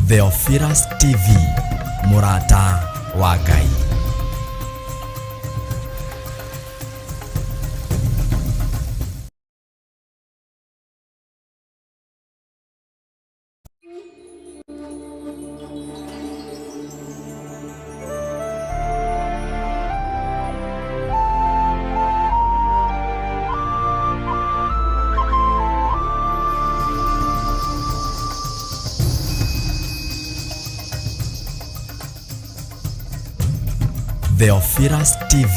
Theophilus TV, mũrata wa Ngai. Theophilus TV,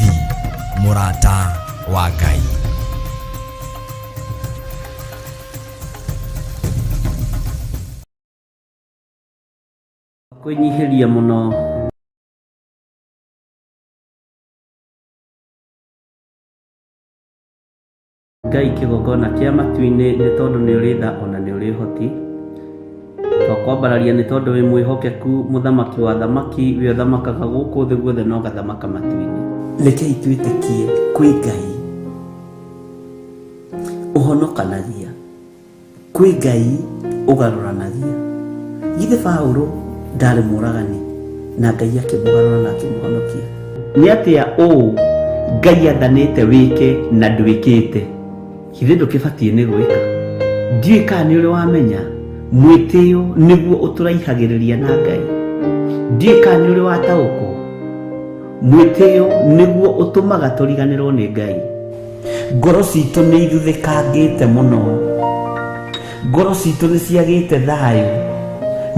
mũrata wa Ngai. Kwĩnyihĩria mũno. Ngai kĩgongona kĩa matu-inĩ nĩ tondũ nĩ ũrĩ tha ona nĩ ũrĩ ũhoti. Twakwambararia nĩ tondũ wĩ mwĩhokeku mũthamaki wa thamaki we ũthamakaga gũkũ thĩ guothe na ũgathamaka matu-inĩ. Rekei twĩtĩkie kwĩ Ngai ũhonokanagia, kwĩ Ngai ũgarũranagia. Githĩ Paũlũ ndarĩ mũragani na Ngai akĩmũgarũra na akĩmũhonokia? Nĩ atĩa ũũ Ngai athanĩte wĩke na ndwĩkĩte? Githĩ ndũkĩbatiĩ nĩ gwĩka? Ndiũĩ kana nĩ ũrĩ wamenya mwĩtĩo nĩguo ũtũraihagĩrĩria na Ngai. Ndiũĩ kana nĩ ũrĩ wataũkwo mwĩtĩo nĩguo ũtũmaga tũriganĩrwo nĩ Ngai. Ngoro citũ nĩ ithuthĩkangĩte mũno, ngoro citũ nĩ ciagĩte thayũ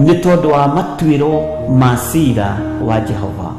nĩ tondũ wa matuĩro ma cira wa Jehova.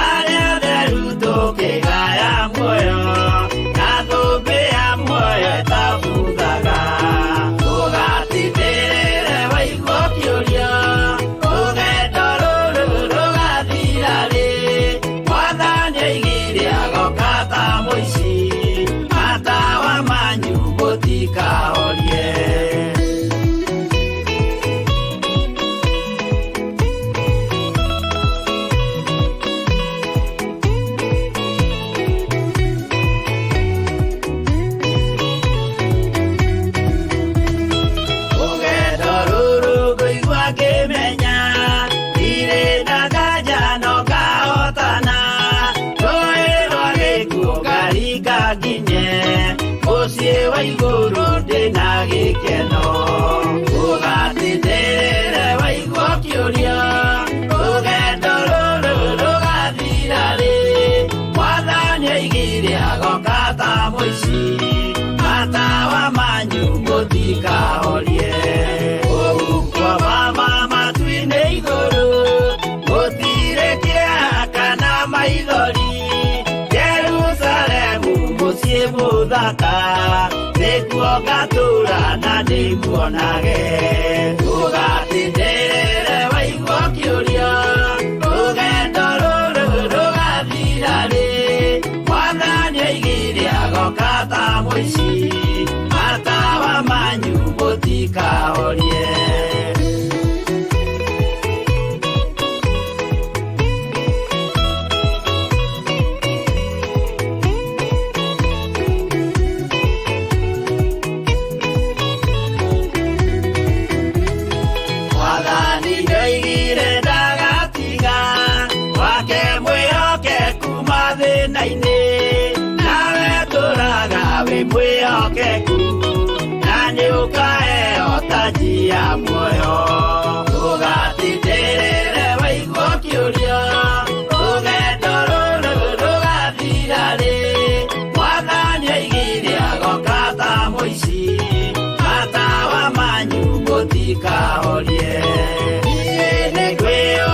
Arĩa atheru tũkĩgaya muoyo, na thũmbĩ ya muoyo ĩtabuthaga. Ũgatindĩrĩre waigua ũkĩũria, rũgendo rũrũ rũgathira rĩ? Mwathani oigire agoka ta mũici, matawa manyu mũtikahorie. Rũgendo rũrũ ngũigua ngĩmenya, ndirĩ na nganja no ngahotana. Rũĩ rwa gĩkuũ ngaringa nginye, mũciĩ wa igũrũ ndĩna gĩkeno. Ũgatindĩrĩre waigua ũkĩũria, rũgendo rũrũ rũgathira rĩ? Mwathani oigire agoka ta mũici, matawa manyu mũtikahorie. Kũu mama matu-inĩ igũrũ, gũtirĩ kĩeha kana maithori. Jerusalemu mũciĩ mũthaka, nĩkuo ngatũũra na ndĩmuonage. Ũgatindĩrĩre waigua ũkĩũria, rũgendo rũrũ rũgathira rĩ? Mwathani oigire agoka ta mũici, matawa manyu mũtikahorie. Mwathani nĩoigire ndagatiga wake mwĩhokeku mathĩna-inĩ, nawe tũraga wĩ mwĩhokeku, na nĩũkaheo taji ya muoyo. Ũgatindĩrĩre waigua ũkĩũria, rũgendo rũrũ rũgathira rĩ? Mwathani oigire agoka ta mũici, matawa manyu mũtikahorie. Niĩ nĩ ngwĩyũria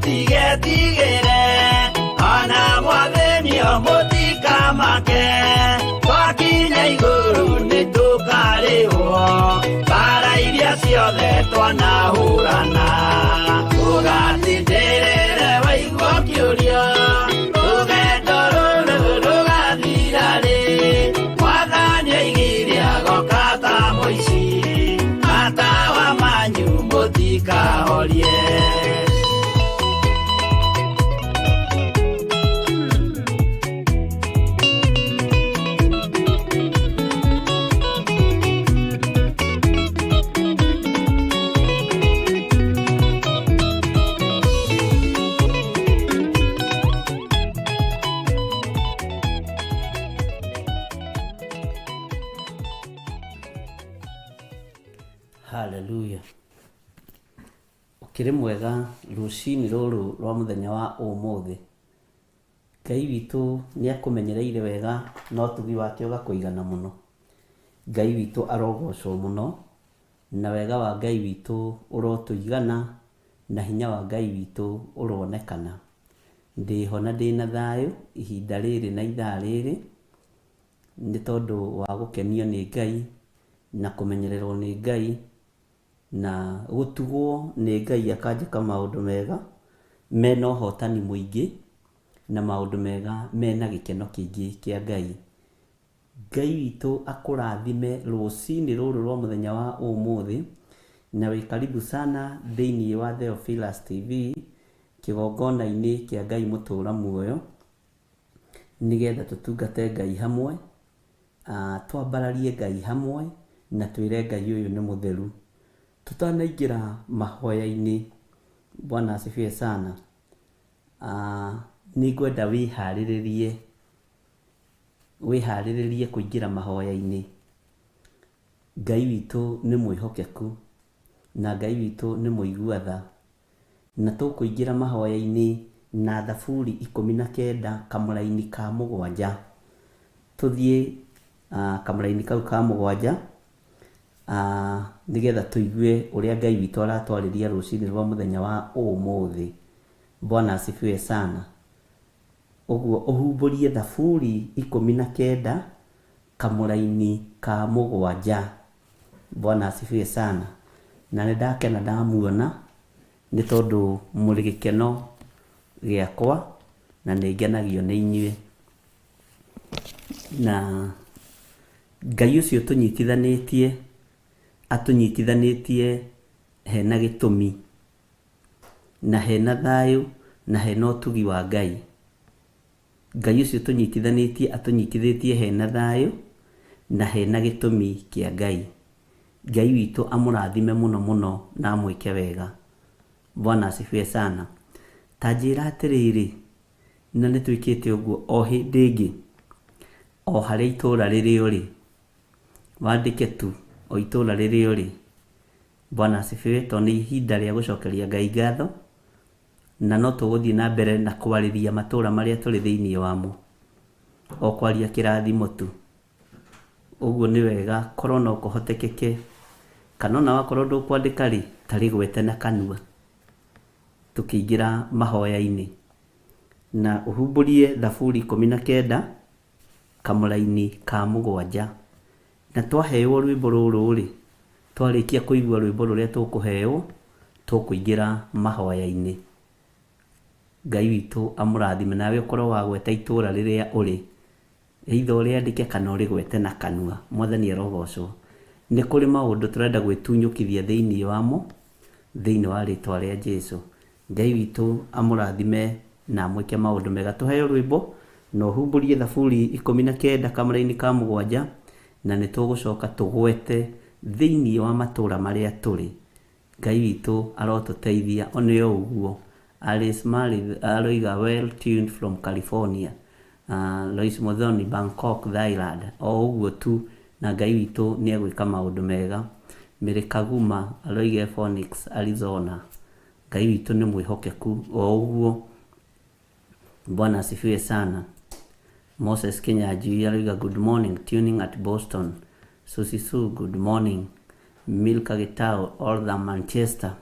Mũtigetigĩre ona mwathĩnio mũtikamake twakinya igũrũ nĩtũkarĩhwo mbara iria ciothe twanahũrana ũgatindĩrĩre waigua ũkĩũria rũgendo rũrũ rũgathira rĩ mwathani oigire agoka ta mũici matawa manyu mũtikahorie. Haleluya. Ũkĩrĩ mwega rũcinĩ rũrũ rwa mũthenya wa ũmũthĩ. Ngai witũ nĩ akũmenyereire wega na ũtugi wake ũgakũigana mũno. Ngai witũ arogocwo mũno na wega wa Ngai witũ ũrotũigana na hinya wa Ngai witũ ũronekana. Ndĩho na ndĩna thayũ ihinda rĩrĩ na ithaa rĩrĩ nĩ tondũ wa gũkenio nĩ Ngai na kũmenyererwo nĩ Ngai na gũtugwo nĩ Ngai akanjĩka maũndũ mega mena ũhotani mũingĩ na maũndũ mega mena gĩkeno kĩingĩ kĩa Ngai. Ngai witũ akũrathime rũcinĩ rũrũ rwa mũthenya wa ũmũthĩ na wĩ karibu sana thĩinĩ wa Theophilus TV kĩgongona-inĩ kĩa Ngai mũtũra muoyo nĩgetha tũtungate Ngai hamwe, twambararie Ngai hamwe na twĩre Ngai ũyũ nĩ mũtheru. Tũtanaingĩra mahoya-inĩ, Bwana asifiwe sana, nĩngwenda wĩharĩrĩrie, wĩharĩrĩrie kũingĩra mahoya-inĩ. Ngai witũ nĩ mwĩhokeku na Ngai witũ nĩ mũigua tha, na tũkũingĩra mahoya-inĩ na Thaburi 19 kamũraini ka 7. Tũthiĩ kamũraini kau ka 7 nĩgetha tũigue ũrĩa Ngai witũ aratwarĩria rũcinĩ rwa mũthenya wa ũmũthĩ. Bwana asifiwe sana. Ũguo ũhumbũrie Thaburi 19 kamũraini ka 7. Bwana asifiwe sana. Na nĩ ndakena ndamuona nĩ tondũ mũrĩ gĩkeno gĩakwa na nĩ ngenagio nĩ inyuĩ. Na Ngai ũcio tũnyitithanĩtie, atũnyitithanĩtie hena gĩtũmi na hena thayũ na hena ũtugi wa Ngai. Ngai ũcio tũnyitithanĩtie atũnyitithĩtie hena thayũ na hena gĩtũmi kĩa Ngai. Ngai witũ amũrathime mũno mũno na amwĩke wega. Bwana asifiwe sana. Ta njĩra atĩrĩrĩ, na nĩ twĩkĩte ũguo o hĩndĩ ĩngĩ, o harĩa itũũra rĩrĩ ũrĩ, wandĩke tu o itũũra rĩrĩ ũrĩ. Bwana asifiwe, tondũ nĩ ihinda rĩa gũcokeria Ngai ngatho, na no tũgũthiĩ na mbere na kwarĩria matũũra marĩa tũrĩ thĩinĩ wamo, o kwaria kĩrathimo tu. Ũguo nĩ wega korwo no kũhotekeke, kana ona wakorwo ndũkwandĩka rĩ, ta rĩgwete na kanua tũkĩingĩra mahoya-inĩ. Na ũhumbũrie Thaburi 19 kamũraini ka 7. Na twaheo rwĩmbo rũrũ rĩ, twarĩkia kũigua rwĩmbo rũrĩa tũkũheo, tũkũingĩra mahoya-inĩ. Ngai witũ amũrathime, nawe ũkorwo wagweta itũũra rĩrĩa ũrĩ, either ũrĩandĩke kana ũrĩgwete na kanua. Mwathani arogocwo. Nĩ kũrĩ maũndũ tũrenda gwĩtunyũkithia thĩinĩ wamo, thĩinĩ wa rĩtwa rĩa Jesu. Ngai witũ amũrathime na amwĩke maũndũ mega. Tũheo rwĩmbo na ũhumbũrie Thaburi 19 kamũraini ka 7, na nĩ tũgũcoka tũgwete thĩinĩ wa matũũra marĩa tũrĩ. Ngai witũ arotũteithia one o ũguo. Alice Mari aroiga well tuned from California. Lois Muthoni Bangkok Thailand. O ũguo tu, na Ngai witũ nĩ egwĩka maũndũ mega. Mary Kaguma aroiga Phoenix Arizona. Ngai witũ nĩ mwĩhokeku o ũguo. Bwana asifiwe sana. Moses Kinyanjui aroiga good morning, tuning at Boston. Susie Sue, good morning. Milka Gitau, Oldham, Manchester.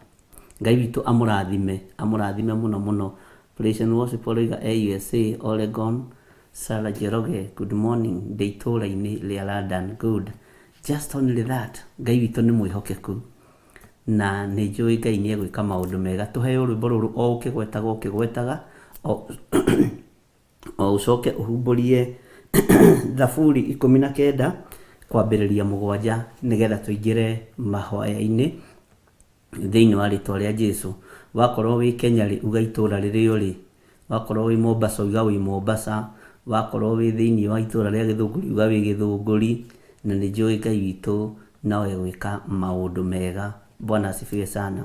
Ngai witũ amũrathime, amũrathime mũno mũno. Praise and worship ũroiga AUSA Oregon. Sarah Njoroge, good morning, ndĩ itũũra-inĩ rĩa London. Good, just only that. Ngai witũ nĩ mwĩhokeku na nĩ njũĩ Ngai nĩ egwĩka maũndũ mega. Tũheo rwĩmbo rũrũ o ũkĩgwetaga ũkĩgwetaga o o ũcoke ũhumbũrie Thaburi 19 kwambĩrĩria 7 nĩgetha tũingĩre mahoya-inĩ thĩinĩ wa rĩtwa rĩa Jesu. Wakorwo wĩ Kenya rĩ, uga itũra rĩrĩa ũrĩ. Wakorwo wĩ Mombasa uga wĩ Mombasa. Wakorwo wĩ thĩinĩ wa itũra rĩa Gĩthũngũri uga wĩ Gĩthũngũri. Na nĩ njũĩ Ngai witũ no egwĩka maũndũ mega. Bwana asifiwe sana.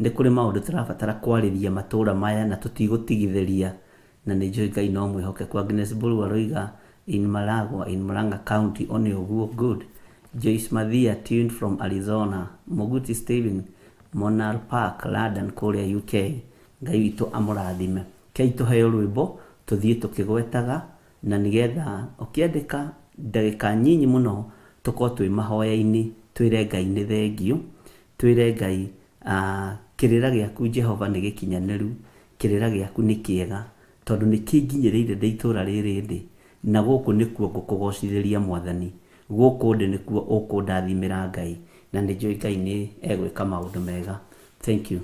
Nĩ kũrĩ maũndũ tũrabatara kwarĩria matũra maya na tũtigũtigithĩria, na nĩ njũĩ Ngai no mwĩhokeku. Agnes Mburu aroiga in Maragua, in Murang'a County, one ũguo, good. Joyce Mathia tuned from Arizona. Muguti Stephen, Monal Park, London kũrĩa UK. Ngai witũ amũrathime. Kei tũheo rwĩmbo tũthiĩ tũkĩgwetaga, na nĩgetha ũkĩandĩka ndagĩka nyinyi mũno tũkorwo twĩ mahoya-inĩ, twĩre Ngai nĩ thengiũ, twĩre Ngai kĩrĩra gĩaku Jehova nĩ gĩkinyanĩru, kĩrĩra gĩaku nĩ kĩega, tondũ nĩ kĩnginyĩrĩire ndĩ itũra rĩrĩ ndĩ, na gũkũ nĩkuo ngũkũgocithĩria Mwathani, gũkũ ndĩ nĩkuo ũkũndathimĩra Ngai, na nĩ njũĩ Ngai nĩ egwĩka maũndũ mega. Thank you.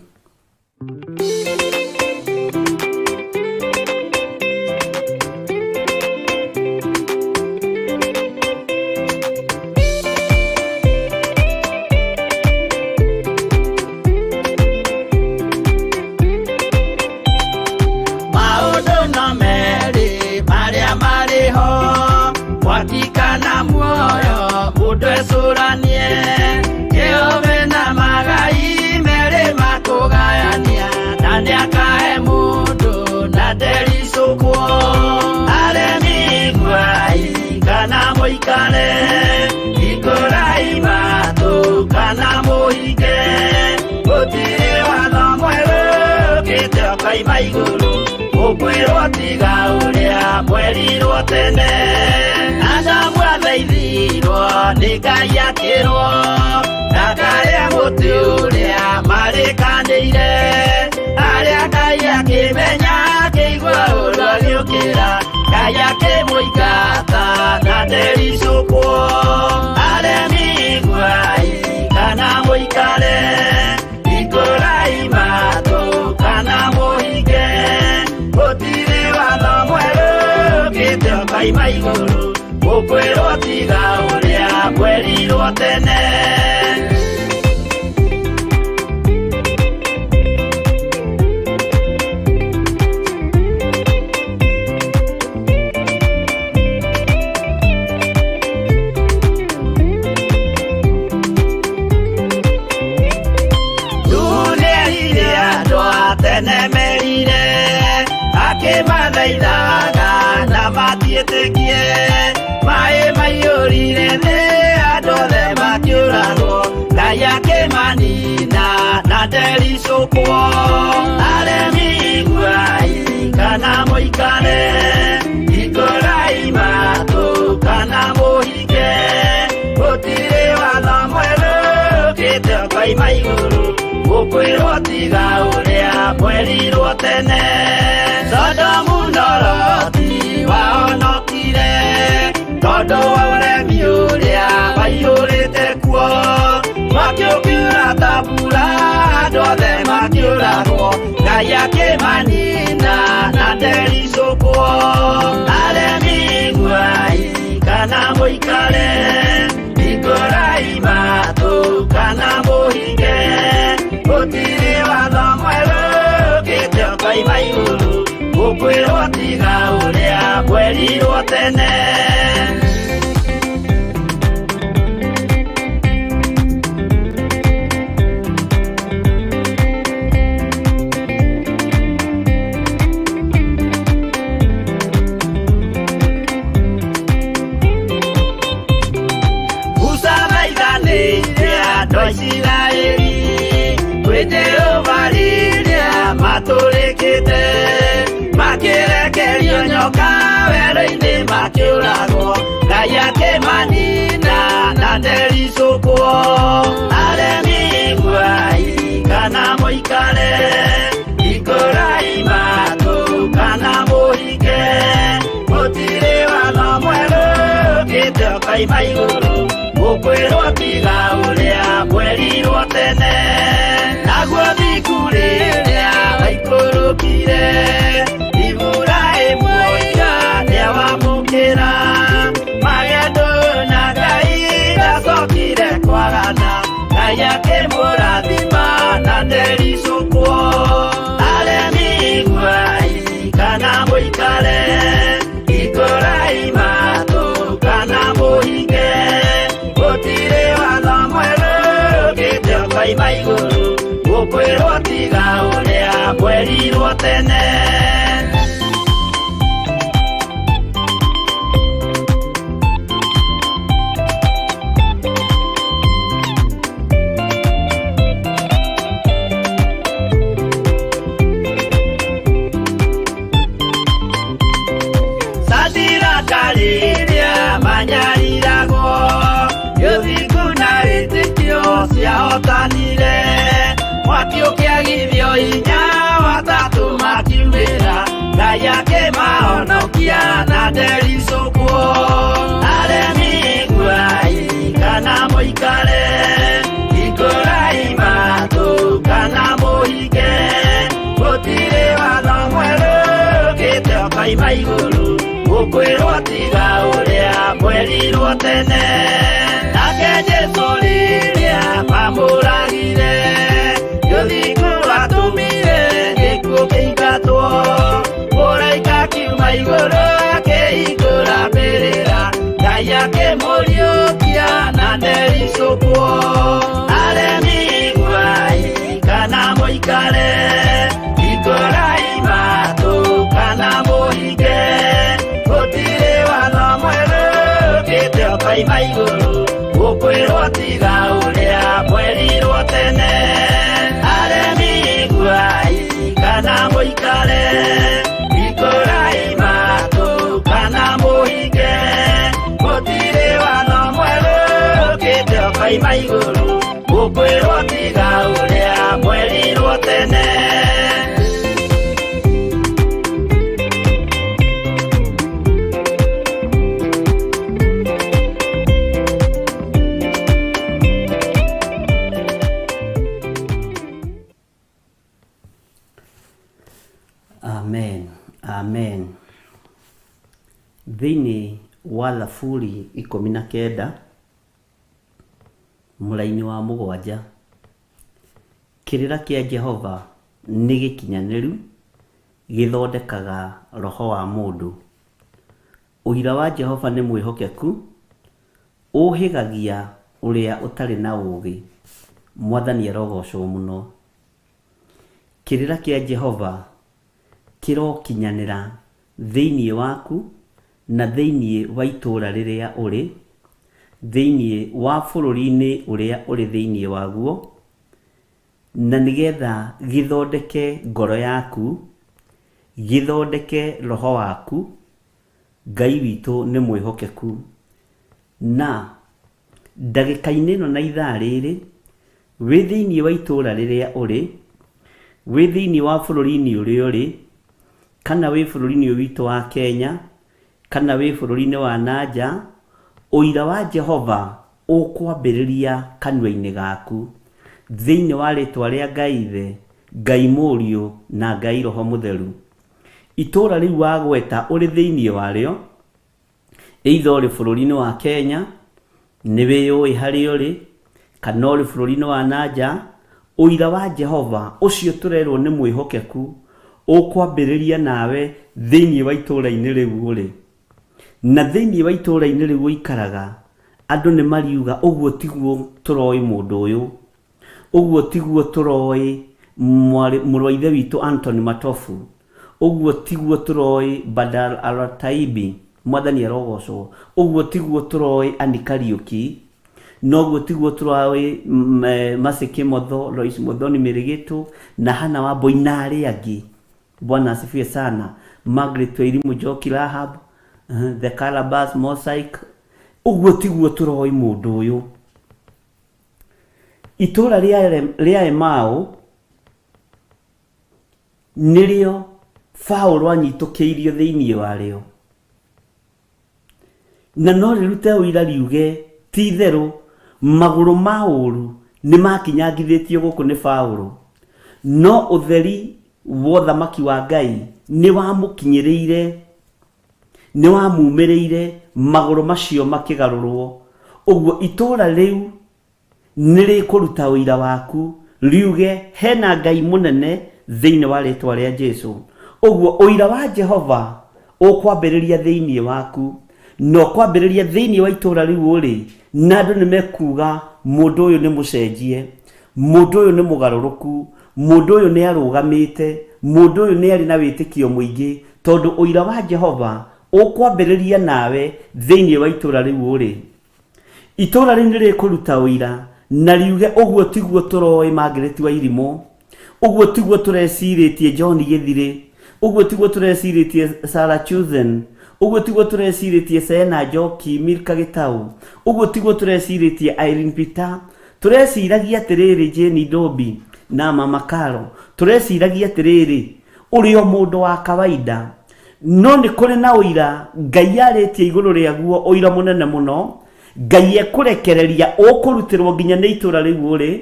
Maũndũ no merĩ marĩa marĩ ho, mwaki kana muoyo, mũndũ ecũranie. Jehova na magai merĩ makũgayania, na nĩakahe mũndũ na ndericũkwo. Aremi iguai kana mũikare, hingũrai matũ kana mũhinge, gũtirĩ watho mwerũ ũkĩte ũkoima igũrũ, ũkwĩrwo tiga ũrĩa mwerirwo tene. Adamu athaithirwo nĩ Ngai akĩrwo ndakarĩe mũtĩ ũrĩa marĩkanĩire, arĩa Ngai akĩmenya akĩigua ũru agĩũkĩra, Ngai akĩmũingata na ndericũkwo. Aremi iguai kana mũikare, hingũrai matũ kana mũhinge, gũtirĩ watho mwerũ ũkĩte ũkoima igũrũ, ũkwĩrwo tiga ũrĩa mwerirwo tene. Nĩerire andũ a tene merire, akĩmathaithaga na matiĩtĩkie, maĩ maiyũrire thĩ andũ othe makĩũragwo, Ngai akĩmanina na ndericũkwo. Aremi iguai kana mũikare, hingũrai matũ kana mũhinge, gũtirĩ watho mwerũ ũkĩte ũkoima igũrũ, ũkwĩrwo tiga ũrĩa mwerirwo tene. Sodomu na Loti wahonokire tondũ wa ũremi ũrĩa waiyũrĩte kuo, mwaki ũkiura ta mbura andũ othe makĩũragwo, Ngai akĩmanina na ndericũkwo. Aremi iguai kana mũikare, hingũrai matũ kana mũhinge, gũtirĩ watho mwerũ ũkĩte ũkoima igũrũ, ũkwĩrwo tiga ũrĩa mwerirwo tene. Musa thaithanĩire andũ a Isiraeli kwĩ Jehova rĩrĩa matũrĩkĩte, makĩrekerio nyoka werũ-inĩ makĩũragwo, Ngai akĩmanina na ndericũkwo. Aremi iguai kana Kana mũikare ikũrai matũ kana mũhinge gũtirĩ watho mwerũ ũkĩte ũkoima igũrũ mũkwĩrwo tiga ũrĩa mwerirwo tene naguo thiku rĩrĩa waikũrũkire Iburahĩmu oiga nĩawamũkĩra magendo na Ngai ndacokire kwagana Ngai akĩmũrathima na ndericũkwo aremi iguai kana mũikare ikũrai matũ kana mũhinge gũtirĩ watho mwerũ ũkĩte ũkoima igũrũ gũkwĩrwo tiga ũrĩa mwerirwo tene. Sadiraka rĩrĩa manyariragwo gĩthingu na wĩtĩkio ciahotanire mwaki ũkĩagithio hinya watatũ makiumĩra Ngai akĩmahonokia na ndericũkwo aremi iguai kana mũikare ikũrai matũ kana mũhinge gũtirĩ watho mwerũ ũkĩte ũkoima igũrũ gũkwĩrwo tiga ũrĩa mwerirwo tene nake Jesũ rĩrĩa mamũragire gĩthingu atũmire gĩkuũ kĩingatwo mũraika akiuma igũrũ akĩhingũra mbĩrĩra Ngai akĩmũriũkia na ndericũkwo aremi iguai kana mũikare ikũrai matũ kana mũhinge gũtirĩ watho mwerũ ũkĩte ũkoima igũrũ gũkwĩrwo tiga ũrĩa mwerirwo tene aremi iguai kana mũikare ikũrai matũ kana mũhinge gũtirĩ watho mwerũ ũkĩte ũkoima igũrũ gũkwĩrwo tiga ũrĩa mwerirwo tene. Amen, amen. Thĩinĩ wa Thaburi 19 mũraini wa 7, kĩrĩra kĩa Jehova nĩ gĩkinyanĩru, gĩthondekaga roho wa mũndũ. Ũira wa Jehova nĩ mwĩhokeku, ũhĩgagia ũrĩa ũtarĩ na ũũgĩ. Mwathani arogocwo mũno. Kĩrĩra kĩa Jehova kĩrokinyanĩra thĩinĩ waku na thĩinĩ wa itũũra rĩrĩa ũrĩ, thĩinĩ wa bũrũri-inĩ ũrĩa ũrĩ thĩinĩ waguo, na nĩgetha gĩthondeke ngoro yaku, gĩthondeke roho waku. Ngai witũ nĩ mwĩhokeku. Na ndagĩka-inĩ ĩno na ithaa rĩrĩ, wĩ thĩinĩ wa itũũra rĩrĩa ũrĩ, wĩ thĩinĩ wa bũrũri-inĩ ũrĩa ũrĩ, kana wĩ bũrũri-inĩ ũyũ witũ wa Kenya, kana wĩ bũrũri-inĩ wa nanja, ũira wa Jehova ũkwambĩrĩria kanua-inĩ gaku. Thĩinĩ wa rĩtwa rĩa Ngai Ithe, Ngai Mũriũ, na Ngai Roho Mũtheru. Itũũra rĩu wagweta ũrĩ thĩinĩ warĩo, either ũrĩ bũrũri-inĩ wa Kenya, nĩ wĩyũĩ harĩa ũrĩ, kana ũrĩ bũrũri-inĩ wa nanja, ũira wa Jehova ũcio tũrerwo nĩ mwĩhokeku, ũkwambĩrĩria nawe thĩinĩ wa itũũra-inĩ rĩu ũrĩ. Na thĩinĩ wa itũũra-inĩ rĩu ũikaraga, andũ nĩ mariuga ũguo tiguo tũroĩ mũndũ ũyũ, ũguo tiguo tũroĩ mũrũ wa ithe witũ Anthony Matofu, ũguo tiguo tũroĩ Badar Al-Taibi, Mwathani arogocwo, ũguo tiguo tũroĩ Annie Kariũki, noguo tiguo tũroĩ Mercy Kimotho, Lois Muthoni Mĩrĩgĩtũ, na Hannah Wambui na arĩa angĩ. Bwana asifiwe sana. Margaret Wairimu Njoki Rahab, The Calabash Mosaic, ũguo tiguo tũroĩ mũndũ ũyũ. Itũũra rĩa Emau Nĩrĩo Paũlũ anyitũkĩirio thĩinĩ warĩo. Na no rĩrute ũira riuge, Ti-itherũ magũrũ ma ũũru nĩmakinyangithĩtio gũkũ nĩ Paũlũ, no ũtheri wa ũthamaki wa Ngai nĩwamũkinyĩrĩire, nĩwamumĩrĩire, magũrũ macio makĩgarũrwo. Ũguo itũũra rĩu nĩ rĩkũruta ũira waku riuge hena Ngai mũnene thĩinĩ wa rĩtwa rĩa Jesu. Ũguo ũira wa Jehova ũkwambĩrĩria thĩinĩ waku na ũkwambĩrĩria thĩinĩ wa itũũra rĩu ũrĩ, na andũ nĩ mekuga mũndũ ũyũ nĩ mũcenjie, mũndũ ũyũ nĩ mũgarũrũku, mũndũ ũyũ nĩ arũgamĩte, mũndũ ũyũ nĩ arĩ na wĩtĩkio mũingĩ, tondũ ũira wa Jehova ũkwambĩrĩria nawe thĩinĩ wa itũũra rĩu ũrĩ. Itũũra rĩu nĩ rĩkũruta ũira na riuge ũguo tiguo tũroĩ Margaret wa Irimũ, ũguo tiguo tũrecirĩtie John Gĩthirĩ, ũguo tiguo tũrecirĩtie Sarah Chuzen, ũguo tiguo tũrecirĩtie Sena Njoki, Milka Gĩtaũ, ũguo tiguo tũrecirĩtie Irene Peter, tũreciragia atĩrĩrĩ Jane Ndombi na Mama Caro, tũreciragia atĩrĩrĩ ũrĩ o mũndũ wa kawaida. No nĩ kũrĩ na ũira Ngai arĩtie igũrũ rĩaguo, ũira mũnene mũno. Ngai ekũrekereria ũkũrutĩrwo nginya nĩ itũra rĩu ũrĩ,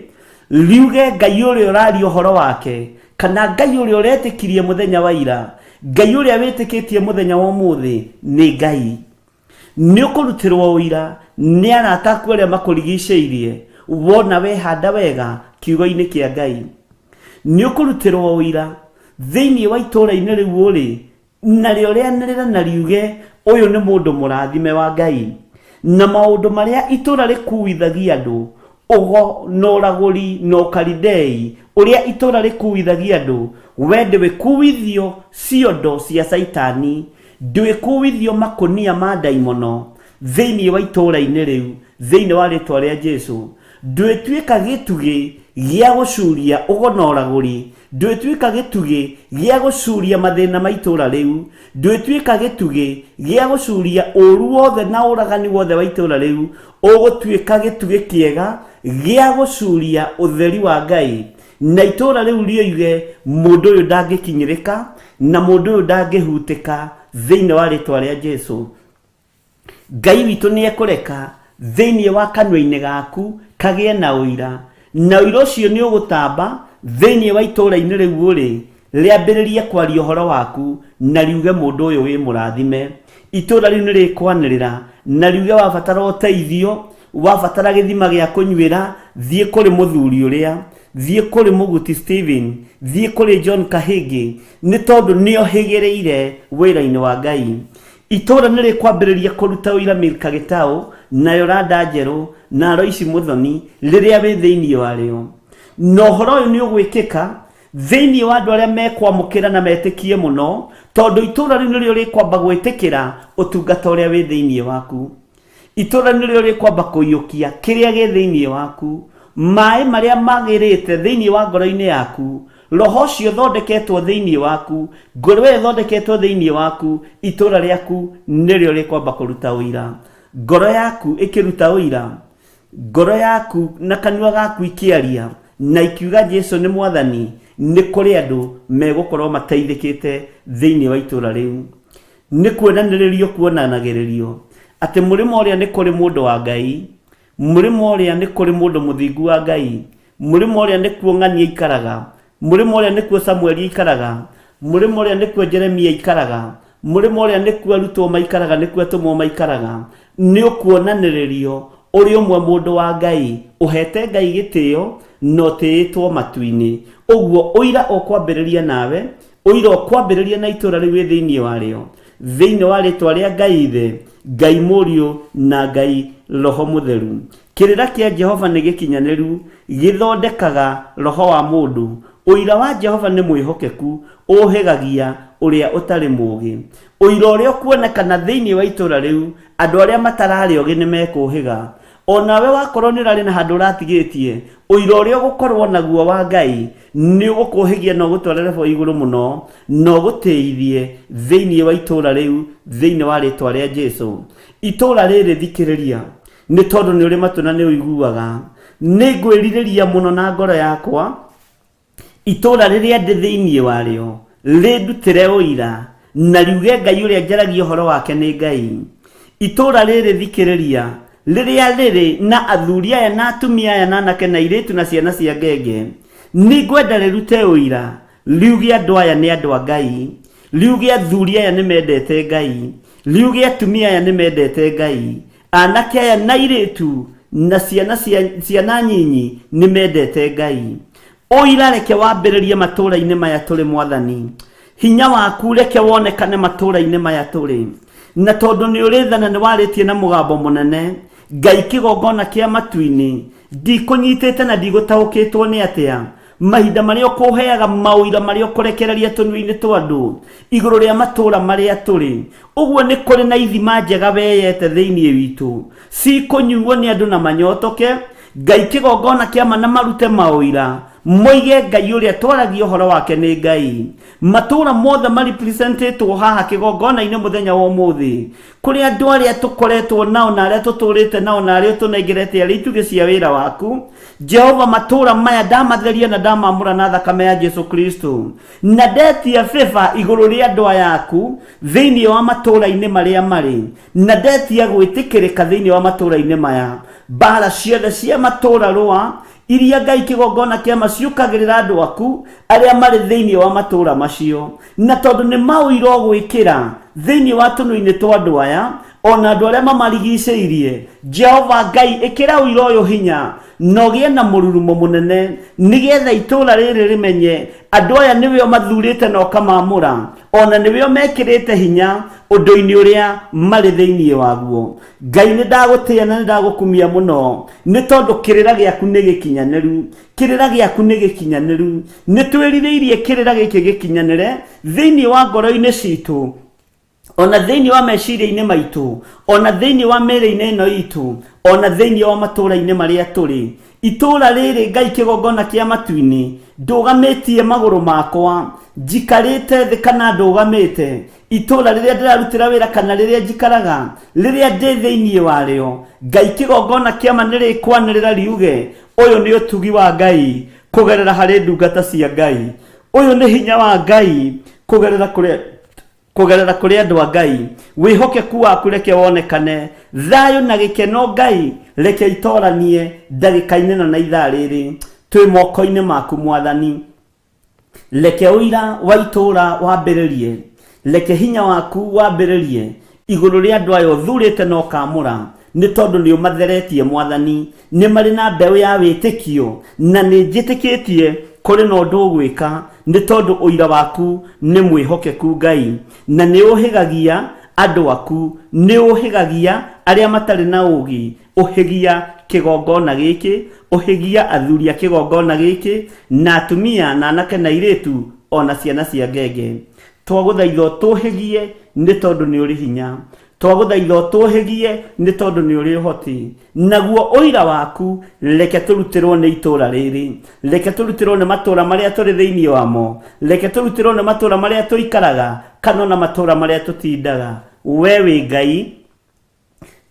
riuge Ngai ũrĩa ũraria ũhoro wake, kana Ngai ũrĩa ũretĩkirie mũthenya wa ira, Ngai ũrĩa wĩtĩkĩtie mũthenya wa ũmũthĩ nĩ Ngai. Nĩ ũkũrutĩrwo ũira nĩ arata aku arĩa makũrigicĩirie wona wehanda wega kiugo-inĩ kĩa Ngai. Nĩ ũkũrutĩrwo ũira thĩinĩ wa itũũra-inĩ rĩu ũrĩ, narĩo rĩanĩrĩre na riuge, ũyũ nĩ mũndũ mũrathime wa Ngai. Na maũndũ marĩa itũũra rĩkuithagia andũ, ũgo na ũragũri na ũkalidei, ũrĩa itũũra rĩkuithagia andũ, we ndĩwĩkuithio ciondo cia Caitani, ndwĩkuithio makũnia ma ndaimono thĩinĩ wa itũũra-inĩ rĩu, thĩinĩ wa rĩtwa rĩa Jesu. Ndwĩtuĩka gĩtugĩ gĩa gũcuria ũgo na ũragũri, ndwĩtuĩka gĩtugĩ gĩa gũcuria mathĩna ma itũũra rĩu, ndwĩtuĩka gĩtugĩ gĩa gũcuria ũũru wothe na ũragani wothe wa itũũra rĩu, ũgũtuĩka gĩtugĩ kĩega gĩa gũcuria ũtheri wa Ngai na itũũra rĩu rĩoige mũndũ ũyũ ndangĩkinyĩrĩka na mũndũ ũyũ ndangĩhutĩka thĩinĩ wa rĩtwa rĩa Jesu. Ngai witũ nĩ ekũreka thĩinĩ wa kanua-inĩ gaku kagĩe na ũira, na ũira ũcio nĩ ũgũtamba thĩinĩ wa itũũra-inĩ rĩu ũrĩ, rĩambĩrĩrie kwaria ũhoro waku na riuge mũndũ ũyũ wĩ mũrathime. Itũũra rĩu nĩ rĩkwanĩrĩra na riuge wabatara ũteithio, wabatara gĩthima gĩa kũnyuĩra, thiĩ kũrĩ mũthuri ũrĩa, thiĩ kũrĩ Mũguti Stephen, thiĩ kũrĩ John Kahĩngĩ, nĩ tondũ nĩohĩgĩrĩire wĩra-inĩ wa Ngai. Itũũra nĩ rĩkwambĩrĩria kũruta ũira Milka Gĩtaũ na Yoranda Njerũ na Aloisi Mũthoni rĩrĩa wĩ thĩinĩ warĩo. Na ũhoro ũyũ nĩ ũgwĩkĩka thĩinĩ wa andũ arĩa mekwamũkĩra na metĩkie mũno, tondũ itũũra rĩu nĩrĩo rĩkwamba gwĩtĩkĩra ũtungata ũrĩa wĩ thĩinĩ waku. Itũũra nĩrĩo rĩkwamba kũiyũkia kĩrĩa gĩ thĩinĩ waku, maĩ marĩa magĩrĩte thĩinĩ wa ngoro-inĩ yaku, roho ũcio ũthondeketwo thĩinĩ waku, ngoro ĩyo ĩthondeketwo thĩinĩ waku, itũũra rĩaku nĩrĩo rĩkwamba kũruta ũira. Ngoro yaku ĩkĩruta ũira, ngoro yaku na kanua gaku ikĩaria na ikiuga Jesu nĩ Mwathani, nĩ kũrĩ andũ megũkorwo mateithĩkĩte thĩinĩ wa itũũra rĩu. Nĩ kuonanĩrĩrio kuonanagĩrĩrio atĩ mũrĩmo ũrĩa nĩ kũrĩ mũndũ wa Ngai, mũrĩmo ũrĩa nĩ kũrĩ mũndũ mũthingu wa Ngai, mũrĩmo ũrĩa nĩkuo Ng'ania aikaraga, mũrĩmo ũrĩa nĩkuo Samueli aikaraga, mũrĩmo ũrĩa nĩkuo Jeremia aikaraga, mũrĩmo ũrĩa nĩkuo arutwo maikaraga, nĩkuo atũmwo maikaraga. Nĩ ũkuonanĩrĩrio ũrĩ ũmwe mũndũ wa Ngai, ũhete Ngai gĩtĩo na ũtĩĩtwo matu-inĩ. Ũguo ũira ũkwambĩrĩria nawe, Ũira ũkwambĩrĩria na itũũra rĩu wĩ thĩinĩ warĩo, thĩinĩ wa rĩĩtwa rĩa Ngai Ithe, Ngai Mũriũ, na Ngai Roho Mũtheru. Kĩrĩra kĩa Jehova nĩ gĩkinyanĩru, gĩthondekaga roho wa mũndũ. Ũira wa Jehova nĩ mwĩhokeku, ũũhĩgagia ũrĩa ũtarĩ mũũgĩ. Ũira ũrĩa ũkuonekana thĩinĩ wa itũũra rĩu, andũ arĩa matararĩ ogĩ nĩmekũũhĩga. O nawe wakorwo nĩ ũrarĩ na handũ ũratigĩtie, ũira ũrĩa ũgũkorwo naguo wa Ngai nĩ ũgũkũhĩgia na ũgũtware level igũrũ mũno na ũgũtĩithie thĩinĩ wa itũũra rĩu thĩinĩ wa rĩtwa rĩa Jesu. Itũũra rĩrĩ thikĩrĩria, nĩ tondũ nĩ ũrĩ matũ na nĩ ũiguaga. Nĩ ngwĩrirĩria mũno na ngoro yakwa. Itũũra rĩrĩa ndĩ thĩinĩ warĩo rĩndutĩre ũira, na riuge Ngai ũrĩa njaragia ũhoro wake nĩ Ngai. Itũũra rĩrĩ thikĩrĩria, rĩrĩa rĩrĩ na athuri aya na atumia aya na anake na airĩtu na ciana cia ngenge, nĩngwenda rĩrute ũira, riuge andũ aya nĩ andũ a Ngai, riuge athuri aya nĩ mendete Ngai, riuge atumia aya nĩ mendete Ngai, anake aya na airĩtu na ciana cia ciana nyinyi nĩ mendete Ngai. Ũira reke wambĩrĩrie matũũra-inĩ maya tũrĩ Mwathani. Hinya waku reke wonekane matũũra-inĩ maya tũrĩ. Na tondũ nĩ ũrĩ tha na nĩ warĩtie na mũgambo mũnene, Ngai kĩgongona kĩa matu-inĩ, ndikũnyitĩte na ndigũtaũkĩtwo nĩ atĩa mahinda marĩa ũkũheaga maũira marĩa ũkũrekereria tũnua-inĩ twa andũ igũrũ rĩa matũũra marĩa tũrĩ. Ũguo nĩ kũrĩ na ithima njega weyete thĩinĩ witũ cikũnyuo nĩ andũ na manyotoke Ngai kĩgongona kĩa ma na marute maũira moige Ngai ũrĩa twaragia ũhoro wake nĩ Ngai. Matũũra mothe marepresentĩtwo haha kĩgongona-inĩ mũthenya wa ũmũthĩ, kũrĩ andũ arĩa tũkoretwo nao na arĩa tũtũrĩte nao na arĩa ũtũnengerete arĩa itugĩ cia wĩra waku Jehova. Matũũra maya ndamatheria na ndamamũra na thakame ya Jesu Kristo, na ndetia favor igũrũ rĩa andũ aya aku thĩinĩ wa matũũra-inĩ marĩa marĩ, na ndetia gwĩtĩkĩrĩka thĩinĩ wa matũũra-inĩ maya. Mbara ciothe cia matũũra rũa iria Ngai kĩgongona kĩa ma ciũkagĩrĩra andũ aku arĩa marĩ thĩinĩ wa matũũra macio, na tondũ nĩ maũira ũgwĩkĩra thĩinĩ wa tũnua-inĩ twa andũ aya ona andũ arĩa mamarigicĩirie, Jehova Ngai ĩkĩra ũira ũyũ hinya na ũgĩe na mũrurumo mũnene, nĩgetha itũũra rĩrĩ rĩmenye andũ aya nĩwe ũmathurĩte na ũkamamũra, ona nĩwe ũmekĩrĩte hinya ũndũ-inĩ ũrĩa marĩ thĩinĩ waguo. Ngai nĩ ndagũtĩĩa na nĩ ndagũkumia mũno, nĩ tondũ kĩrĩra gĩaku nĩ gĩkinyanĩru, kĩrĩra gĩaku nĩ gĩkinyanĩru. Nĩ twĩrirĩirie kĩrĩra gĩkĩ gĩkinyanĩre thĩinĩ wa ngoro-inĩ citũ, ona thĩinĩ wa meciria-inĩ maitũ, ona thĩinĩ wa mĩĩrĩ-inĩ ĩno itũ, ona thĩinĩ wa matũũra-inĩ marĩa tũrĩ. Itũũra rĩrĩ Ngai kĩgongona kĩa matu-inĩ, ndũgamĩtie magũrũ makwa, njikarĩte thĩ kana ndũgamĩte, itũũra rĩrĩa ndĩrarutĩra wĩra kana rĩrĩa njikaraga, rĩrĩa ndĩ thĩinĩ warĩo, Ngai kĩgongona kĩa ma nĩ rĩkwanĩrĩra riuge, ũyũ nĩ ũtugi wa Ngai kũgerera harĩ ndungata cia Ngai, ũyũ nĩ hinya wa Ngai kũgerera kũrĩ kũgerera kũrĩ andũ a Ngai. Wĩhokeku waku reke wonekane, thayũ na gĩkeno Ngai reke itoranie ndagĩka-inĩ ĩno na ithaa rĩrĩ twĩ moko-inĩ maku Mwathani. Reke ũira wa itũũra wambĩrĩrie, reke hinya waku wambĩrĩrie igũrũ rĩa andũ aya ũthurĩte na ũkamũra, nĩ tondũ nĩ ũmatheretie Mwathani. Nĩ marĩ na mbeũ ya wĩtĩkio, na nĩ njĩtĩkĩtie kũrĩ na ũndũ ũgwĩka, nĩ tondũ ũira waku nĩ mwĩhokeku Ngai, na nĩ ũhĩgagia andũ aku, nĩ ũhĩgagia arĩa matarĩ na ũũgĩ. Ũhĩgia kĩgongona gĩkĩ, ũhĩgia athuri a kĩgongona gĩkĩ, na atumia na anake na airĩtu, ona ciana cia ngenge. Twagũthaitha ũtũhĩgie nĩ tondũ nĩ ũrĩ hinya. Twagũthaitha ũtũhĩgie nĩ tondũ nĩ ũrĩ ũhoti. Naguo ũira waku reke tũrutĩrwo nĩ itũũra rĩrĩ, reke tũrutĩrwo nĩ matũũra marĩa tũrĩ thĩinĩ wamo, reke tũrutĩrwo nĩ matũũra marĩa tũikaraga, kana ona matũũra marĩa tũtindaga. We wĩ Ngai,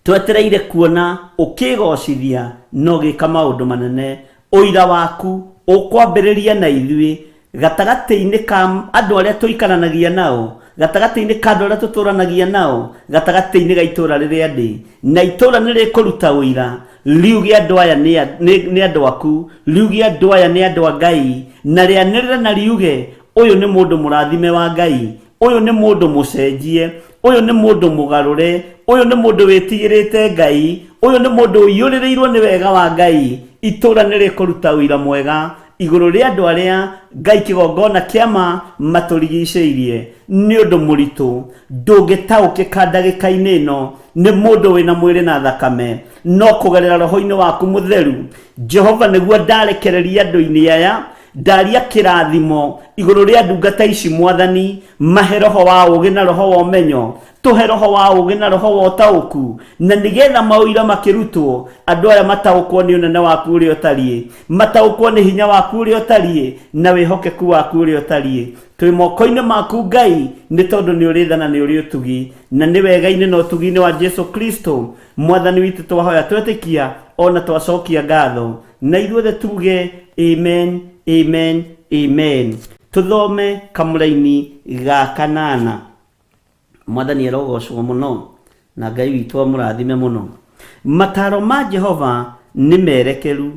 twetereire kuona ũkĩgocithia na ũgĩka maũndũ manene. Ũira waku ũkwambĩrĩria na ithuĩ gatagatĩ-inĩ ka andũ arĩa tũikaranagia nao, gatagatĩ-inĩ ka andũ arĩa tũtũranagia nao, gatagatĩ-inĩ ga itũũra rĩrĩa ndĩ, na itũũra nĩ rĩkũruta ũira riuge andũ aya nĩ andũ aku, riuge andũ aya nĩ andũ a Ngai, na rĩanĩrĩre na riuge ũyũ nĩ mũndũ mũrathime wa Ngai, ũyũ nĩ mũndũ mũcenjie, ũyũ nĩ mũndũ mũgarũre, ũyũ nĩ mũndũ wĩtigĩrĩte Ngai, ũyũ nĩ mũndũ ũiyũrĩrĩirwo nĩ wega wa Ngai. Itũũra nĩ rĩkũruta ũira mwega igũrũ rĩa andũ arĩa Ngai kĩgongona kĩa ma matũrigicĩirie. Nĩ ũndũ mũritũ ndũngĩtaũkĩka ndagĩka-inĩ ĩno nĩ mũndũ wĩna mwĩrĩ na thakame, no kũgerera roho-inĩ waku mũtheru Jehova nĩguo ndarekereria andũ-inĩ aya. Ndaria kĩrathimo igũrũ rĩa ndungata ici Mwathani, mahe roho wa ũũgĩ na roho wa ũmenyo, tũhe roho wa ũũgĩ na roho wa ũtaũku, na nĩgetha maũira makĩrutwo andũ aya mataũkwo nĩ ũnene waku ũrĩa ũtariĩ, mataũkwo nĩ hinya waku ũrĩa ũtariĩ, na wĩhokeku waku ũrĩa ũtariĩ. Twĩ moko-inĩ maku Ngai, nĩ tondũ nĩ ũrĩ tha na nĩ ũrĩ ũtugi, na nĩ wega-inĩ na ũtugi-inĩ wa Jesu Kristo Mwathani witũ twahoya twetĩkia ona twacokia ngatho, na ithuothe tuge amen, amen, Amen. Tũthome kamũraini ga kanana. Mwathani arogocwo mũno na Ngai witũ amũrathime mũno. Mataro ma Jehova nĩ merekeru,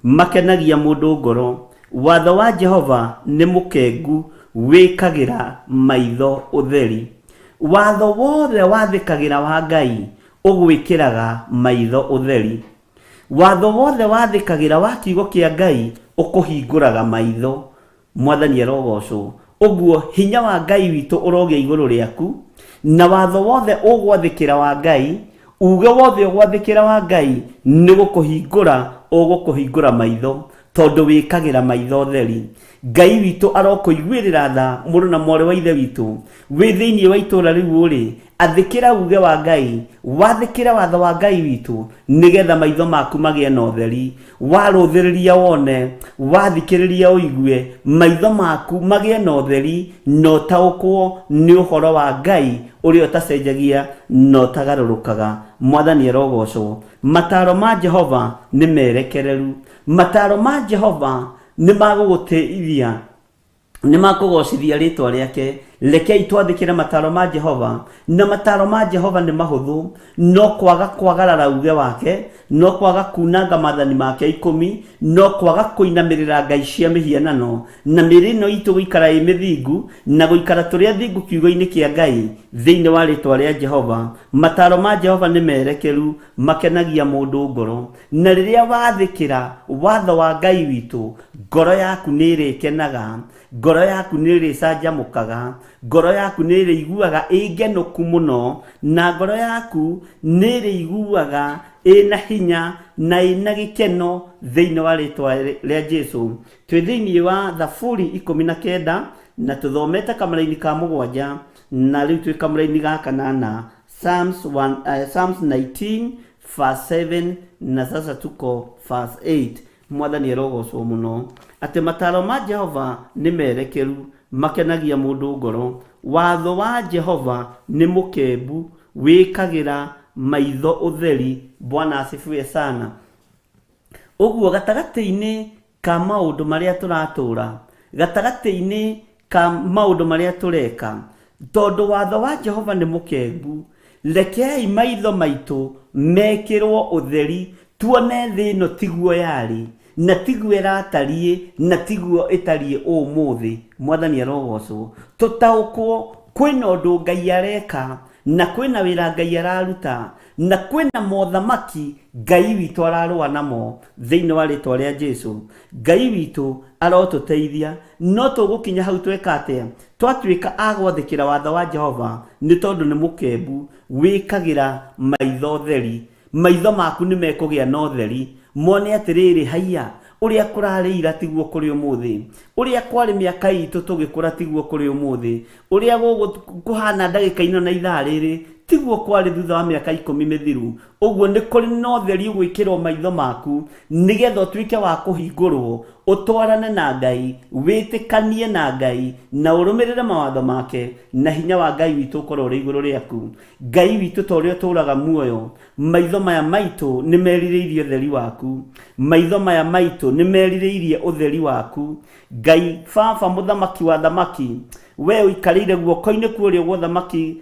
makenagia mũndũ ngoro. Watho wa Jehova nĩ mũkengu, wĩkagĩra maitho ũtheri. Watho wothe wathĩkagĩra wa Ngai ũgwĩkĩraga maitho ũtheri. Watho wothe wathĩkagĩra wa kiugo kĩa Ngai ũkũhingũraga maitho. Mwathani arogocwo. Ũguo hinya wa Ngai witũ ũrogĩa igũrũ rĩaku, na watho wothe ũgwathĩkĩra wa Ngai, uge wothe ũgwathĩkĩra wa Ngai nĩ gũkũhingũra ũgũkũhingũra maitho, tondũ wĩkagĩra maitho ũtheri. Ngai witũ arokũiguĩrĩra tha, mũrũ na mwarĩ wa ithe witũ wĩ thĩinĩ wa itũũra rĩu ũrĩ, athĩkĩra uge wa Ngai, wathĩkĩra watho wa Ngai witũ, nĩgetha maitho maku magĩe na ũtheri. Warũthĩrĩria wone, wathikĩrĩria ũigue, maitho maku magĩe na ũtheri na ũtaũkwo nĩ ũhoro wa Ngai ũrĩa ũtacenjagia na ũtagarũrũkaga. Mwathani arogocwo. Mataro ma Jehova nĩ merekereru. Mataro ma Jehova nĩ magũgũteithia, nĩ makũgocithia rĩtwa rĩake. Rekei twathĩkĩre mataro ma Jehova, na mataro ma Jehova nĩ mahũthũ, no kwaga kwagarara uge wake, no kwaga kunanga maathani make 10, no kwaga kũinamĩrĩra ngai cia mĩhianano, na mĩĩrĩ ĩno itũ gũikara ĩ mĩthingu na gũikara tũrĩ athingu kiugo-inĩ kĩa Ngai thĩinĩ wa rĩtwa rĩa Jehova. Mataro ma Jehova nĩ merekeru, makenagia mũndũ ngoro. Na rĩrĩa wathĩkĩra watho wa Ngai witũ, ngoro yaku nĩ ĩrĩkenaga, ngoro yaku nĩ ĩrĩcanjamũkaga, ngoro yaku nĩ ĩrĩiguaga ĩ ngenũku mũno, na ngoro yaku nĩ ĩrĩiguaga ĩna hinya na ĩna gĩkeno thĩinĩ wa rĩtwa rĩa Jesu. Twĩ thĩinĩ wa Thaburi 19 na tũthomete kamũraini ka 7, na rĩu twĩ kamũraini ga 8, Psalms Psalms 19 verse 7, na sasa tuko verse 8. Mwathani arogocwo mũno. Atĩ mataro ma Jehova nĩ merekeru, makenagia mũndũ ngoro. Watho wa Jehova nĩ mũkembu, wĩkagĩra maitho ũtheri. Bwana asifiwe sana. Ũguo gatagatĩ-inĩ ka maũndũ marĩa tũratũra, gatagatĩ-inĩ ka maũndũ marĩa tũreka, tondũ watho wa Jehova nĩ mũkengu, rekei maitho maitũ mekĩrwo ũtheri, tuone thĩ ĩno tiguo yarĩ, na tiguo ĩratariĩ, na tiguo ĩtariĩ ũmũthĩ. Mwathani arogocwo. Tũtaũkwo kwĩna ũndũ Ngai areka, na kwĩna wĩra Ngai araruta, na kwĩna mothamaki Ngai witũ ararũa namo thĩinĩ wa rĩtwa rĩa Jesu. Ngai witũ arotũteithia. No tũgũkinya hau tweka atĩa? Twatuĩka a gwathĩkĩra watho wa Jehova, nĩ tondũ nĩ mũkembu, wĩkagĩra maitho ũtheri. Maitho maku nĩ mekũgĩa na ũtheri, mone atĩrĩrĩ, haiya, ũrĩa kũrarĩ ira tiguo kũrĩ ũmũthĩ, ũrĩa kwarĩ mĩaka itũ tũgĩkũra tiguo kũrĩ ũmũthĩ, ũrĩa kũhana ndagĩka ĩno na ithaa rĩrĩ tiguo kwarĩ thutha wa mĩaka 10 mĩthiru. Ũguo nĩ kũrĩ na ũtheri ũgwĩkĩrwo maitho maku, nĩgetha ũtuĩke wa kũhingũrwo, ũtwarane na Ngai, wĩtĩkanie na Ngai, na ũrũmĩrĩre mawatho make, na hinya wa Ngai witũ ũkorwo ũrĩ igũrũ rĩaku. Ngai witũ ta ũrĩa ũtũũraga muoyo, maitho maya maitũ nĩ merirĩirie ũtheri waku. Maitho maya maitũ nĩ merirĩirie ũtheri waku. Ngai Baba, mũthamaki wa thamaki, we ũikarĩire guoko-inĩ kwa ũrĩo gwa ũthamaki,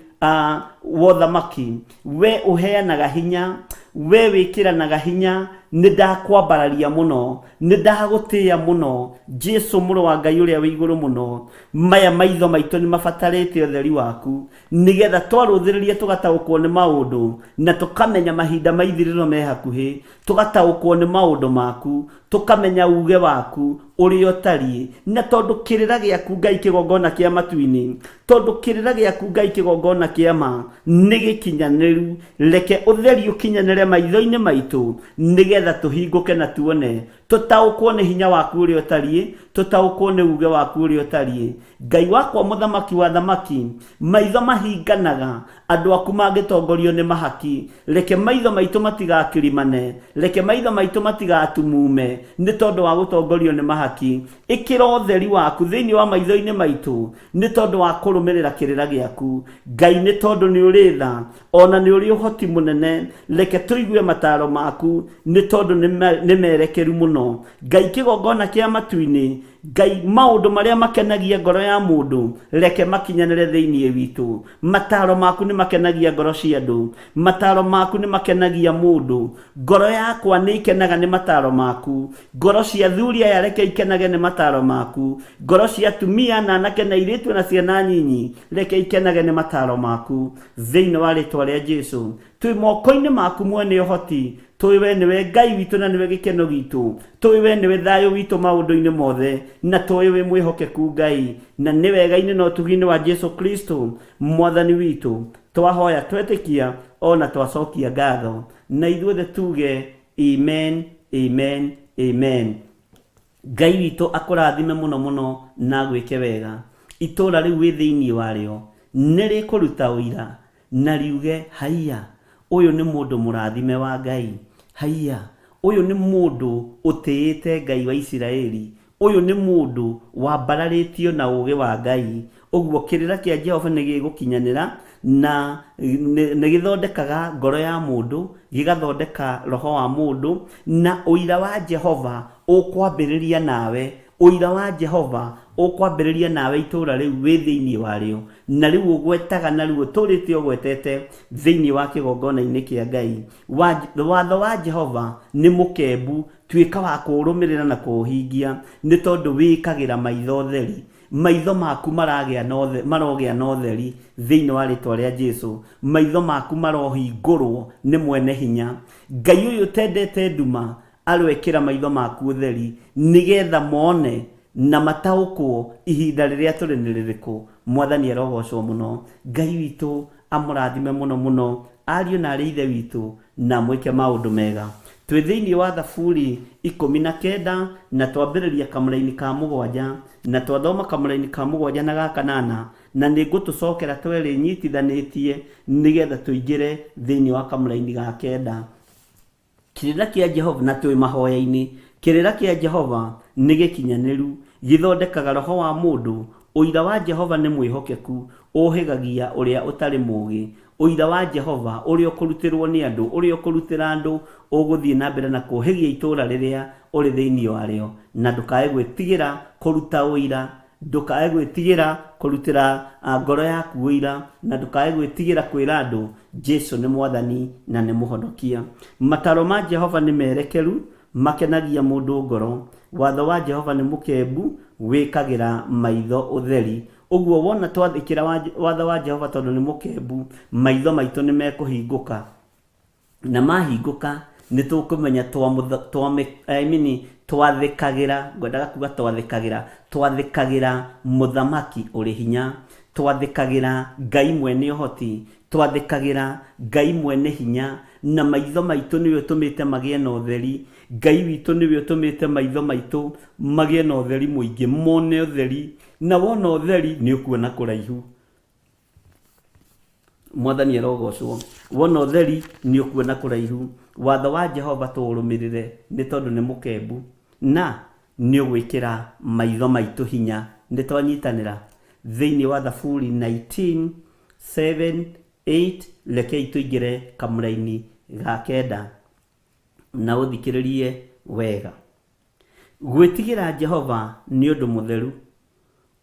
wa ũthamaki, we ũheanaga hinya, we wĩkĩranaga hinya, nĩ ndakwambararia mũno, nĩ ndagũtĩĩa mũno, Jesu mũrũ wa Ngai ũrĩa wĩ igũrũ mũno. Maya maitho maitũ nĩ mabatarĩte ũtheri waku, nĩgetha twarũthĩrĩria tũgataũkwo nĩ maũndũ, na tũkamenya mahinda ma ithirĩro me hakuhĩ, tũgataũkwo nĩ maũndũ maku, tũkamenya uge waku ũrĩa ũtariĩ. Na tondũ kĩrĩra gĩaku Ngai kĩgongona kĩa matu-inĩ, tondũ kĩrĩra gĩaku Ngai kĩgongona kĩa ma nĩ gĩkinyanĩru, reke ũtheri ũkinyanĩre maitho-inĩ maitũ, nĩgetha tũhingũke na tuone, tũtaũkwo nĩ hinya waku ũrĩa ũtariĩ, tũtaũkwo nĩ uge waku ũrĩa ũtariĩ. Ngai wakwa mũthamaki wa thamaki, maitho mahinganaga andũ aku mangĩtongorio nĩ mahaki. Reke maitho maitũ matigakirimane, reke maitho maitũ matigatumume nĩ tondũ wa gũtongorio nĩ mahaki. Ĩkĩra ũtheri waku thĩinĩ wa maitho-inĩ maitũ nĩ tondũ wa kũrũmĩrĩra kĩrĩra gĩaku. Ngai, nĩ tondũ nĩ ũrĩ tha ona nĩ ũrĩ ũhoti mũnene, reke tũigue mataro maku, nĩ tondũ tondũ nĩ merekeru mũno. Ngai kĩgongona kĩa matu-inĩ, Ngai maũndũ marĩa makenagia ngoro ya mũndũ reke makinyanĩre thĩinĩ witũ. Mataro maku nĩ makenagia ngoro cia andũ, mataro maku nĩ makenagia mũndũ. Ngoro yakwa nĩ ikenaga nĩ mataro maku, ngoro cia athuri aya reke ikenage nĩ mataro maku, ngoro cia atumia na anake na airĩtu na ciana nyinyi reke ikenage nĩ mataro maku. Thĩinĩ wa rĩtwa rĩa Jesu, twĩ moko-inĩ maku mwene ũhoti, tũĩ we nĩwe Ngai witũ na nĩwe gĩkeno gitũ, tũĩ we nĩwe thayũ witũ maũndũ-inĩ mothe, na tũĩ wĩ mwĩhokeku Ngai, na nĩ wega-inĩ na ũtugi-inĩ wa Jesu Kristo mwathani witũ twahoya twetĩkia ona twacokia ngatho, na ithuothe tuge amen, amen, amen. Ngai witũ akũrathime mũno mũno na agwĩke wega. Itũũra rĩu wĩ thĩinĩ warĩo nĩ rĩkũruta ũira na riuge haiya, ũyũ nĩ mũndũ mũrathime wa Ngai, haiya, ũyũ nĩ mũndũ ũtĩĩte Ngai wa Isiraeli, ũyũ nĩ mũndũ wambararĩtio na ũũgĩ wa Ngai. Ũguo kĩrĩra kĩa Jehova nĩ gĩgũkinyanĩra na nĩ gĩthondekaga ngoro ya mũndũ, gĩgathondeka roho wa mũndũ, na ũira wa Jehova ũkwambĩrĩria nawe. Ũira wa Jehova ũkwambĩrĩria nawe itũũra rĩu wĩ thĩinĩ warĩo, na rĩu ũgwetaga na rĩu ũtũrĩte ũgwetete thĩinĩ wa kĩgongona-inĩ kĩa Ngai. Watho wa Jehova nĩ mũkembu, tuĩka wa kũũrũmĩrĩra na kũũhingia, nĩ tondũ wĩkagĩra maitho ũtheri. Maitho maku maragĩa na marogĩa na ũtheri thĩinĩ wa rĩtwa rĩa Jesu. Maitho maku marohingũrwo nĩ mwene hinya. Ngai ũyũ ũtendete nduma aroĩkĩra maitho maku ũtheri nĩgetha mone na mataũkwo ihinda rĩrĩa tũrĩ nĩ rĩrĩkũ. Mwathani arogocwo mũno. Ngai witũ amũrathime mũno mũno, ariũ na arĩ ithe witũ, na mwĩke maũndũ mega. Twĩ thĩinĩ wa Thaburi 19 na twambĩrĩria kamũraini ka 7 na twathoma kamũraini ka 7 na ga 8, na nĩ ngũtũcokera twerĩ nyitithanĩtie nĩgetha tũingĩre thĩinĩ wa kamũraini ga 9. Kĩrĩra kĩa Jehova, na twĩ mahoya-inĩ, kĩrĩra kĩa Jehova nĩ gĩkinyanĩru, gĩthondekaga roho wa mũndũ. Ũira wa Jehova nĩ mwĩhokeku, ũhĩgagia ũrĩa ũtarĩ mũũgĩ. Ũira wa Jehova ũrĩa ũkũrutĩrwo nĩ andũ, ũrĩa ũkũrutĩra andũ, ũgũthiĩ na mbere na kũhĩgia itũũra rĩrĩa ũrĩ thĩinĩ warĩo, na ndũkae gwĩtigĩra kũruta ũira, ndũkae gwĩtigĩra kũrutĩra ngoro yaku ũira, na ndũkae gwĩtigĩra kwĩra andũ Jesu nĩ mwathani na nĩ mũhonokia. Mataro ma Jehova nĩ merekeru, makenagia mũndũ ngoro. Watho wa Jehova nĩ mũkembu, wĩkagĩra maitho ũtheri. Ũguo wona twathĩkĩra watho wa Jehova tondũ nĩ mũkembu, maitho maitũ nĩ mekũhingũka, na mahingũka nĩ tũkũmenya twathĩkagĩra, ngwendaga kuga twathĩkagĩra, twathĩkagĩra mũthamaki ũrĩ hinya, twathĩkagĩra Ngai mwene ũhoti, twathĩkagĩra Ngai mwene hinya, na maitho maitũ nĩwe ũtũmĩte magĩe na ũtheri. Ngai witũ nĩwe ũtũmĩte maitho maitũ magĩe na ũtheri mũingĩ, mone ũtheri, na wona ũtheri nĩ ũkuona kũraihu. Mwathani arogocwo. Wona ũtheri nĩ ũkuona kũraihu. Watho wa Jehova tũũrũmĩrĩre nĩ tondũ nĩ mũkembu na nĩ ũgwĩkĩra maitho maitũ hinya. Nĩ twanyitanĩra thĩinĩ wa Thaburi 19 7 8. Rekei tũingĩre kamũraini ga 9 na ũthikĩrĩrie wega. Gwĩtigĩra Jehova nĩ ũndũ mũtheru,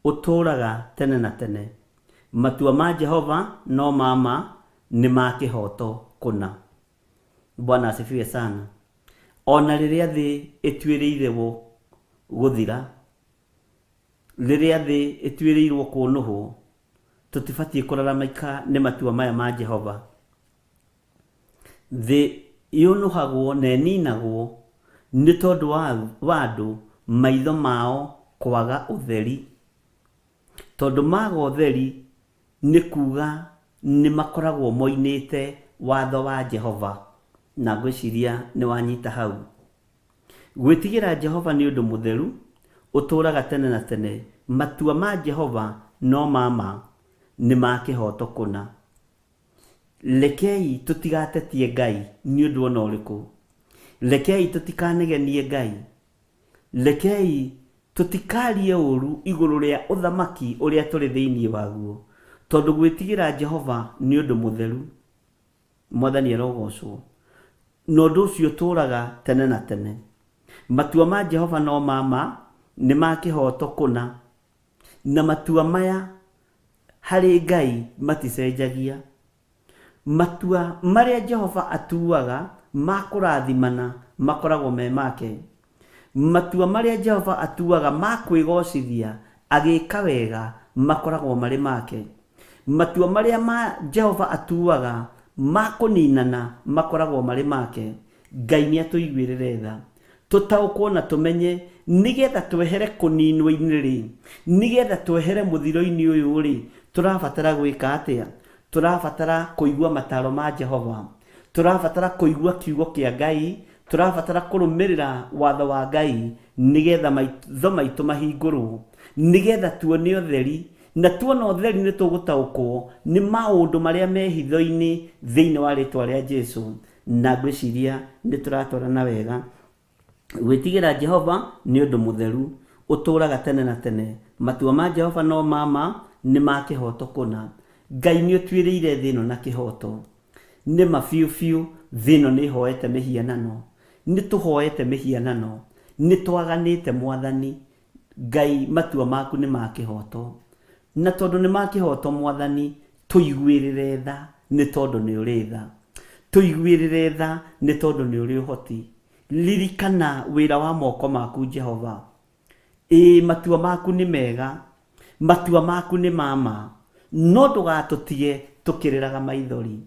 ũtũũraga tene na tene. Matua ma Jehova no ma ma, nĩ ma kĩhooto kũna. Bwana asifiwe sana. Ona rĩrĩa thĩ ĩtuĩrĩirwo gũthira, rĩrĩa thĩ ĩtuĩrĩirwo kũnũhwo, tũtibatiĩ kũraramĩka nĩ matua maya ma Jehova. Thĩ yũnũhagwo na ĩninagwo nĩ tondũ wa andũ maitho mao kwaga ũtheri. Tondũ maga ũtheri nĩ kuga nĩ makoragwo moinĩte watho wa Jehova, na ngwĩciria nĩ wanyita hau. Gwĩtigĩra Jehova nĩ ũndũ mũtheru, ũtũũraga tene na tene. Matua ma Jehova no ma ma, nĩ ma kĩhooto kũna. Rekei tũtigatetie Ngai nĩ ũndũ ona ũrĩkũ. Rekei tũtikanegenie Ngai. Rekei tũtikarie ũũru igũrũ rĩa ũthamaki ũrĩa tũrĩ thĩinĩ waguo, tondũ gwĩtigĩra Jehova nĩ ũndũ mũtheru. Mwathani arogocwo. Na ũndũ ũcio ũtũũraga tene na tene. Matua ma Jehova no ma ma, nĩ ma kĩhooto kũna. Na matua maya harĩ Ngai maticenjagia. Matua marĩa Jehova atuaga ma kũrathimana makoragwo me make. Matua marĩa Jehova atuaga ma kwĩgocithia agĩka wega makoragwo marĩ make. Matua marĩa ma Jehova atuaga ma kũninana makoragwo marĩ make. Ngai nĩ atũiguĩrĩre tha. Tũtaũkwo na tũmenye nĩgetha twehere kũninwo-inĩ rĩ, nĩgetha twehere mũthiro-inĩ ũyũ rĩ, tũrabatara gwĩka atĩa? Tũrabatara kũigua mataro ma Jehova. Tũrabatara kũigua kiugo kĩa Ngai. Tũrabatara kũrũmĩrĩra watho wa Ngai nĩgetha maitho maitũ mahingũrwo, nĩgetha tuone ũtheri, na tuona ũtheri nĩ tũgũtaũkwo nĩ maũndũ marĩa me hitho-inĩ thĩinĩ wa rĩtwa rĩa Jesu. Na ngwĩciria nĩ tũratwarana wega. Gwĩtigĩra Jehova nĩ ũndũ mũtheru ũtũũraga tene na tene. Matua ma Jehova no ma ma, nĩ ma kĩhooto kũna. Ngai nĩ ũtuĩrĩire thĩ ĩno na kĩhooto. Nĩ ma biũ biũ thĩ ĩno nĩ ĩhoete mĩhianano. Nĩ tũhoete mĩhianano. Nĩ twaganĩte Mwathani. Ngai matua maku nĩ ma kĩhooto. Na tondũ nĩ ma kĩhooto Mwathani, tũiguĩrĩre tha nĩ tondũ nĩ ũrĩ tha. Tũiguĩrĩre tha nĩ tondũ nĩ ũrĩ ũhoti. Ririkana wĩra wa moko maku Jehova. Ĩĩ matua maku nĩ mega, matua maku nĩ ma ma, no ndũgatũtige tũkĩrĩraga maithori.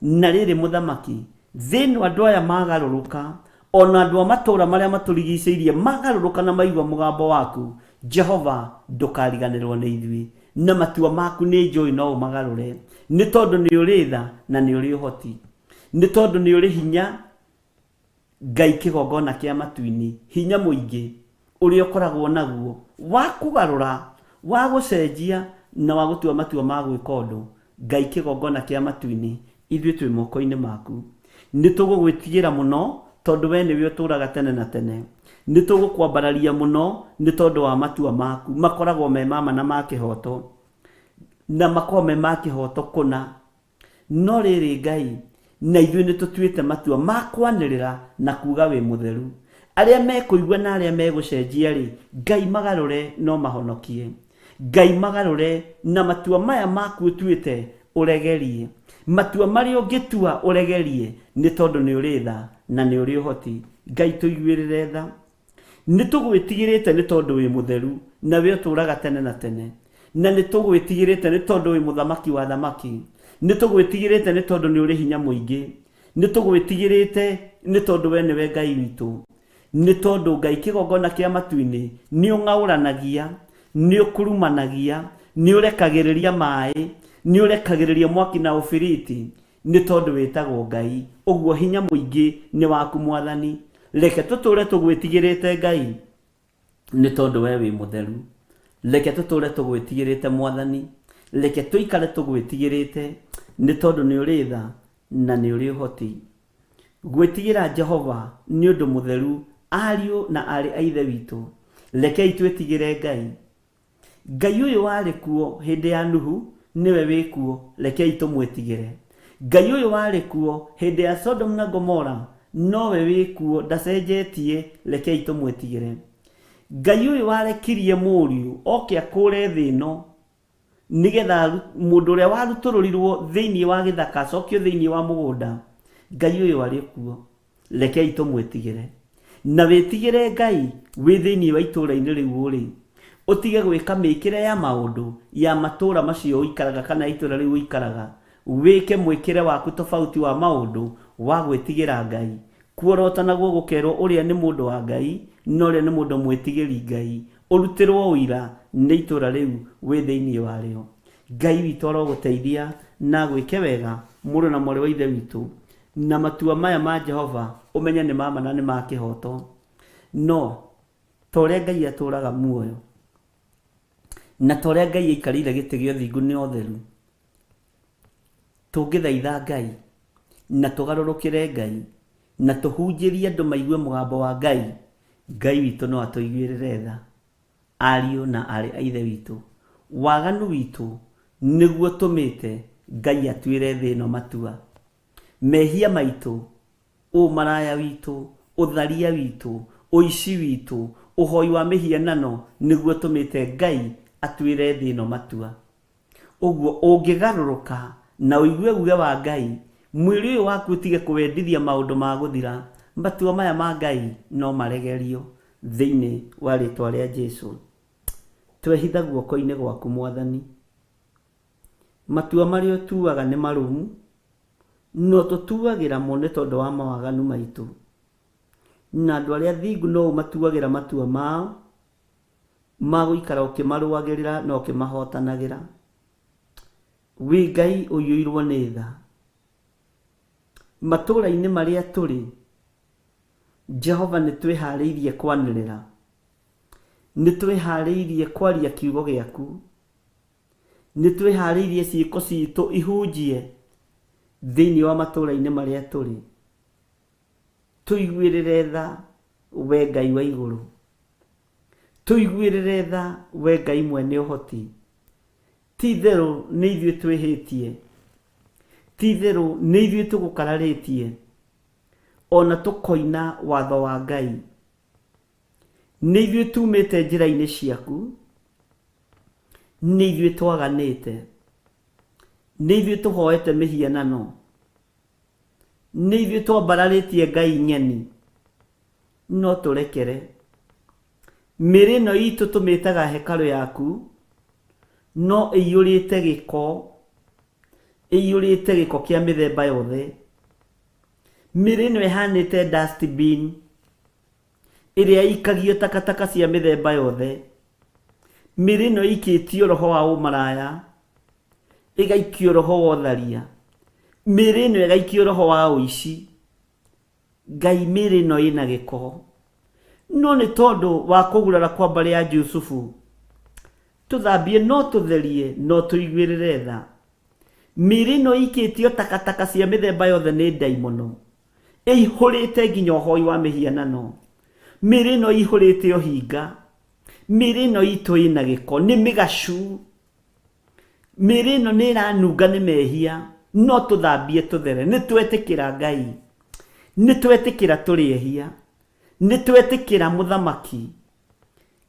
Na rĩrĩ mũthamaki, thĩ ĩno andũ aya magarũrũka, ona andũ a matũũra marĩa matũrigicĩirie magarũrũka na maigua mũgambo waku, Jehova ndũkariganĩrwo nĩ ithuĩ. Na matua maku nĩ njũĩ no ũmagarũre, nĩ tondũ nĩ ũrĩ tha na nĩ ũrĩ ũhoti, nĩ tondũ nĩ ũrĩ hinya. Ngai kĩgongona kĩa matu-inĩ, hinya mũingĩ ũrĩa ũkoragwo naguo wa kũgarũra, wa gũcenjia na wa gũtua matua ma gwĩka ũndũ. Ngai kĩgongona kĩa matu-inĩ, ithuĩ twĩ moko-inĩ maku. Nĩ tũgũgwĩtigĩra mũno tondũ we nĩwe ũtũũraga tene na tene. Nĩ tũgũkwambararia mũno nĩ tondũ wa matua maku makoragwo me ma ma na ma kĩhooto, na makoragwo me ma kĩhooto kũna. No rĩrĩ Ngai, na ithuĩ nĩ tũtuĩte matua ma kwanĩrĩra na kuga wĩ mũtheru. Arĩa mekũigua na arĩa megũcenjia rĩ, Ngai magarũre no mahonokie. Ngai magarũre na matua maya maku ũtuĩte ũregerie. Matua marĩa ũngĩtua ũregerie nĩ tondũ nĩ ũrĩ tha na nĩ ũrĩ ũhoti. Ngai tũiguĩrĩre tha. Nĩ tũgwĩtigĩrĩte nĩ tondũ wĩ mũtheru na we ũtũũraga tene na tene. Na nĩ tũgwĩtigĩrĩte nĩ tondũ wĩ mũthamaki wa thamaki. Nĩ tũgwĩtigĩrĩte nĩ tondũ nĩ ũrĩ hinya mũingĩ. Nĩ tũgwĩtigĩrĩte nĩ tondũ we nĩwe Ngai witũ. Nĩ tondũ Ngai kĩgongona kĩa matu-inĩ nĩ ũng'aũranagia, nĩ ũkurumanagia, nĩ ũrekagĩrĩria maĩ, nĩ ũrekagĩrĩria mwaki na ũbiriti, nĩ tondũ wĩtagwo Ngai. Ũguo hinya mũingĩ nĩ waku Mwathani. Reke tũtũũre tũgwĩtigĩrĩte Ngai nĩ tondũ we wĩ mũtheru. Reke tũtũũre tũgwĩtigĩrĩte Mwathani. Reke tũikare tũgwĩtigĩrĩte nĩ tondũ nĩ ũrĩ tha na nĩ ũrĩ ũhoti. Gwĩtigĩra Jehova nĩ ũndũ mũtheru, ariũ na aarĩ a Ithe witũ. Rekei twĩtigĩre Ngai. Ngai ũyũ warĩ kuo hĩndĩ ya Nuhu nĩwe wĩ kuo, rekei tũmwĩtigĩre. Ngai ũyũ warĩ kuo hĩndĩ ya Sodom na Gomora nowe wĩ kuo, ndacenjetie, rekei tũmwĩtigĩre. Ngai ũyũ warekirie mũriũ oke akũre thĩ ĩno nĩgetha mũndũ ũrĩa warutũrũrirwo thĩinĩ wa gĩthaka acokio thĩinĩ wa mũgũnda, Ngai ũyũ arĩ kuo, rekei tũmwĩtigĩre. Na wĩtigĩre Ngai wĩ thĩinĩ wa itũũra-inĩ rĩu ũrĩ, ũtige gwĩka mĩkĩre ya maũndũ ya matũũra macio ũikaraga kana itũũra rĩu ũikaraga, wĩke mwĩkĩre waku tofauti wa maũndũ wa gwĩtigĩra Ngai. Kuorotanagwo gũkerwo ũrĩa nĩ mũndũ wa Ngai na ũrĩa nĩ mũndũ mwĩtigĩri Ngai, ũrutĩrwo ũira nĩ itũũra rĩu wĩ thĩinĩ warĩo. Ngai witũ arogũteithia na agwĩke wega mũrũ na mwarĩ wa Ithe witũ, na matua maya ma Jehova ũmenye nĩ ma ma na nĩ ma kĩhooto. No ta ũrĩa Ngai atũũraga muoyo na ta ũrĩa Ngai aikarĩire gĩtĩ gĩa ũthingu nĩ ũtheru, tũngĩthaitha Ngai na tũgarũrũkĩre Ngai na tũhunjĩrie andũ maigue mũgambo wa Ngai, Ngai witũ no atũiguĩrĩre tha. Ariũ na aarĩ a Ithe witũ, waganu witũ nĩguo ũtũmĩte Ngai atuĩre thĩ ĩno matua. Mehia maitũ Ũmaraya witũ, ũtharia witũ, ũici witũ, ũhoi wa mĩhianano nĩguo ũtũmĩte Ngai atuĩre thĩ ĩno matua. Ũguo ũngĩgarũrũka na ũigue uge wa Ngai, mwĩrĩ ũyũ waku ũtige kũwendithia maũndũ ma gũthira, matua maya ma Ngai no maregerio thĩinĩ wa rĩtwa rĩa Jesu. Twehitha guoko-inĩ gwaku Mwathani. Matua marĩa ũtuaga nĩ marũmu, no tũtuagĩra mo nĩ tondũ wa mawaganu maitũ. Na andũ arĩa athingu no ũmatuagĩra matua mao, ma gũikara ũkĩmarũagĩrĩra na ũkĩmahotanagĩra. Wĩ Ngai ũiyũirwo nĩ tha. Matũũra-inĩ marĩa tũrĩ, Jehova nĩ twĩharĩirie kwanĩrĩra. Nĩ twĩharĩirie kwaria kiugo gĩaku. Nĩ twĩharĩirie ciĩko citũ ihunjie thĩinĩ wa matũũra-inĩ marĩa tũrĩ. Tũiguĩrĩre tha we Ngai wa igũrũ. Tũiguĩrĩre tha we Ngai mwene ũhoti. Ti itherũ nĩ ithuĩ twĩhĩtie. Ti itherũ nĩ ithuĩ tũgũkararĩtie ona tũkoina watho wa Ngai. Nĩ ithuĩ tumĩte njĩra-inĩ ciaku, nĩ ithuĩ twaganĩte, nĩ ithuĩ tũhoete mĩhianano, nĩ ithuĩ twambararĩtie ngai ng'eni, no tũrekere. Mĩĩrĩ ĩno itũ tũmĩtaga hekarũ yaku, no ĩiyũrĩte gĩko, ĩiyũrĩte gĩko kĩa mĩthemba yothe. Mĩĩrĩ ĩno ĩhanĩte dustbin ĩrĩa ĩikagio takataka cia mĩthemba yothe. Mĩĩrĩ ĩno ĩikĩtio roho wa ũmaraya, ĩgaikio roho wa ũtharia, mĩĩrĩ ĩno ĩgaikio roho wa ũici. Ngai mĩĩrĩ ĩno ĩna gĩko. No nĩ tondũ wa kũgurara kwa mbarĩ ya Jusufu, tũthambie no tũtherie no tũiguĩrĩre tha. Mĩĩrĩ ĩno ĩikĩtio takataka cia mĩthemba yothe nĩ ndaimono, ĩihũrĩte nginya ũhoi wa mĩhianano. Mĩĩrĩ ĩno ĩihũrĩte ũhinga. Mĩĩrĩ ĩno itũ ĩna gĩko, nĩ mĩgacu. Mĩĩrĩ ĩno nĩ ĩranunga nĩ mehia, no tũthambie tũthere. Nĩ twetĩkĩra Ngai. Nĩ twetĩkĩra tũrĩ ehia. Nĩ twetĩkĩra mũthamaki.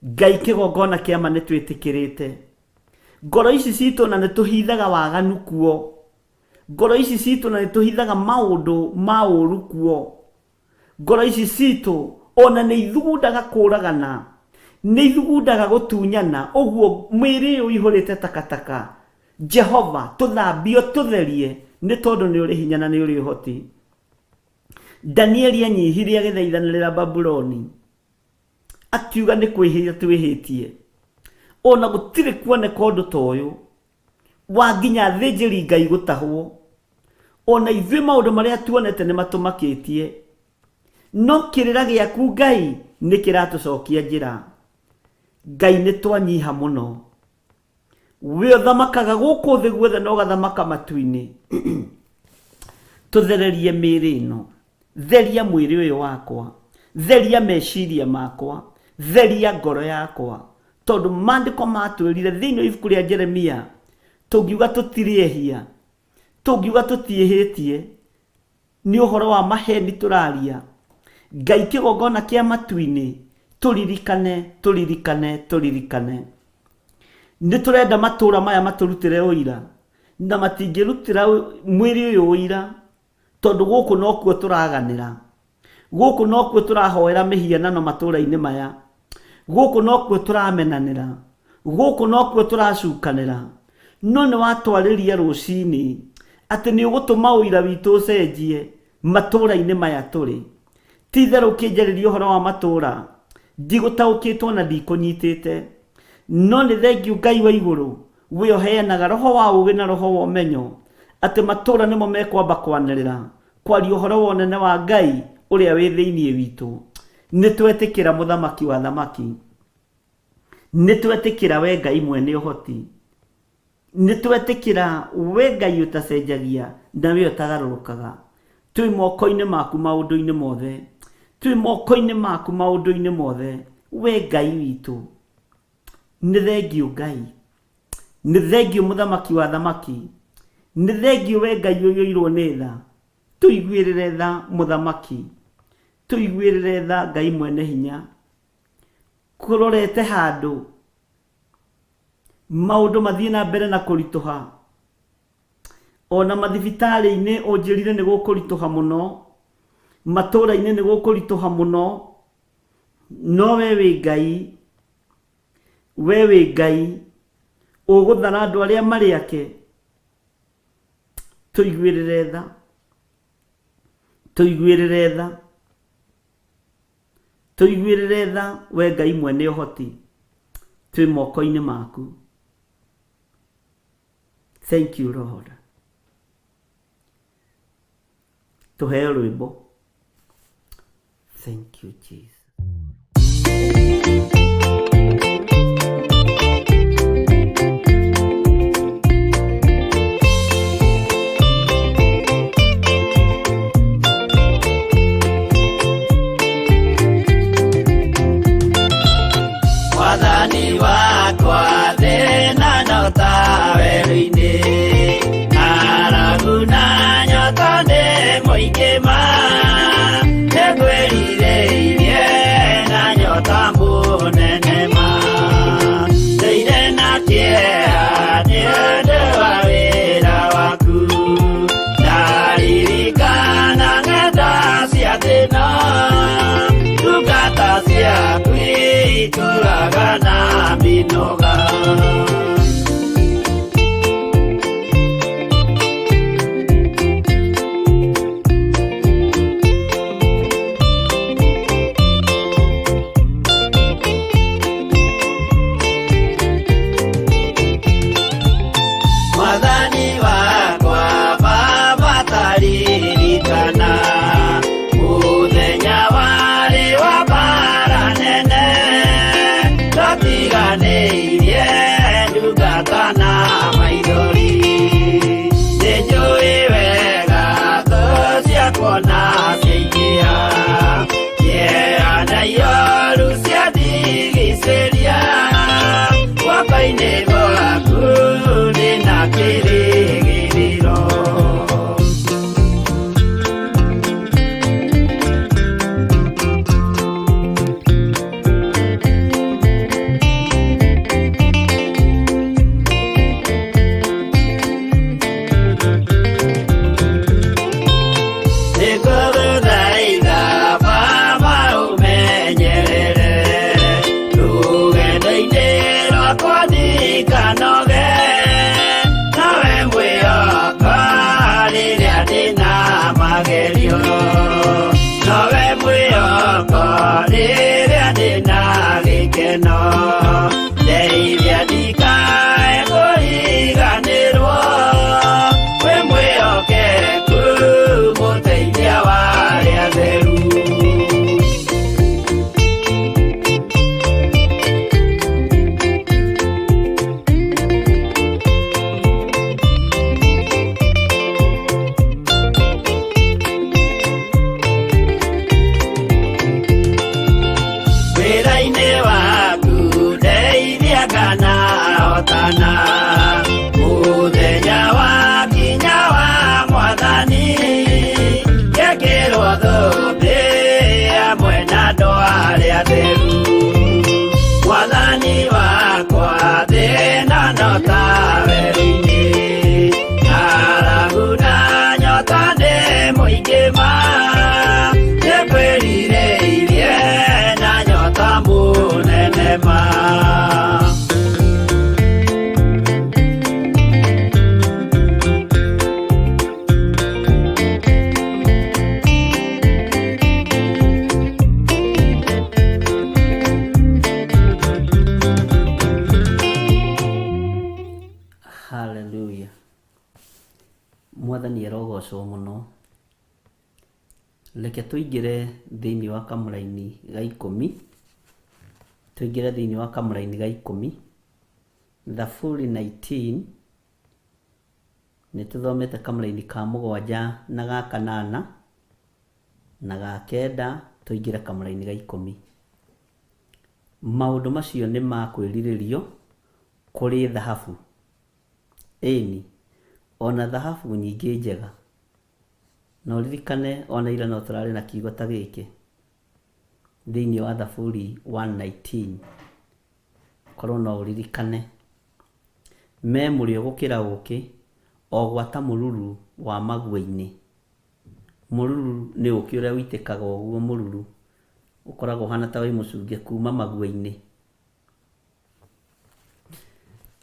Ngai kĩgongona kĩa ma nĩ twĩtĩkĩrĩte. Ngoro ici citũ na nĩ tũhithaga waganu kuo. Ngoro ici citũ na nĩ tũhithaga maũndũ ma ũru kuo. Ngoro ici citũ ona nĩ ithugundaga kũragana, nĩ ithugundaga gũtunyana, ũguo mwĩrĩ ũyũ ũihũrĩte takataka. Jehova, tũthambie ũtũtherie, nĩ tondũ nĩ ũrĩ hinya na nĩ ũrĩ ũhoti. Danieli anyihirie agĩthaithanĩrĩra Babuloni, akiuga nĩ kwĩhia twĩhĩtie, ona gũtirĩ kuoneka ũndũ ta ũyũ wa nginya athĩnjĩri Ngai gũtahwo. Ona ithuĩ maũndũ marĩa tuonete nĩ matũmakĩtie, no kĩrĩra gĩaku Ngai nĩ kĩratũcokia njĩra. Ngai nĩ twanyiha mũno. We ũthamakaga gũkũ thĩ guothe na ũgathamaka matu-inĩ. Tũthererie mĩĩrĩ ĩno. Theria mwĩrĩ ũyũ wakwa. Theria meciria makwa. Theria ngoro yakwa. Tondũ maandĩko matwĩrire thĩinĩ wa ibuku rĩa Jeremia, tũngiuga tũtirĩ ehia, tũngiuga tũtiĩhĩtie, nĩ ũhoro wa maheni tũraria. Ngai kĩgongona kĩa matu-inĩ, tũririkane, tũririkane, tũririkane. Nĩ tũrenda matũũra maya matũrutĩre ũira, na matingĩrutĩra mwĩrĩ ũyũ ũira, tondũ gũkũ nokuo tũraganĩra. Gũkũ nokuo tũrahoera mĩhianano matũũra-inĩ maya. Gũkũ nokuo tũramenanĩra. Gũkũ nokuo tũracukanĩra. No nĩ watwarĩria rũcinĩ atĩ nĩ ũgũtũma ũira witũ ũcenjie matũũra-inĩ maya tũrĩ. Ti itherũ ũkĩnjarĩria ũhoro wa matũũra, ndigũtaũkĩtwo na ndikũnyitĩte. No nĩ thengiũ Ngai wa igũrũ, we ũheanaga roho wa ũũgĩ na roho wa ũmenyo, atĩ matũũra nĩmo mekwamba kwanĩrĩra kwaria ũhoro wa ũnene wa Ngai ũrĩa wĩ thĩinĩ witũ. Nĩ twetĩkĩra mũthamaki wa thamaki. Nĩ twetĩkĩra we Ngai mwene ũhoti. Nĩ twetĩkĩra we Ngai ũtacenjagia na we ũtagarũrũkaga. Twĩ moko-inĩ maku maũndũ-inĩ mothe. Twĩ moko-inĩ maku maũndũ-inĩ mothe. We Ngai witũ. Nĩ thengiũ Ngai. Nĩ thengiũ mũthamaki wa thamaki. Nĩ thengiũ we Ngai ũiyũirwo nĩ tha. Tũiguĩrĩre tha mũthamaki, tũiguĩrĩre tha Ngai mwene hinya. Kũrorete handũ maũndũ mathiĩ na mbere na kũritũha, ona mathibitarĩ-inĩ ũnjĩrire nĩ gũkũritũha mũno, matũũra-inĩ nĩ gũkũritũha mũno, no we wĩ Ngai, we wĩ Ngai, ũgũthara andũ arĩa marĩ ake. Tũiguĩrĩre tha, tũiguĩrĩre tha, tũiguĩrĩre tha, we Ngai mwene ũhoti, twĩ moko-inĩ maku. Thank you Lord. Tũheo rwĩmbo. Thank you Jesus. Mwathani wakwa thĩna nyota werũ-inĩ, ng'aragu na nyota nĩ mũingĩ ma, nĩngwĩrirĩirie na nyota mũnene ma, ndũire na kĩeha nĩ ũndũ wa wĩra waku, ndaririkana ng'enda cia thĩna, ndungata ciaku itũraga na mĩnoga. Mwathani wakwa Baba taririkana mũthenya warĩ wa mbara nene, ndatiganĩirie ndungata na maithori, nĩnjũĩ wega thũ ciakwa na ciaingĩha, kĩeha na ioru ciandigicĩria, guoko-inĩ gwaku ndĩna kĩrĩgĩrĩro. Nĩngũgũthaitha Baba ũmenyerere rũgendo-inĩ rwakwa ndikanoge, nawe mwĩhoka rĩrĩa ndĩna magerio, nowe mwĩhoko rĩrĩa ndĩna gĩkeno, ndeithia ndikae kũriganĩrwo, wĩ mwĩhokeku mũteithia wa arĩa atheru. Wĩra-inĩ waku ndeithia kana hotana, mũthenya wakinya wa mwathani, ngekĩrwo thũmbĩ hamwe na andũ arĩa atheru. Mwathani wakwa thĩna nyota werũ-inĩ, ng'aragu na nyota nĩ mũingĩ ma, nĩngwĩrirĩirie na nyota mũnene ma. Hallelujah. Mwathani arogocwo mũno. Reke tũingĩre thĩinĩ wa kamũraini ga ikũmi, tũingĩre thĩinĩ wa kamũraini ga ikũmi, Thaburi 19, nĩ tũthomete kamũraini ka mũgwanja na ga kanana na ga kenda, tũingĩre kamũraini ga ikũmi. Maũndũ macio nĩ ma kwĩrirĩrio kũrĩ thahabu, ĩni, ona thahabu nyingĩ njega, Na ũririkane ona ira no tũrarĩ na kiugo ta gĩkĩ thĩinĩ wa Thaburi 119. Korwo no ũririkane, me mũrĩo gũkĩra ũkĩ, o gwata mũruru wa magua-inĩ. Mũruru nĩ ũkĩ ũrĩa ũitĩkaga ũguo, mũruru ũkoragwo ũhana ta wĩ mũcunge kuma magua-inĩ.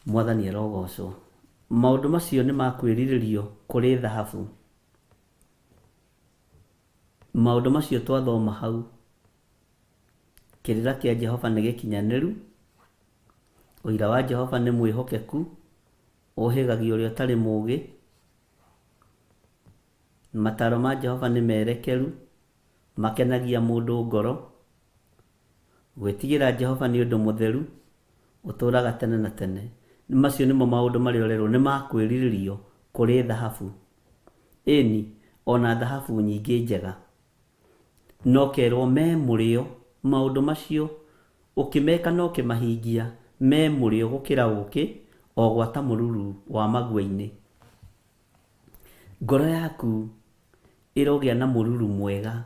Mwathani arogocwo. Maũndũ macio nĩ ma kwĩrirĩrio kũrĩ thahabu. Maũndũ macio twathoma hau, kĩrĩra kĩa Jehova nĩ gĩkinyanĩru, ũira wa Jehova nĩ mwĩhokeku, ũhĩgagia ũrĩa ũtarĩ mũũgĩ, mataro ma Jehova nĩ merekeru, makenagia mũndũ ngoro, gwĩtigĩra Jehova nĩ ũndũ mũtheru, ũtũũraga tene na tene. Macio nĩmo maũndũ marĩa ũrerwo nĩ ma kwĩrirĩrio kũrĩ thahabu. Ĩni, ona thahabu nyingĩ njega. No kerwo me mũrĩo maũndũ macio, ũkĩmeka na ũkĩmahingia, me mũrĩo gũkĩra ũkĩ, o gwata mũruru wa magua-inĩ. Ngoro yaku ĩrogĩa na mũruru mwega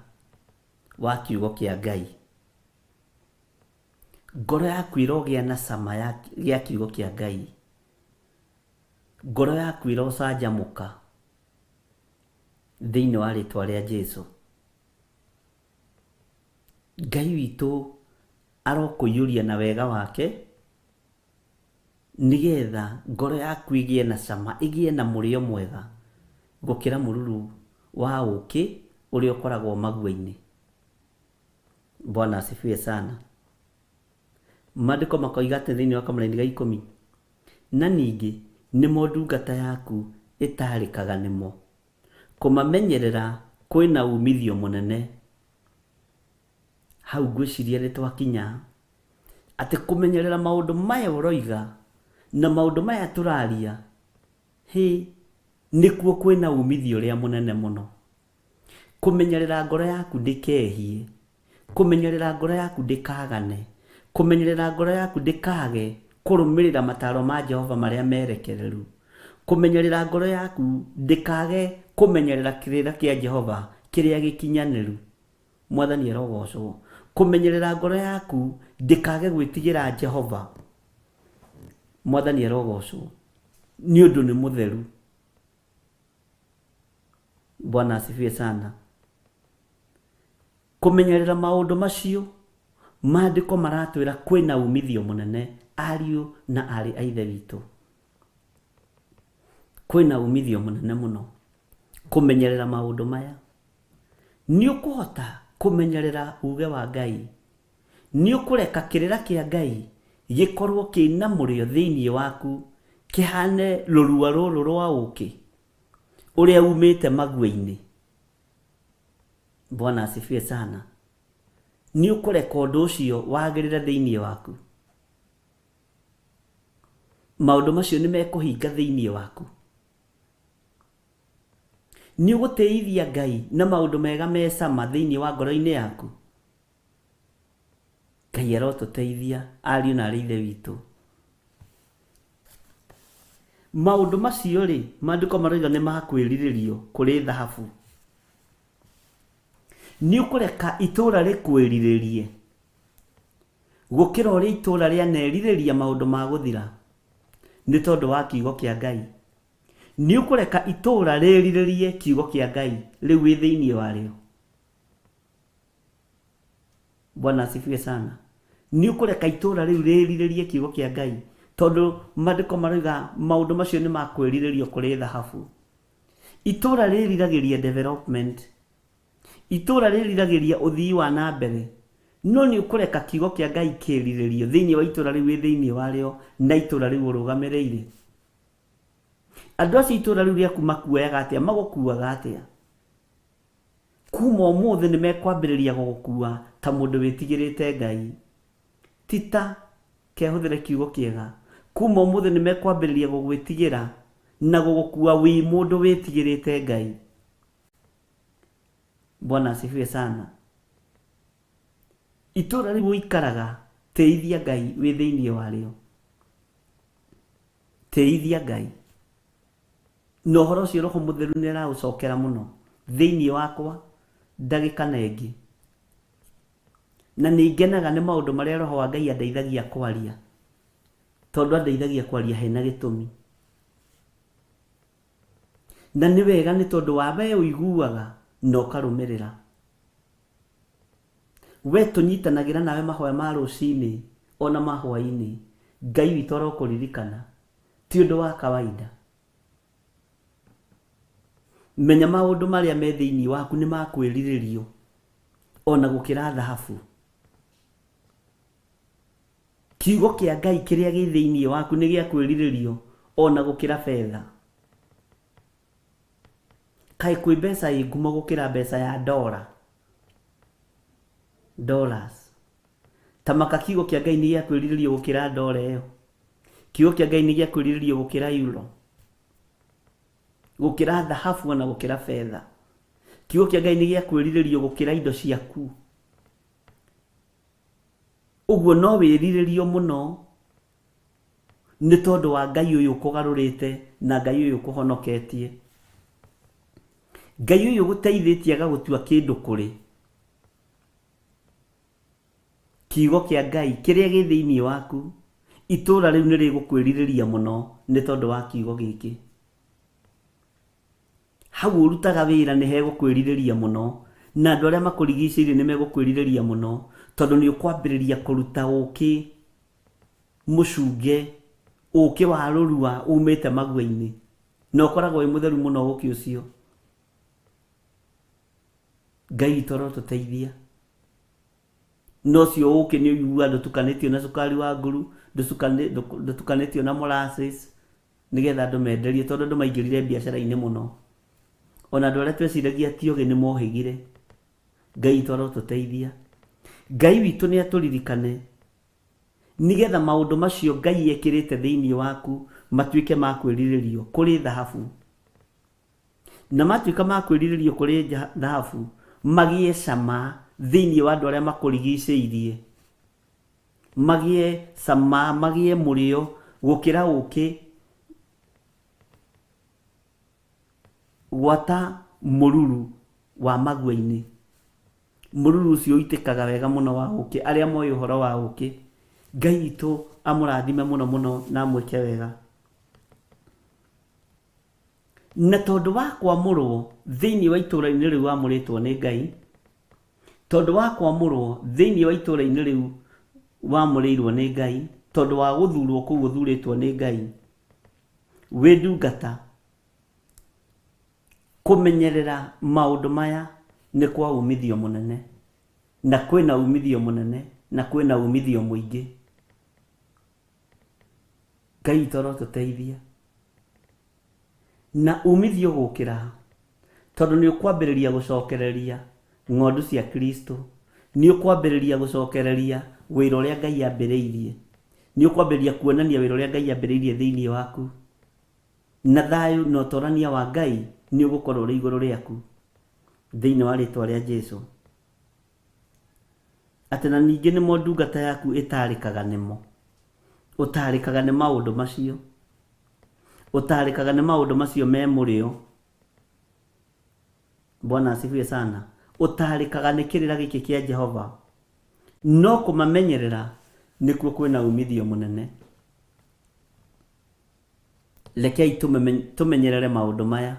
wa kiugo kĩa Ngai. Ngoro yaku ĩrogĩa na cama gĩa kiugo kĩa Ngai. Ngoro yaku ĩrocanjamũka thĩinĩ wa rĩtwa rĩa Jesu. Ngai witũ arokũiyũria na wega wake, nĩgetha ngoro yaku ĩgĩe na cama, ĩgĩe na mũrĩo mwega gũkĩra mũruru wa ũkĩ ũrĩa ũkoragwo magua-inĩ. Bwana asifiwe sana. Maandĩko makoiga atĩ thĩinĩ wa kamũraini ga ikũmi, na ningĩ nĩmo ndungata yaku ĩtaarĩkaga nĩmo, kũmamenyerera kwĩna umithio mũnene. Hau ngwĩciria nĩ twakinya atĩ kũmenyerera maũndũ maya ũroiga na maũndũ maya tũraria, hĩ, nĩkuo kwĩna umithio ũrĩa mũnene mũno. Kũmenyerera ngoro yaku ndĩkehie, kũmenyerera ngoro yaku ndĩkagane, kũmenyerera ngoro yaku ndĩkage kũrũmĩrĩra mataro ma Jehova marĩa merekereru, kũmenyerera ngoro yaku ndĩkage kũmenyerera kĩrĩra kĩa Jehova kĩrĩa gĩkinyanĩru. Mwathani arogocwo. Kũmenyerera ngoro yaku ndĩkage gwĩtigĩra Jehova. Mwathani arogocwo, nĩ ũndũ nĩ mũtheru. Bwana asifiwe sana. Kũmenyerera maũndũ macio, maandĩko maratwĩra kwĩna umithio mũnene, ariũ na aarĩ a Ithe witũ. Kwĩna umithio mũnene mũno kũmenyerera maũndũ maya. Nĩ ũkũhota kũmenyerera uge wa Ngai. Nĩ ũkũreka kĩrĩra kĩa Ngai gĩkorwo kĩna mũrĩo thĩinĩ waku, kĩhane rũrua rũrũ rwa ũkĩ ũrĩa umĩte magua-inĩ. Bwana asifiwe sana. Nĩ ũkũreka ũndũ ũcio wagĩrĩre thĩinĩ waku. Maũndũ macio nĩ mekũhinga thĩinĩ waku. Nĩ ũgũtĩithia Ngai na maũndũ mega me cama thĩinĩ wa ngoro-inĩ yaku. Ngai arotũteithia ariũ na aarĩ a Ithe witũ. Maũndũ macio rĩ, maandĩko maroiga nĩ ma kwĩrirĩrio kũrĩ thahabu. Nĩ ũkũreka itũũra rĩkwĩrirĩrie gũkĩra ũrĩa itũũra rĩanerirĩria maũndũ ma gũthira nĩ tondũ wa kiugo kĩa Ngai. Nĩ ũkũreka itũũra rĩrirĩrie kiugo kĩa Ngai rĩu wĩ thĩinĩ warĩo. Bwana asifiwe sana. Nĩ ũkũreka itũũra rĩu rĩrirĩrie kiugo kĩa Ngai, tondũ maandĩko maroiga maũndũ macio nĩ ma kwĩrirĩrio kũrĩ thahabu. Itũũra rĩriragĩria development, itũũra rĩriragĩria ũthii wa na mbere, no nĩ ũkũreka kiugo kĩa Ngai kĩrirĩrio thĩinĩ wa itũũra rĩu wĩ thĩinĩ warĩo na itũũra rĩu ũrũgamĩrĩire. Andũ acio itũũra rĩu rĩaku makuoyaga atĩa? Magũkuaga atĩa? Kuma ũmũthĩ nĩ mekwambĩrĩria gũgũkua ta mũndũ wĩtigĩrĩte Ngai. Ti ta, kehũthĩre kiugo kĩega, kuma ũmũthĩ nĩ mekwambĩrĩria gũgwĩtigĩra na gũgũkua wĩ mũndũ wĩtigĩrĩte Ngai. Bwana asifiwe sana. Itũũra rĩu ũikaraga, tĩithia Ngai wĩ thĩinĩ warĩo. Tĩithia Ngai. Na ũhoro ũcio Roho Mũtheru nĩ araũcokera mũno. Thĩinĩ wakwa ndagĩka na ĩngĩ. Na nĩ ngenaga nĩ maũndũ marĩa Roho wa Ngai andeithagia kwaria, tondũ andeithagia kwaria hena gĩtũmi. Na nĩ wega nĩ tondũ wa we ũiguaga na ũkarũmĩrĩra. We tũnyitanagĩra nawe mahoya ma rũcinĩ ona ma hwainĩ, Ngai witũ arokũririkana. Ti ũndũ wa kawaida. Menya maũndũ marĩa me thĩinĩ waku nĩ ma kwĩrirĩrio ona gũkĩra thahabu. Kiugo kĩa Ngai kĩrĩa gĩ thĩinĩ waku nĩ gĩa kwĩrirĩrio ona gũkĩra betha. Kaĩ kwĩ mbeca ĩ ngumo gũkĩra mbeca ya ndora? Dollars. Ta maka kiugo kĩa Ngai nĩ gĩa kwĩrirĩrio gũkĩra ndora ĩyo. Kiugo kĩa Ngai nĩ gĩa kwĩrirĩrio gũkĩra euro. Gũkĩra thahabu ona gũkĩra betha. Kiugo kĩa Ngai nĩ gĩa kwĩrirĩrio gũkĩra indo ciaku. Ũguo no wĩrirĩrio mũno nĩ tondũ wa Ngai ũyũ ũkũgarũrĩte na Ngai ũyũ ũkũhonoketie. Ngai ũyũ ũgũteithĩtie agagũtua kĩndũ kũrĩ. Kiugo kĩa Ngai kĩrĩa gĩ thĩinĩ waku, itũũra rĩu nĩ rĩgũkwĩrirĩria mũno nĩ tondũ wa kiugo gĩkĩ. Hau ũrutaga wĩra nĩ hegũkwĩrirĩria mũno, na andũ arĩa makũrigicĩirie nĩ megũkwĩrirĩria mũno, tondũ nĩ ũkwambĩrĩria kũruta ũkĩ mũcunge, ũkĩ wa rũrua umĩte magua-inĩ, na ũkoragwo wĩ mũtheru mũno ũkĩ ũcio. Ngai witũ arotũteithia. Na ũcio ũkĩ nĩ ũiguaga ndũtukanĩtio na cukari wa nguru, ndũtukanĩtio na molasses, nĩgetha andũ menderio, tondũ andũ maingĩrire biacara-inĩ mũno. Ona andũ arĩa tweciragia ti ogĩ nĩ mohĩgire. Ngai witũ arotũteithia. Ngai witũ nĩ atũririkane, nĩgetha maũndũ macio Ngai ekĩrĩte thĩinĩ waku matuĩke ma kwĩrirĩrio kũrĩ thahabu. Na matuĩka ma kwĩrirĩrio kũrĩ thahabu, magĩe cama thĩinĩ wa andũ arĩa makũrigicĩirie. Magĩe cama, magĩe mũrĩo gũkĩra ũkĩ gwata mũruru wa magua-inĩ. Mũruru ũcio ũitĩkaga wega mũno wa ũkĩ, arĩa moĩ ũhoro wa ũkĩ. Ngai witũ amũrathime mũno mũno na amwĩke wega. Na tondũ wa kwamũrwo thĩinĩ wa itũũra-inĩ rĩu wamũrĩtwo nĩ Ngai, tondũ wa kwamũrwo thĩinĩ wa itũũra-inĩ rĩu wamũrĩirwo nĩ Ngai, tondũ wa gũthurwo kũu ũthurĩtwo nĩ Ngai, wĩ ndungata, kũmenyerera maũndũ maya nĩ kwa umithio mũnene, na kwĩna umithio mũnene, na kwĩna umithio mũingĩ. Ngai witũ arotũteithia. Na umithio gũkĩra ha? Tondũ nĩ ũkwambĩrĩria gũcokereria ng'ondu cia Kristo, nĩ ũkwambĩrĩria gũcokereria wĩra ũrĩa Ngai ambĩrĩirie, nĩ ũkwambĩrĩria kuonania wĩra ũrĩa Ngai ambĩrĩirie thĩinĩ waku, na thayũ na ũtorania wa Ngai nĩ ũgũkorwo ũrĩ igũrũ rĩaku thĩinĩ wa rĩtwa rĩa Jesu. Atĩ na ningĩ nĩmo ndungata yaku ĩtaarĩkaga nĩmo. Ũtaarĩkaga nĩ maũndũ macio. Ũtaarĩkaga nĩ maũndũ macio me mũrĩo. Bwana asifiwe sana. Ũtaarĩkaga nĩ kĩrĩra gĩkĩ kĩa Jehova. No kũmamenyerera nĩkuo kwĩna umithio mũnene. Rekei tũmenyerere maũndũ maya.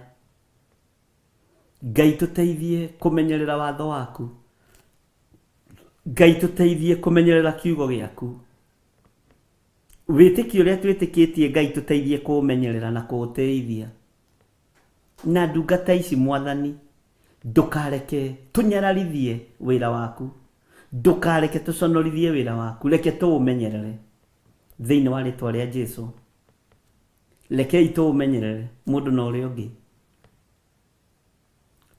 Ngai tũteithie kũmenyerera watho waku. Ngai tũteithie kũmenyerera kiugo gĩaku. Wĩtĩkio ũrĩa twĩtĩkĩtie Ngai tũteithie kũũmenyerera na kũũtĩithia. Na ndungata ici Mwathani, ndũkareke tũnyararithie wĩra waku. Ndũkareke tũconorithie wĩra waku. Reke tũũmenyerere. Thĩinĩ wa rĩtwa rĩa Jesu. Rekei tũũmenyerere mũndũ na ũrĩa ũngĩ.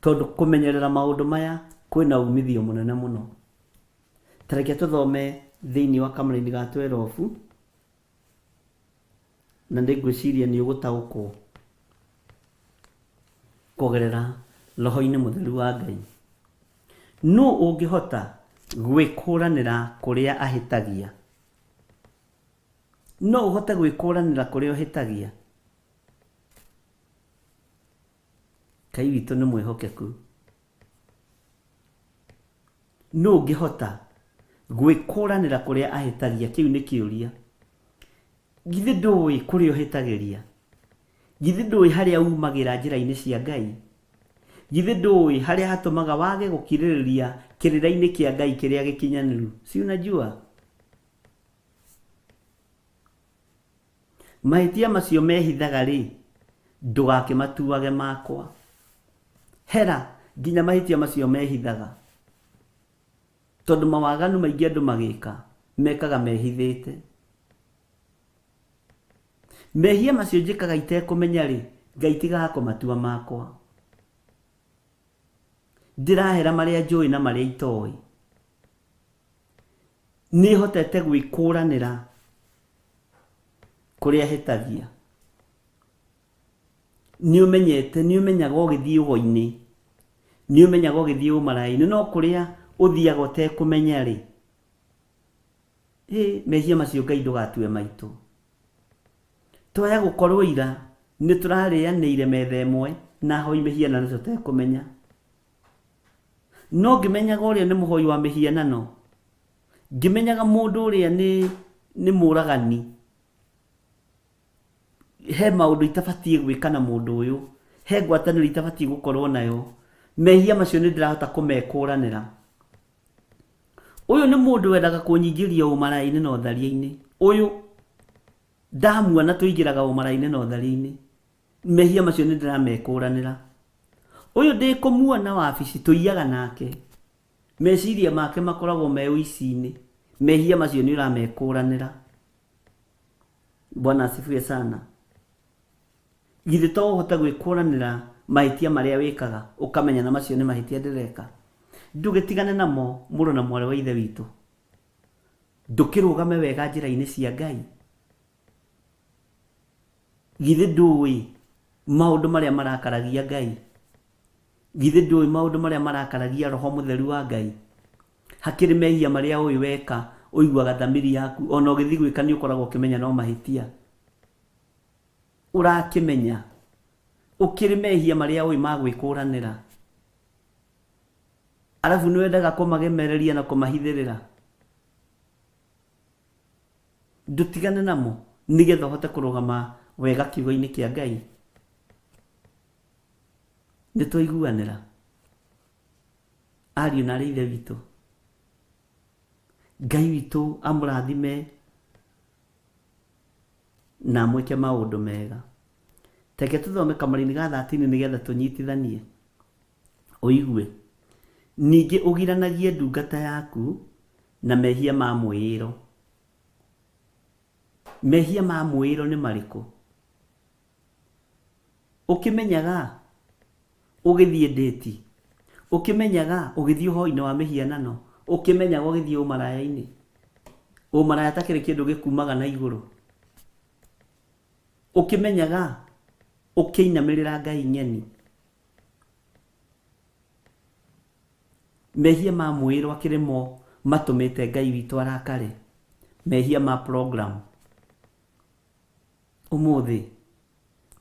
Tondũ kũmenyerera maũndũ maya kwĩna umithio mũnene mũno. Ta reke tũthome thĩinĩ wa kamũraini ga twerobu, na nĩ ngwĩciria nĩ ũgũtaũkwo kũgerera roho-inĩ mũtheru wa Ngai. Nũ ũngĩhota gwĩkũranĩra kũrĩa ahĩtagia? No ũhote gwĩkũranĩra kũrĩa ũhĩtagia? Ngai witũ nĩ mwĩhokeku. Nũ ũngĩhota gwĩkũranĩra kũrĩa ahĩtagia? Kĩu nĩ kĩũria. Githĩ ndũĩ kũrĩa ũhĩtagĩria? Githĩ ndũĩ harĩa umagĩra njĩra-inĩ cia Ngai? Githĩ ndũĩ harĩa hatũmaga wage gũkirĩrĩria kĩrĩra-inĩ kĩa Ngai kĩrĩa gĩkinyanĩru? Si unajua? Mahĩtia macio mehithaga-rĩ, ndũgakĩmatuage makwa. Hera nginya mahĩtia macio mehithaga, tondũ mawaganu maingĩ andũ magĩka, mekaga mehithĩte. Mehia macio njĩkaga itekũmenya-rĩ, Ngai tigaga kũmatua makwa. Ndĩrahera marĩa njũĩ na marĩa itoĩ. Nĩhotete gwĩkũranĩra kũrĩa hĩtagia. Nĩũmenyete, nĩũmenyaga ũgĩthiĩ ũgo-inĩ, nĩũmenyaga ũgĩthiĩ ũmaraya-inĩ, no kũrĩa ũthiaga ũtekũmenya-rĩ, ĩ mehia macio Ngai ndũgatue maitũ. Twaya gũkorwo ira nĩtũrarĩanĩire metha ĩmwe na ahoi mĩhianano tũtekũmenya. No ngĩmenyaga ũrĩa nĩ mũhoi wa mĩhianano, ngĩmenyaga mũndũ ũrĩa nĩ nĩ mũragani, he maũndũ itabatiĩ gwĩka na mũndũ ũyũ, he ngwatanĩro itabatiĩ gũkorwo nayo, mehia macio nĩ ndĩrahota kũmekũranĩra. Ũyũ nĩ mũndũ wendaga kũnyingĩria ũmaraya-inĩ na ũtharia-inĩ. Ũyũ ndamuona tũingĩraga ũmaraya-inĩ na ũtharia-inĩ. Mehia macio nĩ ndĩramekũranĩra. Ũyũ ndĩ kũmuona wabici tũiyaga nake. Meciria make makoragwo me ũici-inĩ. Mehia macio nĩ ũramekũranĩra. Bwana asifiwe sana. Githĩ to ũhote gwĩkũranĩra mahĩtia marĩa wĩkaga ũkamenya na macio nĩ mahĩtia ndĩreka? Ndũgĩtigane namo mũrũ na mwarĩ wa Ithe witũ. Ndũkĩrũgame wega njĩra-inĩ cia Ngai. Githĩ ndũĩ maũndũ marĩa marakaragia Ngai? Githĩ ndũĩ maũndũ marĩa marakaragia Roho Mũtheru wa Ngai? Hakĩrĩ mehia marĩa ũĩ weka, ũiguaga thamiri yaku ona ũgĩthiĩ gwĩka nĩ ũkoragwo ũkĩmenya no mahĩtia. Ũrakĩmenya. Ũkĩrĩ mehia marĩa ũĩ ma gwĩkũranĩra. Arabu nĩ wendaga kũmagemereria na kũmahithĩrĩra. Ndũtigane namo nĩgetha ũhote kũrũgama wega kiugo-inĩ kĩa Ngai. Nĩ twaiguanĩra ariũ na arĩ ithe witũ. Ngai witũ amũrathime na amwĩke maũndũ mega. Reke tũthome kamũraini ga 13 nĩgetha tũnyitithanie ũigue. Ningĩ ũgiranagie ndungata yaku na mehia ma mwĩĩro. Mehia ma mwĩĩro nĩ marĩkũ? Ũkĩmenyaga ũgĩthiĩ ndĩti, ũkĩmenyaga ũgĩthiĩ ũhoi-inĩ wa mĩhianano, ũkĩmenyaga ũgĩthiĩ ũmaraya-inĩ. Ũmaraya takĩrĩ kĩndũ gĩkumaga na igũrũ. Ũkĩmenyaga ũkĩinamĩrĩra ngai ng'eni. Mehia ma mwĩĩro akĩrĩ mo matũmĩte Ngai witũ arakare? Mehia ma program. Ũmũthĩ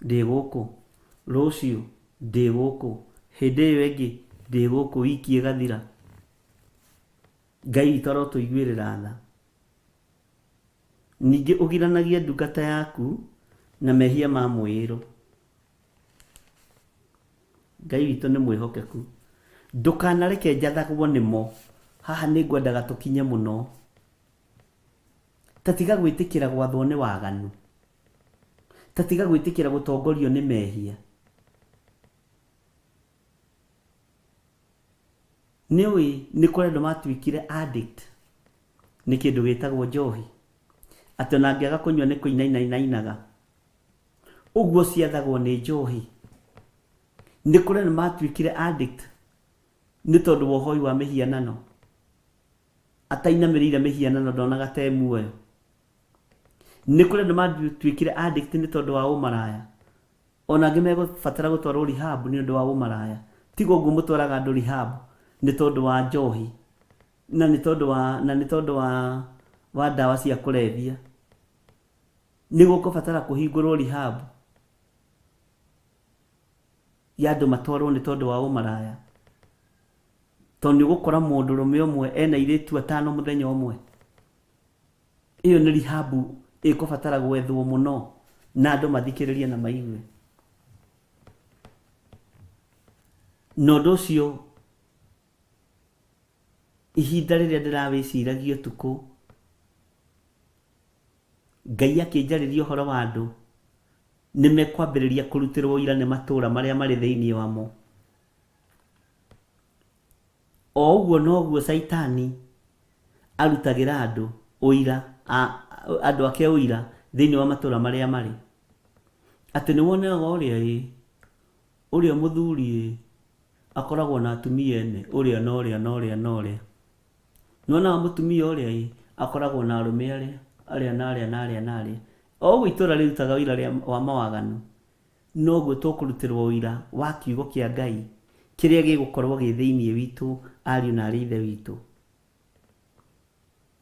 ndĩ gũkũ, rũciũ ndĩ gũkũ, hĩndĩ ĩyo ĩngĩ ndĩ gũkũ, wiki ĩgathira. Ngai witũ arotũiguĩrĩra tha. Ningĩ ũgiranagie ndungata yaku na mehia ma mwĩĩro. Ngai witũ nĩ mwĩhokeku. Ndũkanareke njathagwo nĩmo. Haha nĩ ngwendaga tũkinye mũno. Ta tiga gwĩtĩkĩra gwathwo nĩ waganu. Ta tiga gwĩtĩkĩra gũtongorio nĩ mehia. Nĩ ũĩ nĩ kũrĩ andũ matuĩkire addict nĩ kĩndũ gĩtagwo njohi. Atĩ ona angĩaga kũnyua nĩ kũinaina ainainaga. Ũguo ciathagwo nĩ njohi. Nĩ kũrĩ andũ matuĩkire addict nĩ tondũ wa ũhoi wa mĩhianano. Atainamĩrĩire mĩhianano ndonaga ta e muoyo. Nĩ kũrĩ andũ matuĩkire addict nĩ tondũ wa ũmaraya. Ona angĩ megũbatara gũtwarwo rehab nĩ ũndũ wa ũmaraya. Tiga ũguo mũtwaraga andũ rehab nĩ tondũ wa njohi na nĩ tondũ wa na nĩ tondũ wa wa ndawa cia kũrebia. Nĩ gũkũbatara kũhingũrwo rehab. Ya andũ matwarwo nĩ tondũ wa ũmaraya. Tondũ nĩ ũgũkora mũndũrũme ũmwe ena airĩtu atano mũthenya ũmwe. Ĩyo nĩ rehab ĩkũbatara gwethwo mũno na andũ mathikĩrĩrie na maigue. Na ũndũ ũcio ihinda rĩrĩa ndĩrawĩciragia ũtukũ, Ngai akĩnjarĩria ũhoro wa andũ nĩ mekwambĩrĩria kũrutĩrwo ũira nĩ matũũra marĩa marĩ thĩinĩ wamo. O ũguo noguo Caitani arutagĩra andũ ũira, andũ ake ũira thĩinĩ wa matũũra marĩa marĩ. Atĩ nĩ wonaga ũrĩa ĩ, ũrĩa mũthuri ĩ, akoragwo na atumia ene, ũrĩa na ũrĩa na ũrĩa na ũrĩa. Nĩ wonaga mũtumia ũrĩa ĩ, akoragwo na arũme arĩa, arĩa na arĩa na arĩa na arĩa. O ũguo itũũra rĩrutaga ũira wa mawaganu, noguo tũkũrutĩrwo ũira wa kiugo kĩa Ngai kĩrĩa gĩgũkorwo gĩ thĩinĩ witũ ariũ na arĩ ithe witũ.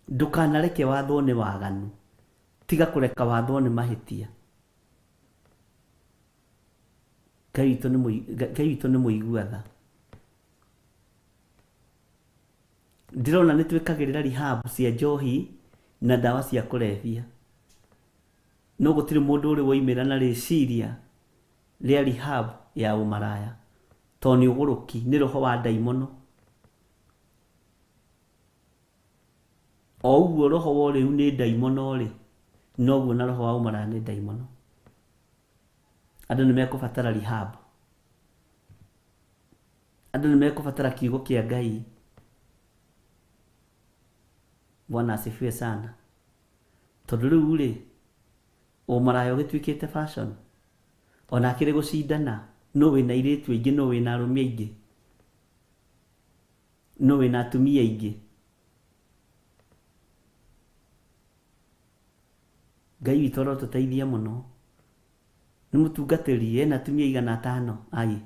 Ndũkanareke wathwo nĩ waganu, tiga kũreka wathwo nĩ mahĩtia. Ngai witũ nĩ Ngai witũ nĩ mũigua tha. Ndĩrona nĩ twĩkagĩrĩra rehab cia njohi na ndawa cia kũrebia. No gũtirĩ mũndũ ũrĩ woimĩra na rĩciria rĩa rehab ya ũmaraya. Tondũ nĩ ũgũrũki, nĩ roho wa ndaimono. O ũguo roho wa ũrĩu nĩ ndaimono-rĩ, noguo na roho wa ũmaraya nĩ ndaimono. Andũ nĩ mekũbatara rehab. Andũ nĩ mekũbatara kiugo kĩa Ngai. Bwana asifiwe sana. Tondũ rĩu rĩ, ũmaraya ũgĩtuĩkĩte fashion. Ona akĩrĩ gũcindana, nũ wĩna airĩtu aingĩ, nũ wĩna arũme aingĩ, nũ wĩna atumia aingĩ. Ngai witũ arotũteithia mũno. Nĩ mũtungatĩri ena atumia igana atano, ai,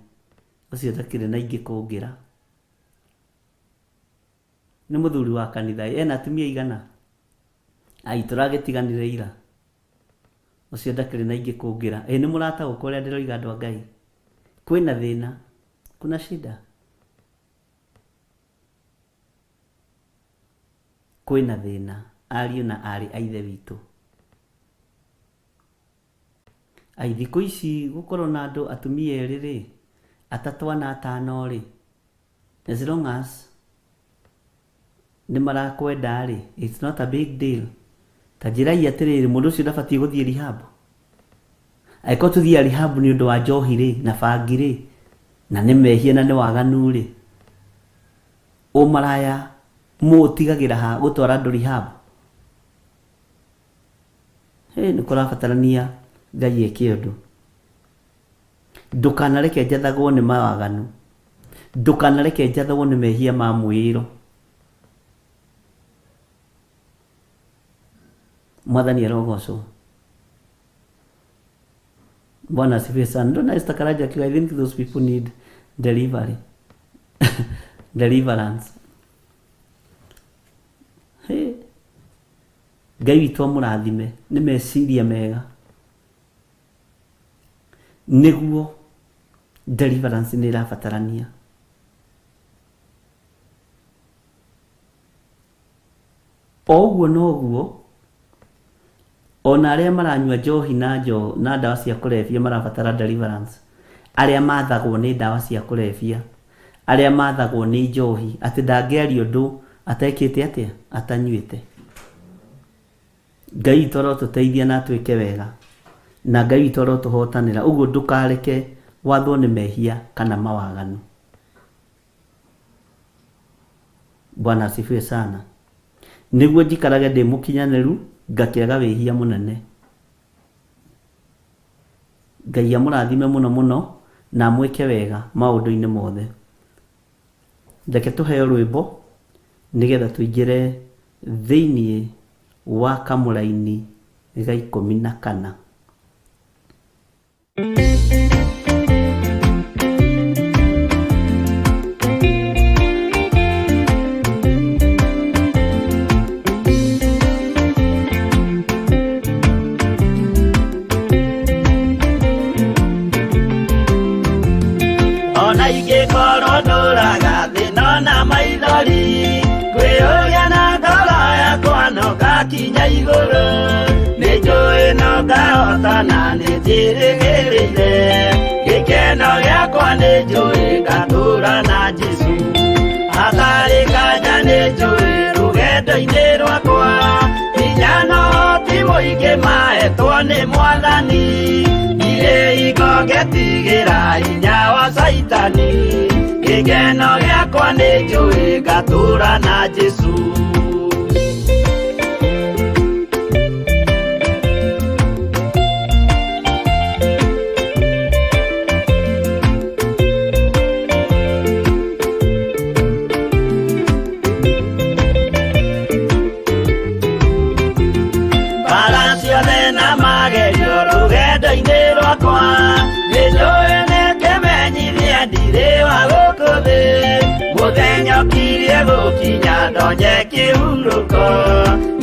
ũcio ndakĩrĩ na aingĩ kũngĩra. Nĩ mũthuri wa kanitha ena atumia igana, ai, tũragĩtiganire ira. Ũcio ndakĩrĩ na aingĩ kũngĩra. Ĩ nĩ mũrataũka ũrĩa ndĩroiga andũ a Ngai? Kwĩna thĩna, kuna shida. Kwĩna thĩna ariũ na aarĩ a Ithe witũ. Ai thikũ ici gũkorwo na andũ atumia erĩ rĩ, atatũ ana atano rĩ, as long as nĩ marakwenda rĩ, it's not a big deal. Ta njĩrai atĩrĩrĩ, mũndũ ũcio ndabatiĩ gũthiĩ rehab? Angĩkorwo tũthiaga rehab nĩ ũndũ wa njohi rĩ, na bangi rĩ, na nĩ mehia na nĩ waganu rĩ, ũmaraya mũũtigagĩra ha gũtwara andũ rehab? Hĩ, nĩ kũrabatarania Ngai eke ũndũ. Ndũkanareke njathagwo nĩ mawaganu, ndũkanareke njathagwo nĩ mehia ma mwĩĩro. Mwathani arogocwo. Bwana asifiwe sana. Ndona Esther Karanja akiuga, I think those people need delivery. Deliverance. Hey. Ngai witũ amũrathime nĩ meciria mega. Nĩguo deliverance nĩ ĩrabatarania. O ũguo noguo, o na arĩa maranyua njohi na njo na ndawa cia kũrebia marabatara deliverance. Arĩa mathagwo nĩ ndawa cia kũrebia, arĩa mathagwo nĩ njohi, atĩ ndangĩaria ũndũ atekĩte atĩa? Atanyuĩte. Ngai witũ arotũteithia na atwĩke wega, na Ngai witũ arotũhotanĩra. Ũguo ndũkareke wathwo nĩ mehia kana mawaganu. Bwana asifiwe sana. Nĩguo njikarage ndĩ mũkinyanĩru, ngakĩaga wĩhia mũnene. Ngai amũrathime mũno mũno na amwĩke wega maũndũ-inĩ mothe. Reke tũheo rwĩmbo nĩgetha tũingĩre thĩinĩ wa kamũraini ga ikũmi na kana. Angĩkorwo ndũraga thĩna na maithori, kwĩyũria na ngoro yakwa no ngakinya igũrũ. Nĩ njũĩ no ngahotana, nĩ njĩrĩgĩrĩire. Gĩkeno gĩakwa nĩ njũĩ ngatũũra na Jesũ. Hatarĩ nganja nĩ njũĩ rũgendo-inĩ rwakwa, hinya na ũhoti mũingĩ mahetwo nĩ Mwathani. Ndirĩ hingo ngetigĩra hinya wa Caitani. Gĩkeno gĩakwa nĩ njũĩ ngatũũra na Jesũ. Mbara ciothe na magerio rũgendo-inĩ rwakwa, nĩ njũĩ nĩ kĩmenyithia ndirĩ wa gũkũ thĩ. Mũthenya ũkirie gũkinya ndonye kĩhurũko,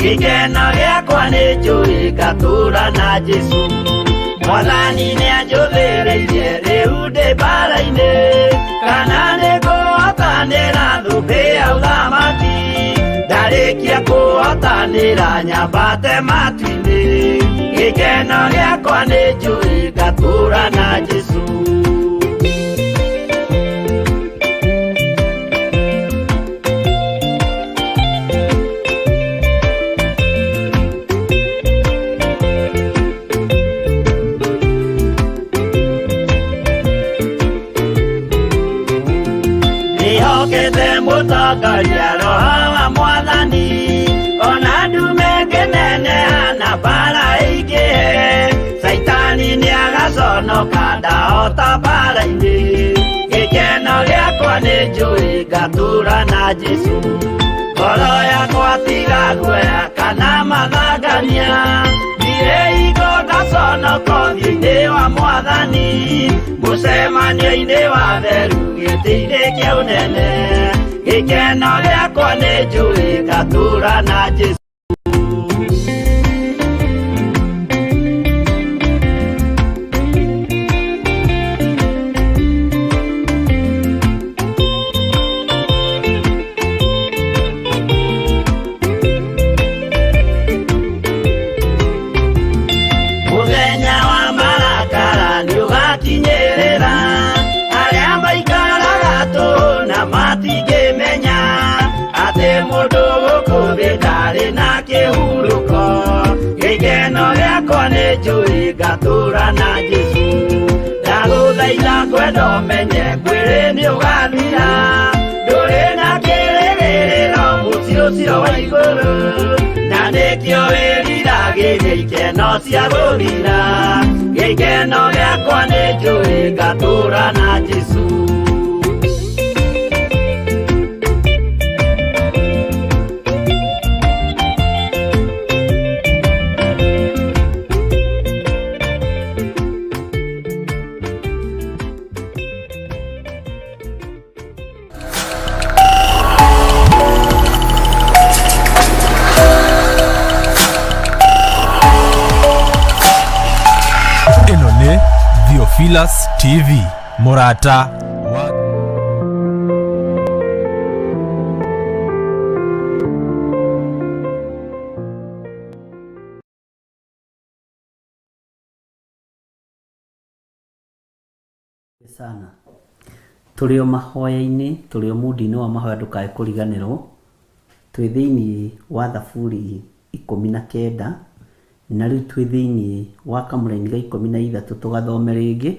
gĩkeno gĩakwa nĩ njũĩ ngatũũra na Jesũ. Mwathani nĩanjũthĩrĩirie rĩu ndĩ mbara-inĩ, kana nĩngũhotanĩra thũmbĩ ya ũthamaki. Ndarĩkia kũhotanĩra nyambate matu-inĩ, gĩkeno gĩakwa nĩ njũĩ ngatũũra na Jesũ. Ndĩhokete mũtongoria Roho wa Mwathani, ona ndume ngĩneneha na mbara ĩingĩhe. Caitani nĩagaconoka ndahota mbara-inĩ, gĩkeno gĩakwa nĩ njũĩ ngatũũra na Jesũ. Ngoro yakwa tiga guoya kana mathangania, ndirĩ hingo ngaconoka ũthiũ-inĩ wa Mwathani. Mũcemanio-inĩ wa theru gĩtĩ-inĩ kĩa ũnene, gĩkeno gĩakwa nĩ njũĩ ngatũũra na Jesũ. Mũthenya wa marakara nĩũgakinyĩrĩra, arĩa maikaraga tũhũ na matingĩmenya atĩ mũndũ gũkũ thĩ ndarĩ na kĩhurũko. Gĩkeno gĩakwa nĩ njũĩ ngatũũra na Jesũ. Ndagũthaitha ngwenda ũmenye mwĩrĩ nĩũgathira, ndũrĩ na kĩrĩgĩrĩro mũciĩ ũcio wa igũrũ, na nĩkĩo wĩriragĩria ikeno cia gũthira. Gĩkeno gĩakwa nĩ njũĩ ngatũũra na Jesũ. Ĩno nĩ Theophilus TV, mũrata wa Sana. Tũrĩ o mahoya-inĩ, tũrĩ o mundi-inĩ wa mahoya, ndũkae kũriganĩrwo. Twĩ thĩinĩ wa Thaburi 19, na rĩu twĩ thĩinĩ wa kamũraini ga 13, tũgathome rĩngĩ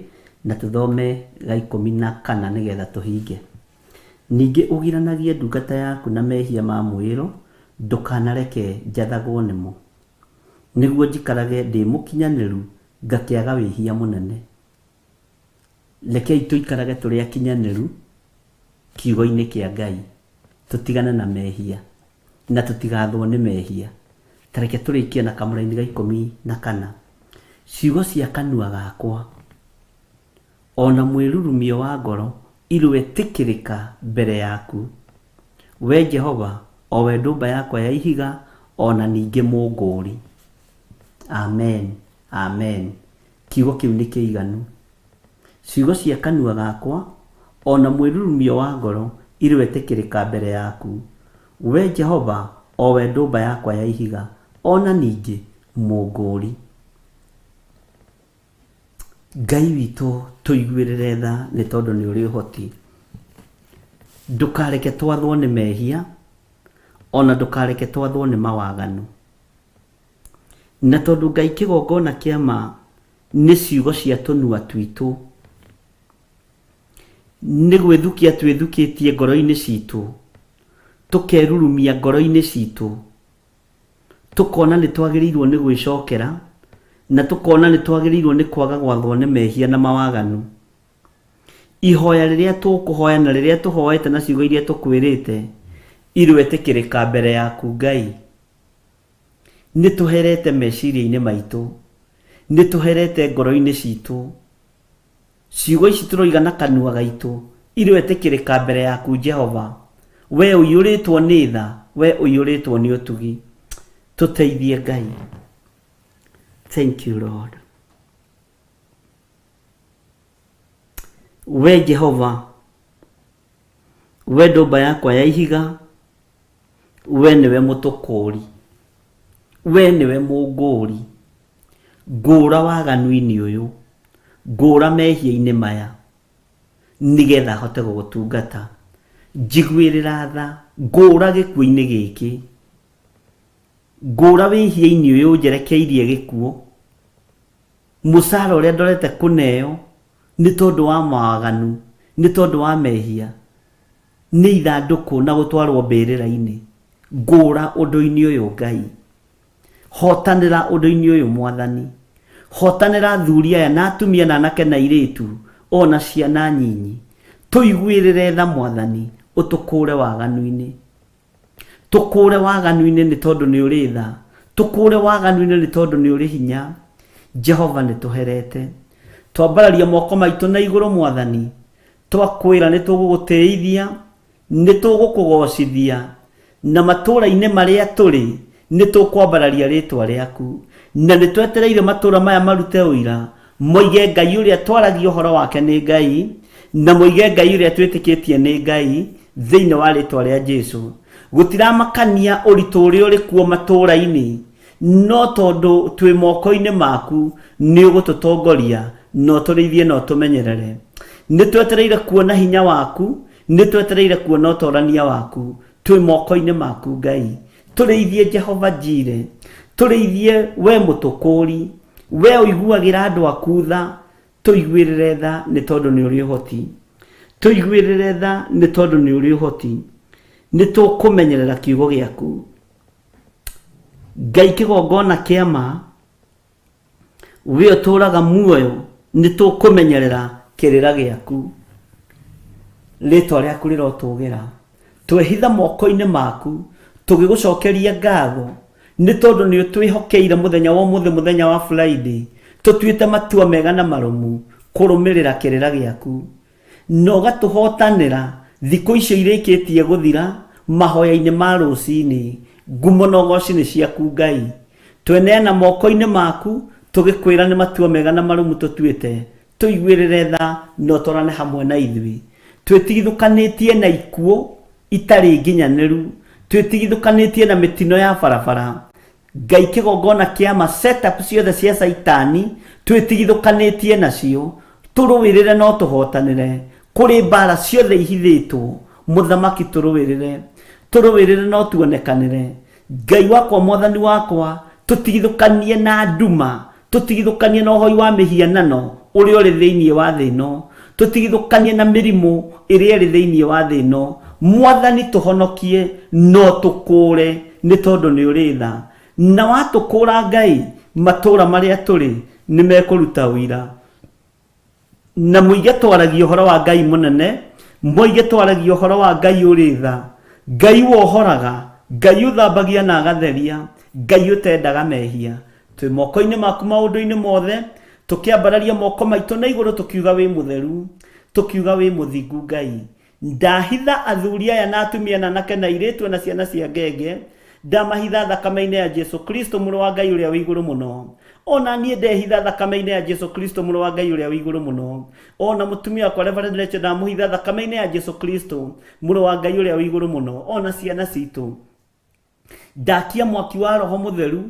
na tũthome ga 14 nĩgetha tũhinge. Ningĩ ũgiranagie ndungata yaku na mehia ma mwĩĩro, ndũkanareke njathagwo nĩmo, nĩguo njikarage ndĩ mũkinyanĩru ngakĩaga wĩhia mũnene. Rekei tũikarage tũrĩ akinyanĩru kiugo-inĩ kĩa Ngai, tũtigane na mehia na tũtigathwo nĩ mehia. Ta reke tũrĩkie na kamũraini ga 14. Ciugo cia kanua gakwa ona mwĩrurumio wa ngoro irwetĩkĩrĩka mbere yaku, we Jehova, o we ndũmba yakwa ya ihiga, ona ningĩ mũngũũri. Amen, amen. Kiugo kĩu nĩ kĩiganu. Ciugo cia kanua gakwa o na mwĩrurumio wa ngoro iroetĩkĩrĩka mbere yaku, we Jehova, o we ndũmba yakwa ya ihiga, o na ningĩ mũngũũri. Ngai witũ tũiguĩrĩre tha nĩ tondũ nĩ ũrĩ ũhoti. Ndũkareke twathwo nĩ mehia, ona ndũkareke twathwo nĩ mawaganu. Na tondũ Ngai kĩgongona kĩa ma nĩ ciugo cia tũnua twitũ, nĩ gwĩthukia twĩthukĩtie ngoro-inĩ citũ, tũkerurumia ngoro-inĩ citũ, tũkona nĩ twagĩrĩirwo nĩ gwĩcokera, na tũkona nĩ twagĩrĩirwo nĩ kwaga gwathwo nĩ mehia na mawaganu. Ihoya rĩrĩa tũkũhoya na rĩrĩa tũhoete na ciugo iria tũkwĩrĩte iroetĩkĩrĩka mbere yaku Ngai. Nĩ tũherete meciria-inĩ maitũ, nĩ tũherete ngoro-inĩ citũ. Ciugo ici tũroiga na kanua gaitũ iroetĩkĩrĩka mbere yaku Jehova, we ũiyũrĩtwo nĩ tha, we ũiyũrĩtwo nĩ ũtugi. Tũteithie Ngai. Thank you Lord. We Jehova, we ndũmba yakwa ya ihiga, we nĩwe mũtũkũũri, we nĩwe mũngũũri. Ngũũra waganu-inĩ ũyũ, ngũũra mehia-inĩ maya, nĩgetha hote gũgũtungata. Njiguĩrĩra tha, ngũũra gĩkuũ-inĩ gĩkĩ. Ngũũra wĩhia-inĩ ũyũ ũnjerekeirie gĩkuũ. Mũcara ũrĩa ndorete kũneo nĩ tondũ wa mawaganu, nĩ tondũ wa mehia, nĩ ithandũkũ na gũtwarwo mbĩrĩra-inĩ. Ngũũra ũndũ-inĩ ũyũ Ngai. Hotanĩra ũndũ-inĩ ũyũ Mwathani. Hotanĩra athuri aya na atumia na anake na airĩtu o na ciana nyinyi. Tũiguĩrĩre tha Mwathani, ũtũkũũre waganu-inĩ. Tũkũũre waganu-inĩ nĩ tondũ nĩ ũrĩ tha. Tũkũũre waganu-inĩ nĩ tondũ nĩ ũrĩ hinya. Jehova nĩ tũherete. Twambararia moko maitũ na igũrũ Mwathani, twakwĩra nĩ tũgũgũtĩithia, nĩ tũgũkũgocithia, na matũũra-inĩ marĩa tũrĩ nĩ tũkwambararia rĩtwa rĩaku. Na nĩ twetereire matũũra maya marute ũira, moige Ngai ũrĩa twaragia ũhoro wake nĩ Ngai, na moige Ngai ũrĩa twĩtĩkĩtie nĩ Ngai, thĩinĩ wa rĩtwa rĩa Jesu. Gũtiramakania ũritũ ũrĩa ũrĩ kuo matũũra-inĩ, no tondũ twĩ moko-inĩ maku nĩ ũgũtũtongoria na ũtũrĩithie na ũtũmenyerere. Nĩ twetereire kuona hinya waku, nĩ twetereire kuona ũtorania waku, twĩ moko-inĩ maku Ngai. Tũrĩithie Jehova Jire, tũrĩithie we mũtũkũũri, we ũiguagĩra andũ aku tha, tũiguĩrĩre tha nĩ tondũ nĩ ũrĩ ũhoti. Tũiguĩrĩre tha nĩ tondũ nĩ ũrĩ ũhoti. Nĩ tũkũmenyerera kiugo gĩaku. Ngai kĩgongona kĩa ma, we ũtũũraga muoyo, nĩ tũkũmenyerera kĩrĩra gĩaku. Rĩtwa rĩaku rĩrotũgĩra. Twehitha moko-inĩ maku, tũgĩgũcokeria ngatho, nĩ tondũ nĩ ũtwĩhokeire mũthenya wa ũmũthĩ, mũthenya wa Friday, tũtuĩte matua mega na marũmu kũrũmĩrĩra kĩrĩra gĩaku. Na ũgatũhotanĩra thikũ icio irĩkĩtie gũthira mahoya-inĩ ma rũcinĩ. Ngumo na ũgoci nĩ ciaku Ngai. Tweneana moko-inĩ maku tũgĩkwĩra nĩ matua mega na marũmu tũtuĩte. Tũiguĩrĩre tha na ũtwarane hamwe na ithuĩ. Twĩtigithũkanĩtie na ikuũ itarĩ nginyanĩru. Twĩtigithũkanĩtie na mĩtino ya barabara. Ngai kĩgongona kĩa ma setup ciothe cia Caitani twĩtigithũkanĩtie nacio. Tũrũĩrĩre no tũhotanĩre. Kũrĩ mbara ciothe ihithĩtwo, Mũthamaki tũrũĩrĩre. Tũrũĩrĩre no tuonekanĩre. Ngai wakwa Mwathani wakwa, tũtigithũkanie na nduma, tũtigithũkanie na ũhoi wa mĩhianano ũrĩa ũrĩ thĩinĩ wa thĩ ĩno, tũtigithũkanie na mĩrimũ ĩrĩa ĩrĩ thĩinĩ wa thĩ ĩno. Mwathani tũhonokie no tũkũũre nĩ tondũ nĩ ũrĩ tha. Na watũkũũra Ngai, matũũra marĩa tũrĩ nĩ mekũruta ũira. Na moige twaragia ũhoro wa Ngai mũnene, moige twaragia ũhoro wa Ngai ũrĩ tha, Ngai wohoraga, Ngai ũthambagia na agatheria, Ngai ũtendaga mehia. Twĩ moko-inĩ maku maũndũ-inĩ mothe, tũkĩambararia moko maitũ na igũrũ tũkiuga wĩ mũtheru, tũkiuga wĩ mũthingu Ngai. Ndahitha athuri aya na atumia na anake na airĩtu na ciana cia ngenge. Ndamahitha thakame-inĩ ya Jesu Kristo mũrũ wa Ngai ũrĩa wĩ igũrũ mũno. Ona niĩ ndehitha thakame-inĩ ya Jesu Kristo mũrũ wa Ngai ũrĩa wĩ igũrũ mũno. Ona mũtumia wakwa Reverend Rachel ndamũhitha thakame-inĩ ya Jesu Kristo mũrũ wa Ngai ũrĩa wĩ igũrũ mũno. Ona ciana citũ ndakia mwaki wa roho mũtheru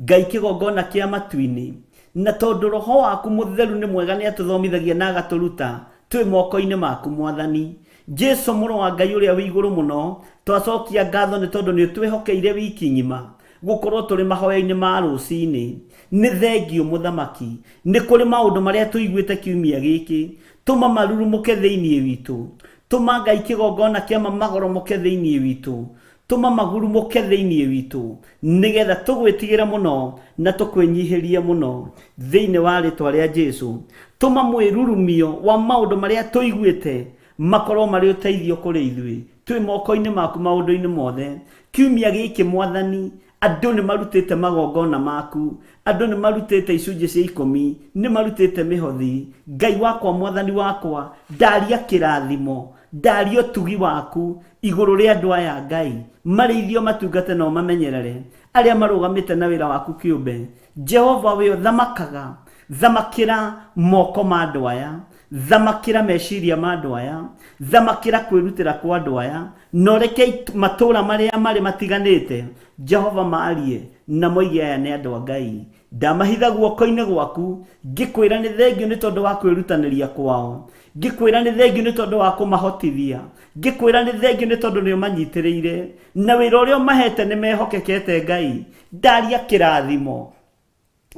Ngai kĩgongona kĩa matu-inĩ, na tondũ roho waku mũtheru nĩ mwega nĩ atũthomithagia na agatũruta, twĩ moko-inĩ maku Mwathani Jesu mũrũ wa Ngai ũrĩa wĩ igũrũ mũno. Twacokia ngatho nĩ tondũ nĩ ũtwĩhokeire wiki ng'ima gũkorwo tũrĩ mahoya-inĩ ma rũcinĩ. Nĩ thengio mũthamaki, nĩ kũrĩ maũndũ marĩa tũiguĩte kiumia gĩkĩ, tũma marurumũke thĩinĩ witũ, tũma Ngai kĩgongona kĩa ma magoromoke thĩinĩ witũ, tũma magurumũke thĩinĩ witũ, nĩgetha tũgwĩtigĩre mũno na tũkwĩnyihĩrie mũno thĩinĩ wa rĩtwa rĩa Jesu. Tũma mwĩrurumio wa maũndũ marĩa tũiguĩte makorwo marĩ ũteithio kũrĩ ithuĩ, twĩ moko-inĩ maku maũndũ-inĩ mothe. Kiumia gĩkĩ Mwathani, andũ nĩ marutĩte magongona maku, andũ nĩ marutĩte icunjĩ cia ikũmi, nĩ marutĩte mĩhothi. Ngai wakwa, Mwathani wakwa, ndaria kĩrathimo, ndaria ũtugi waku igũrũ rĩa andũ aya Ngai, marĩithio matungate na ũmamenyerere, arĩa marũgamĩte na wĩra waku kĩũmbe. Jehova we ũthamakaga, thamakĩra moko ma andũ aya, thamakĩra meciria ma andũ aya, thamakĩra kwĩrutĩra kwa andũ aya, na ũreke matũũra marĩa marĩ matiganĩte Jehova maarie na moige aya nĩ andũ a Ngai. Ndamahitha guoko-inĩ gwaku, ngĩkwĩra nĩ thengio nĩ tondũ wa kwĩrutanĩria kwao, ngĩkwĩra nĩ thengio nĩ tondũ wa kũmahotithia, ngĩkwĩra nĩ thengio nĩ tondũ nĩ ũmanyitĩrĩire na wĩra ũrĩa ũmahete nĩ mehokekete. Ngai, ndaria kĩrathimo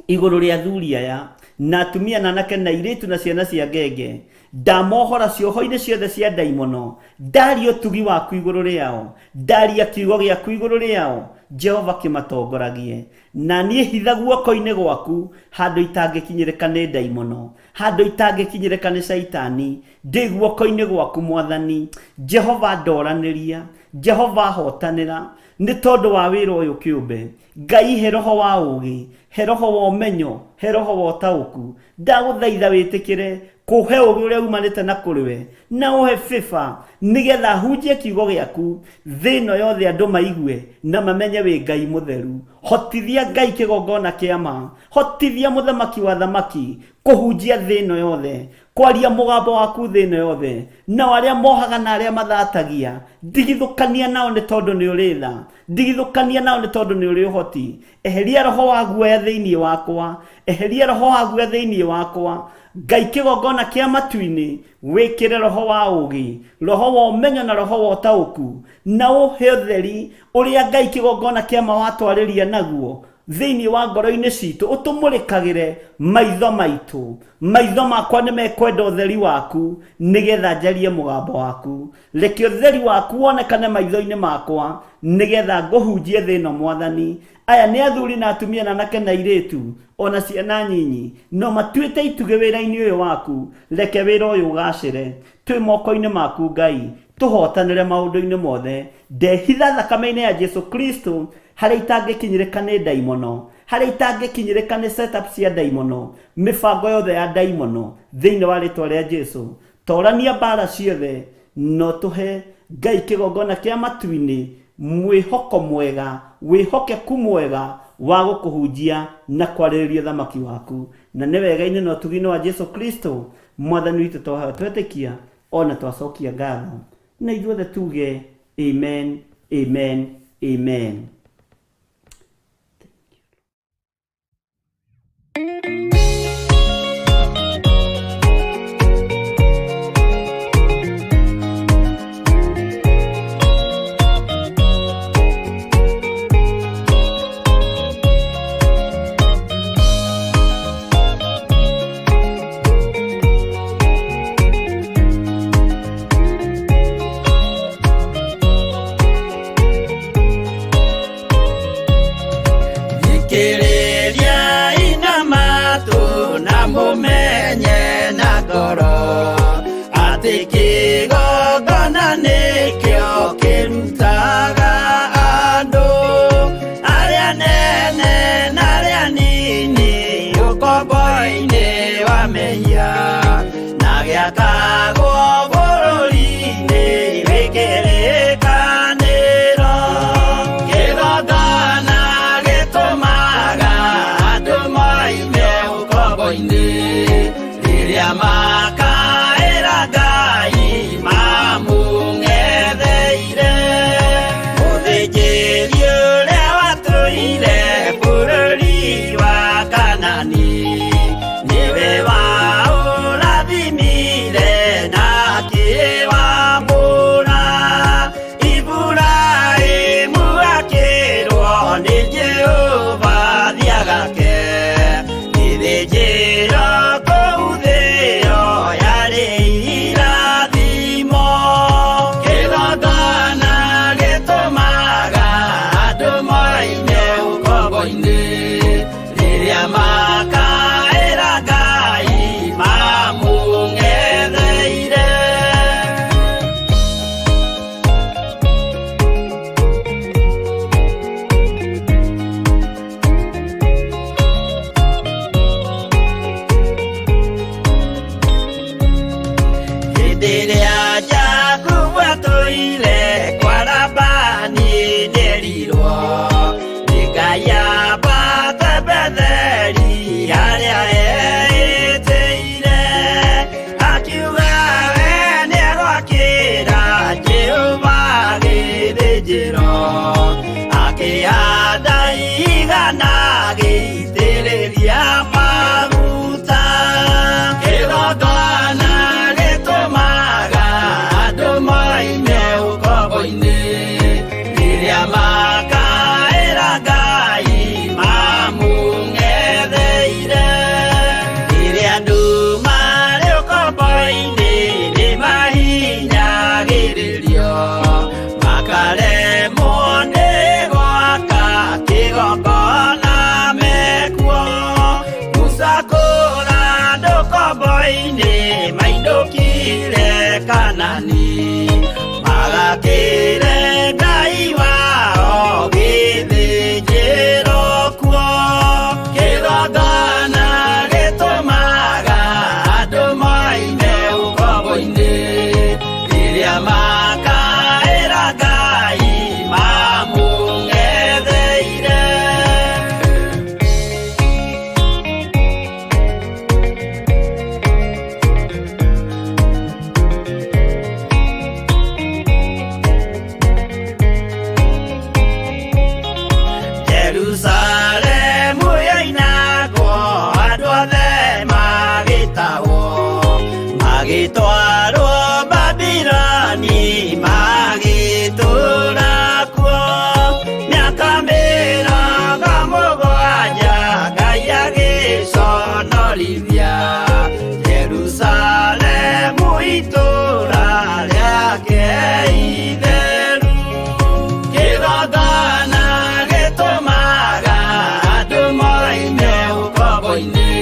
igũrũ rĩa athuri aya na atumia na anake na airĩtu na ciana cia ngenge. Ndamohora cioho-inĩ ciothe cia ndaimono, ndaria ũtugi waku igũrũ rĩao, ndaria kiugo gĩaku igũrũ rĩao. Jehova kĩmatongoragie, na niĩ hitha guoko-inĩ gwaku handũ itangĩkinyĩrĩka nĩ ndaimono, handũ itangĩkinyĩrĩka nĩ caitani. Ndĩ guoko-inĩ gwaku Mwathani. Jehova ndoranĩria, Jehova hotanĩra nĩ tondũ wa wĩra ũyũ kĩũmbe. Ngai he roho wa ũũgĩ, he roho wa ũmenyo, he roho wa ũtaũku. Ndagũthaitha wĩtĩkĩre kũhe ũũgĩ ũrĩa umanĩte na kũrĩ we, na ũhe favor nĩgetha hunjie kiugo gĩaku thĩ ĩno yothe, andũ maigue na mamenye wĩ Ngai mũtheru. Hotithia Ngai kĩgongona kĩa ma, hotithia mũthamaki wa thamaki kũhunjia thĩ ĩno yothe, kwaria mũgambo waku thĩ ĩno yothe. Nao arĩa mohaga na arĩa mathatagia, ndigithũkania nao nĩ tondũ nĩ ũrĩ tha, ndigithũkania nao nĩ tondũ nĩ ũrĩ ũhoti. Eheria roho wa guoya thĩinĩ wakwa, eheria roho wa guoya thĩinĩ wakwa. Ngai kĩgongona kĩa matu-inĩ, wĩkĩre roho wa ũũgĩ, roho wa ũmenyo na roho wa ũtaũku, na ũhe ũtheri ũrĩa Ngai kĩgongona kĩa ma watwarĩria naguo thĩinĩ wa ngoro-inĩ citũ, ũtũmũrĩkagĩre maitho maitũ. Maitho makwa nĩ mekwenda ũtheri waku nĩgetha njarie mũgambo waku. Reke ũtheri waku wonekane maitho-inĩ makwa nĩgetha ngũhunjie thĩ ĩno Mwathani. Aya nĩ athuri na atumia na anake na airĩtu ona ciana nyinyi, no matuĩte itugĩ wĩra-inĩ ũyũ waku. Reke wĩra ũyũ ũgacĩre. Twĩ moko-inĩ maku Ngai, tũhotanĩre maũndũ-inĩ mothe. Ndehitha thakame-inĩ ya Jesu Kristo harĩa itangĩkinyĩrĩka nĩ ndaimono, harĩa itangĩkinyĩrĩka nĩ setup cia ndaimono, mĩbango yothe ya ndaimono thĩinĩ wa rĩtwa rĩa Jesu. Torania mbara ciothe, no tũhe Ngai kĩgongona kĩa matu-inĩ mwĩhoko mwega, wĩhokeku mwega wa gũkũhunjia na kwarĩrĩria ũthamaki waku. Na nĩ wega-inĩ na ũtugi-inĩ wa Jesu Kristo Mwathani witũ twahoya twetĩkia ona twacokia ngatho, na ithuothe tuge amen, amen, amen. Thikĩrĩria ina matũ na mũmenye na ngoro atĩ kĩgongona nĩkĩo kĩrutaga andũ arĩa nene na arĩa nini ũkombo-inĩ wa mehia na gĩakagwo bũrũri-inĩ wĩ kĩrĩkanĩro. Kĩgongona Hĩndĩ ĩrĩa Jakubu atũire kwa Labani nĩerirwo nĩ Ngai ambate Betheli harĩa eĩtĩire, akiuga we nĩegwakĩra Jehova gĩthĩnjĩro, akĩhanda igana agĩitĩrĩria maguta. Kĩgongona gĩtũmaga andũ moime ũkombo-inĩ, rĩrĩa makaĩra Ngai mamũng'etheire. Rĩrĩa andũ marĩ ũkombo-inĩ nĩmahinyagĩrĩrio, makaremwo nĩ gwaka kĩgongona mekuo. Musa kũra andũ ũkombo-inĩ mainũkire Kanani, magakĩre Ngai wao gĩthĩnjĩro kuo. Kĩgongona gĩtũmaga andũ moime ũkombo-inĩ, rĩrĩa makaĩra Ngai mamũng'etheire. Jerusalemu yoinagwo andũ othe magĩtahwo, magĩtwarwo Babiloni magĩtũũra kuo. Mĩaka 70 Ngai agĩconorithia Jerusalemu itũũra rĩake itheru. Kĩgongona gĩtũmaga andũ moime ũkombo-inĩ,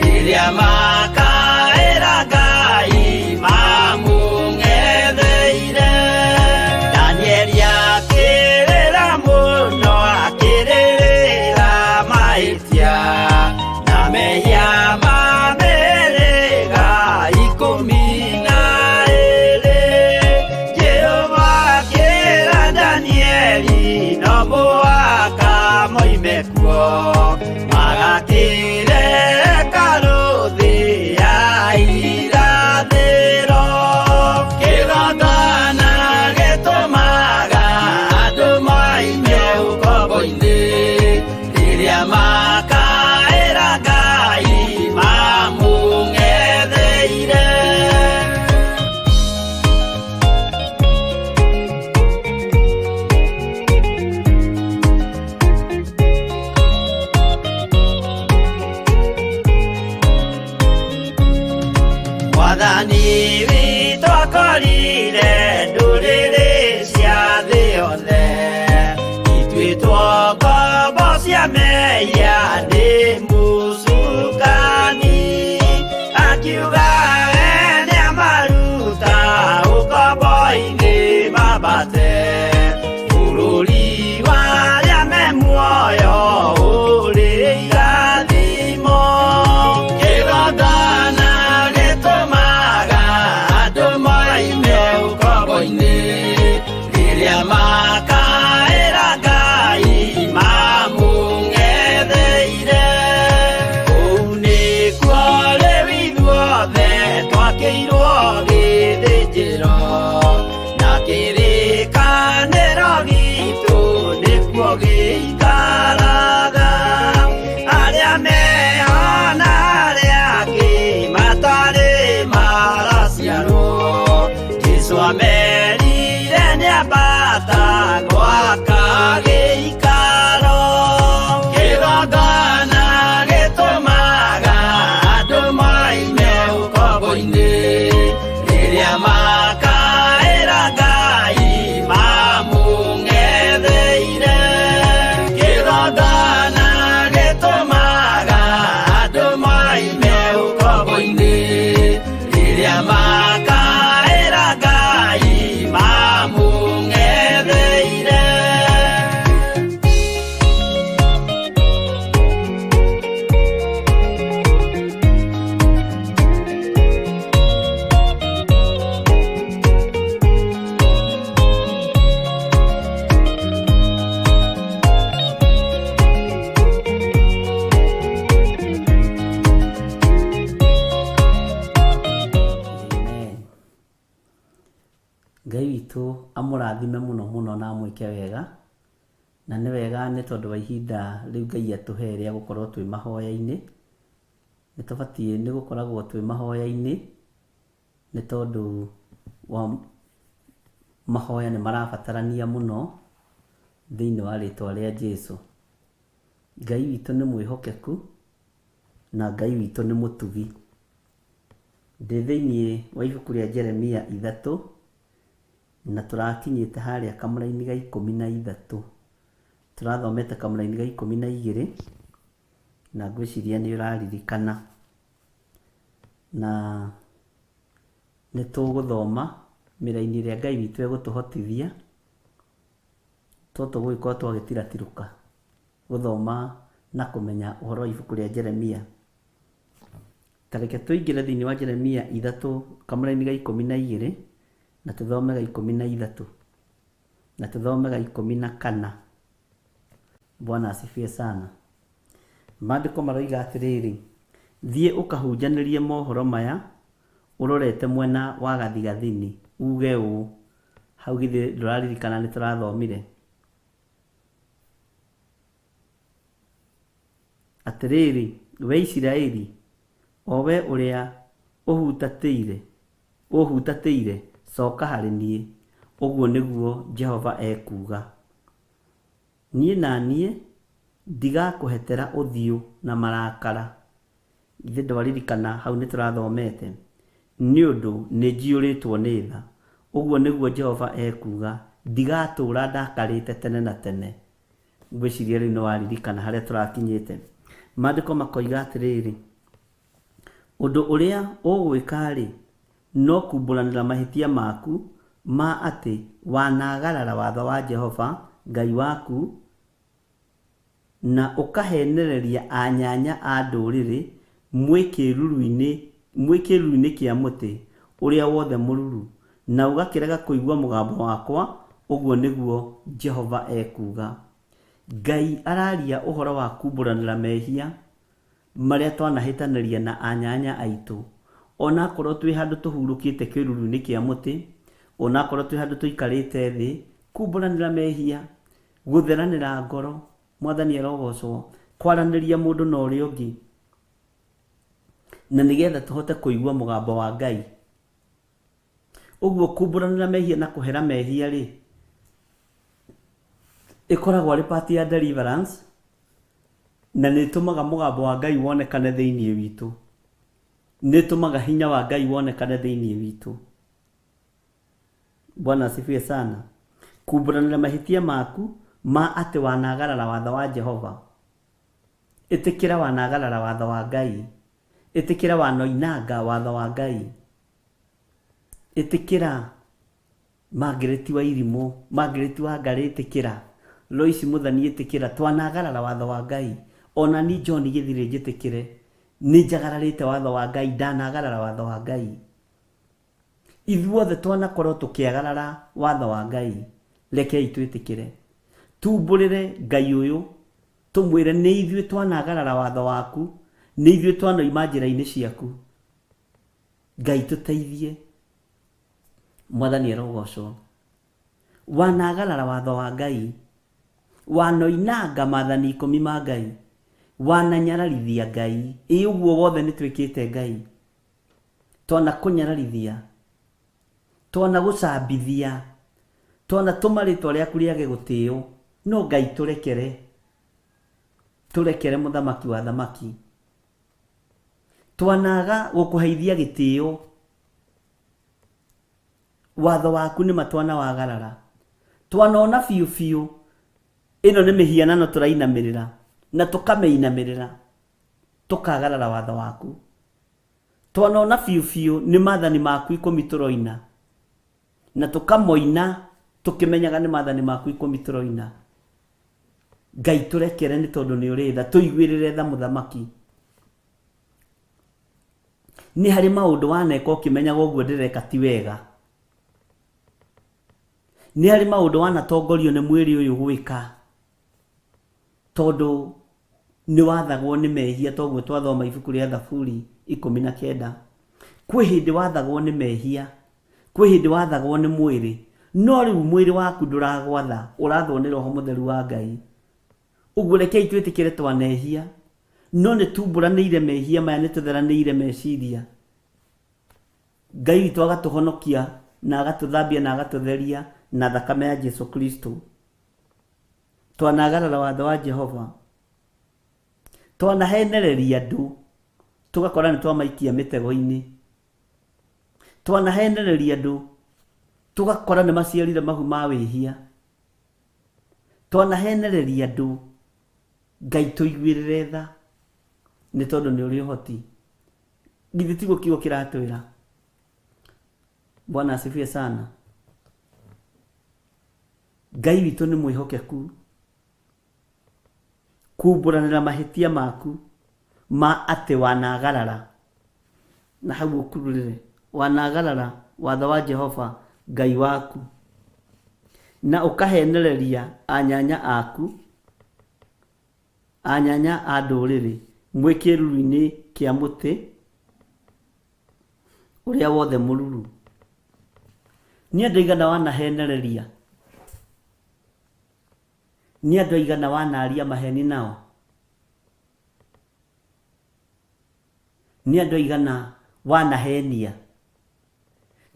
rĩrĩa makaĩra Ngai mamũng'etheire. Danieli akĩrĩra mũno akĩrĩrĩra mahĩtia na mehia ma mĩhĩrĩga 12. Jehova akĩra Danieli no mũhaka moime kuo, magakĩre hekarũ thĩ ya irathĩro. Kĩgongona gĩtũmaga andũ moime ũkombo-inĩ, rĩrĩa makaĩra Ngai mamũng'etheire. Mwathani witũ akorire ndũrĩrĩ cia thĩ yothe, ituĩtwo ngombo cia mehia nĩ mũcukani, akiuga we nĩamaruta ũkombo-inĩ mambate bũrũri wa arĩa me muoyo ũrĩ irathimo. Kĩgongona gĩtũmaga andũ moime ũkombo-inĩ, rĩrĩa makaĩra Ngai mamũng'etheire. Kũu nĩkuo rĩu ithuothe twakĩirwo gĩthĩnjĩro, na kĩrĩkanĩro gitũ nĩkuo gĩikaraga. Arĩa mehana arĩa angĩ matarĩ maraciarwo, Jesũ amerire nĩambata gwaka gĩikaro. Kĩgongona gĩtũmaga andũ moime ũkombo-inĩ, rĩrĩa makaĩra Ngai mamũng'etheire. Kĩgongona gĩtũmaga andũ moime ũkombo-inĩ, rĩrĩa makaĩra Ngai Ngai witũ amũrathime mũno mũno na amwĩke wega. Na nĩ wega nĩ tondũ wa ihinda rĩu Ngai atũhe rĩa gũkorwo twĩ mahoya-inĩ. Nĩ tũbatiĩ nĩ gũkoragwo twĩ mahoya-inĩ nĩ tondũ wa mahoya nĩ marabatarania mũno thĩinĩ wa rĩtwa rĩa Jesu. Ngai witũ nĩ mwĩhokeku na Ngai witũ nĩ mũtugi. Ndĩ thĩinĩ wa ibuku rĩa Jeremia 3 na tũrakinyĩte harĩa kamũraini ga 13. Tũrathomete kamũraini ga 12 na ngwĩciria nĩ ũraririkana. Na nĩ tũgũthoma mĩraini ĩrĩa Ngai witũ egũtũhotithia, to tũgũgĩkorwo twagĩtiratirũka gũthoma na kũmenya ũhoro wa ibuku rĩa Jeremia. Ta reke tũingĩre thĩinĩ wa Jeremia 3 kamũraini ga 12 na tũthome ga 13 na tũthome ga 14. Bwana asifiwe sana. Maandĩko maroiga atĩrĩrĩ, thiĩ ũkahunjanĩrie mohoro maya ũrorete mwena wa gathigathini, uge ũũ. Hau githĩ ndũraririkana nĩ tũrathomire? Atĩrĩrĩ, we Isiraeli, o we ũrĩa ũhutatĩire, coka harĩ niĩ, ũguo nĩguo Jehova ekuuga. Niĩ na niĩ ndigakũhetera ũthiũ na marakara. Githĩ ndwaririkana hau nĩ tũrathomete? Nĩ ũndũ nĩ njiyũrĩtwo nĩ tha, ũguo nĩguo Jehova ekuuga, ndigatũũra ndakarĩte tene na tene. Ngwĩciria rĩu nĩ waririkana harĩa tũrakinyĩte. Maandĩko makoiga atĩrĩrĩ, ũndũ ũrĩa ũgwĩka-rĩ, no kumbũranĩra mahĩtia maku ma atĩ wanagarara watho wa Jehova Ngai waku, na ũkahenereria anyanya a ndũrĩrĩ mwĩ kĩĩruru-inĩ kĩa mũtĩ ũrĩa wothe mũruru, na ũgakĩrega kũigua mũgambo wakwa, ũguo nĩguo Jehova ekuuga. Ngai araria ũhoro wa kumbũranĩra mehia marĩa twanahĩtanĩria na anyanya aitũ, onakorwo twĩ handũ tũhurũkĩte kĩĩruru-inĩ kĩa mũtĩ, onakorwo twĩ handũ tũikarĩte thĩ, kumbũranĩra mehia, gũtheranĩra ngoro, Mwathani arogocwo, kwaranĩria mũndũ na ũrĩa ũngĩ, na nĩgetha tũhote kũigua mũgambo wa Ngai. Ũguo kumbũranĩra mehia na kũhera mehia rĩ, ĩkoragwo arĩ part ya deliverance, na nĩ ĩtũmaga mũgambo wa Ngai wonekane thĩinĩ witũ. Nĩ ĩtũmaga hinya wa Ngai wonekane thĩinĩ witũ. Bwana asifiwe sana. Kumbũranĩra mahĩtia maku ma atĩ wanagarara watho wa Jehova. Ĩtĩkĩra wanagarara watho wa Ngai. Ĩtĩkĩra wanoinanga watho wa Ngai. Ĩtĩkĩra Margaret wa Irimũ, Margaret wa Ngarĩ ĩtĩkĩra, Lois Mũthani ĩtĩkĩra, twanagarara watho wa Ngai. Ona ni John Gĩthirĩ njĩtĩkĩre, nĩ njagararĩte watho wa Ngai, ndanagarara watho wa Ngai. Ithuothe twanakorwo tũkĩagarara watho wa Ngai, rekei twĩtĩkĩre. Tumbũrĩre Ngai ũyũ, tũmwĩre nĩ ithuĩ twanagarara watho waku, nĩ ithuĩ twanoima njĩra-inĩ ciaku. Ngai tũteithie. Mwathani arogocwo. Wanagarara watho wa Ngai, wanoinanga maathani 10 ma Ngai, wananyararithia Ngai. Ĩ ũguo wothe nĩ twĩkĩte Ngai. Twanakũnyararithia, twanagũcambithia, twanatũma rĩtwa rĩaku rĩage gũtĩo. No Ngai tũrekere, tũrekere mũthamaki wa thamaki. Twanaga gũkũheithia gĩtĩo, watho waku nĩ ma twanawagarara. Twanona biũ biũ ĩno nĩ mĩhianano tũrainamĩrĩra na tũkamĩinamĩrĩra, tũkagarara watho waku. Twanona biũ biũ nĩ maathani maku 10 tũroina, na tũkamoina tũkĩmenyaga nĩ maathani maku 10 tũroina. Ngai tũrekere nĩ tondũ nĩ ũrĩ tha, tũiguĩrĩre tha mũthamaki. Nĩ harĩ maũndũ waneka ũkĩmenyaga ũguo ndĩreka ti wega. Nĩ harĩ maũndũ wanatongorio nĩ mwĩrĩ ũyũ gwĩka, tondũ nĩ wathagwo nĩ mehia, toguo twathoma ibuku rĩa Thaburi 19. Kwĩ hĩndĩ wathagwo nĩ mehia, Kwĩ hĩndĩ wathagwo nĩ mwĩrĩ, no rĩu mwĩrĩ waku ndũragwatha, ũrathwo nĩ Roho Mũtheru wa Ngai. Ũguo rekei twĩtĩkĩre twanehia, no nĩ tumbũranĩire mehia maya, nĩ tũtheranĩire meciria. Ngai witũ agatũhonokia na agatũthambia na agatũtheria na thakame ya Jesu Kristo. Twanagarara watho wa Jehova, twanahenereria andũ tũgakora nĩ twamaikia mĩtego-inĩ, twanahenereria andũ tũgakora nĩ maciarire mahu ma wĩhia, twanahenereria andũ. Ngai tũiguĩrĩre tha nĩ tondũ nĩ ũrĩ ũhoti. Githĩ tiguo kiugo kĩratwĩra? Bwana asifiwe sana. Ngai witũ nĩ mwĩhokeku kumbũranĩra mahĩtia maku ma atĩ wanagarara, na hau ũkururĩre, wanagarara watho wa Jehova Ngai waku, na ũkahenereria anyanya aku, anyanya a ndũrĩrĩ, mwĩ kĩruru-inĩ kĩa mũtĩ ũrĩa wothe mũruru. Nĩ andũ aigana wanahenereria? Nĩ andũ aigana wanaria maheni nao? Nĩ andũ aigana wanahenia?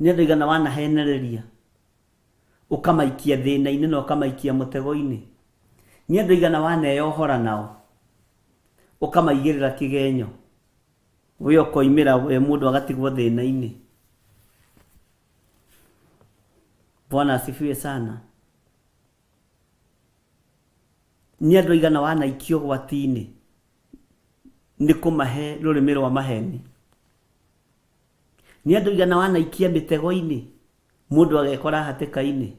Nĩ andũ aigana wanahenereria ũkamaikia thĩna-inĩ na ũkamaikia mũtego-inĩ? Nĩ andũ aigana waneyohora nao ũkamaigĩrĩra kĩgenyo, we ũkoimĩra we mũndũ agatigwo thĩna-inĩ? Bwana asifiwe sana. Nĩ andũ aigana wanaikio ũgwati-inĩ nĩ kũmahe rũrĩmĩ rwa maheni? Nĩ andũ aigana wanaikia mĩtego-inĩ mũndũ agekora hatĩka-inĩ?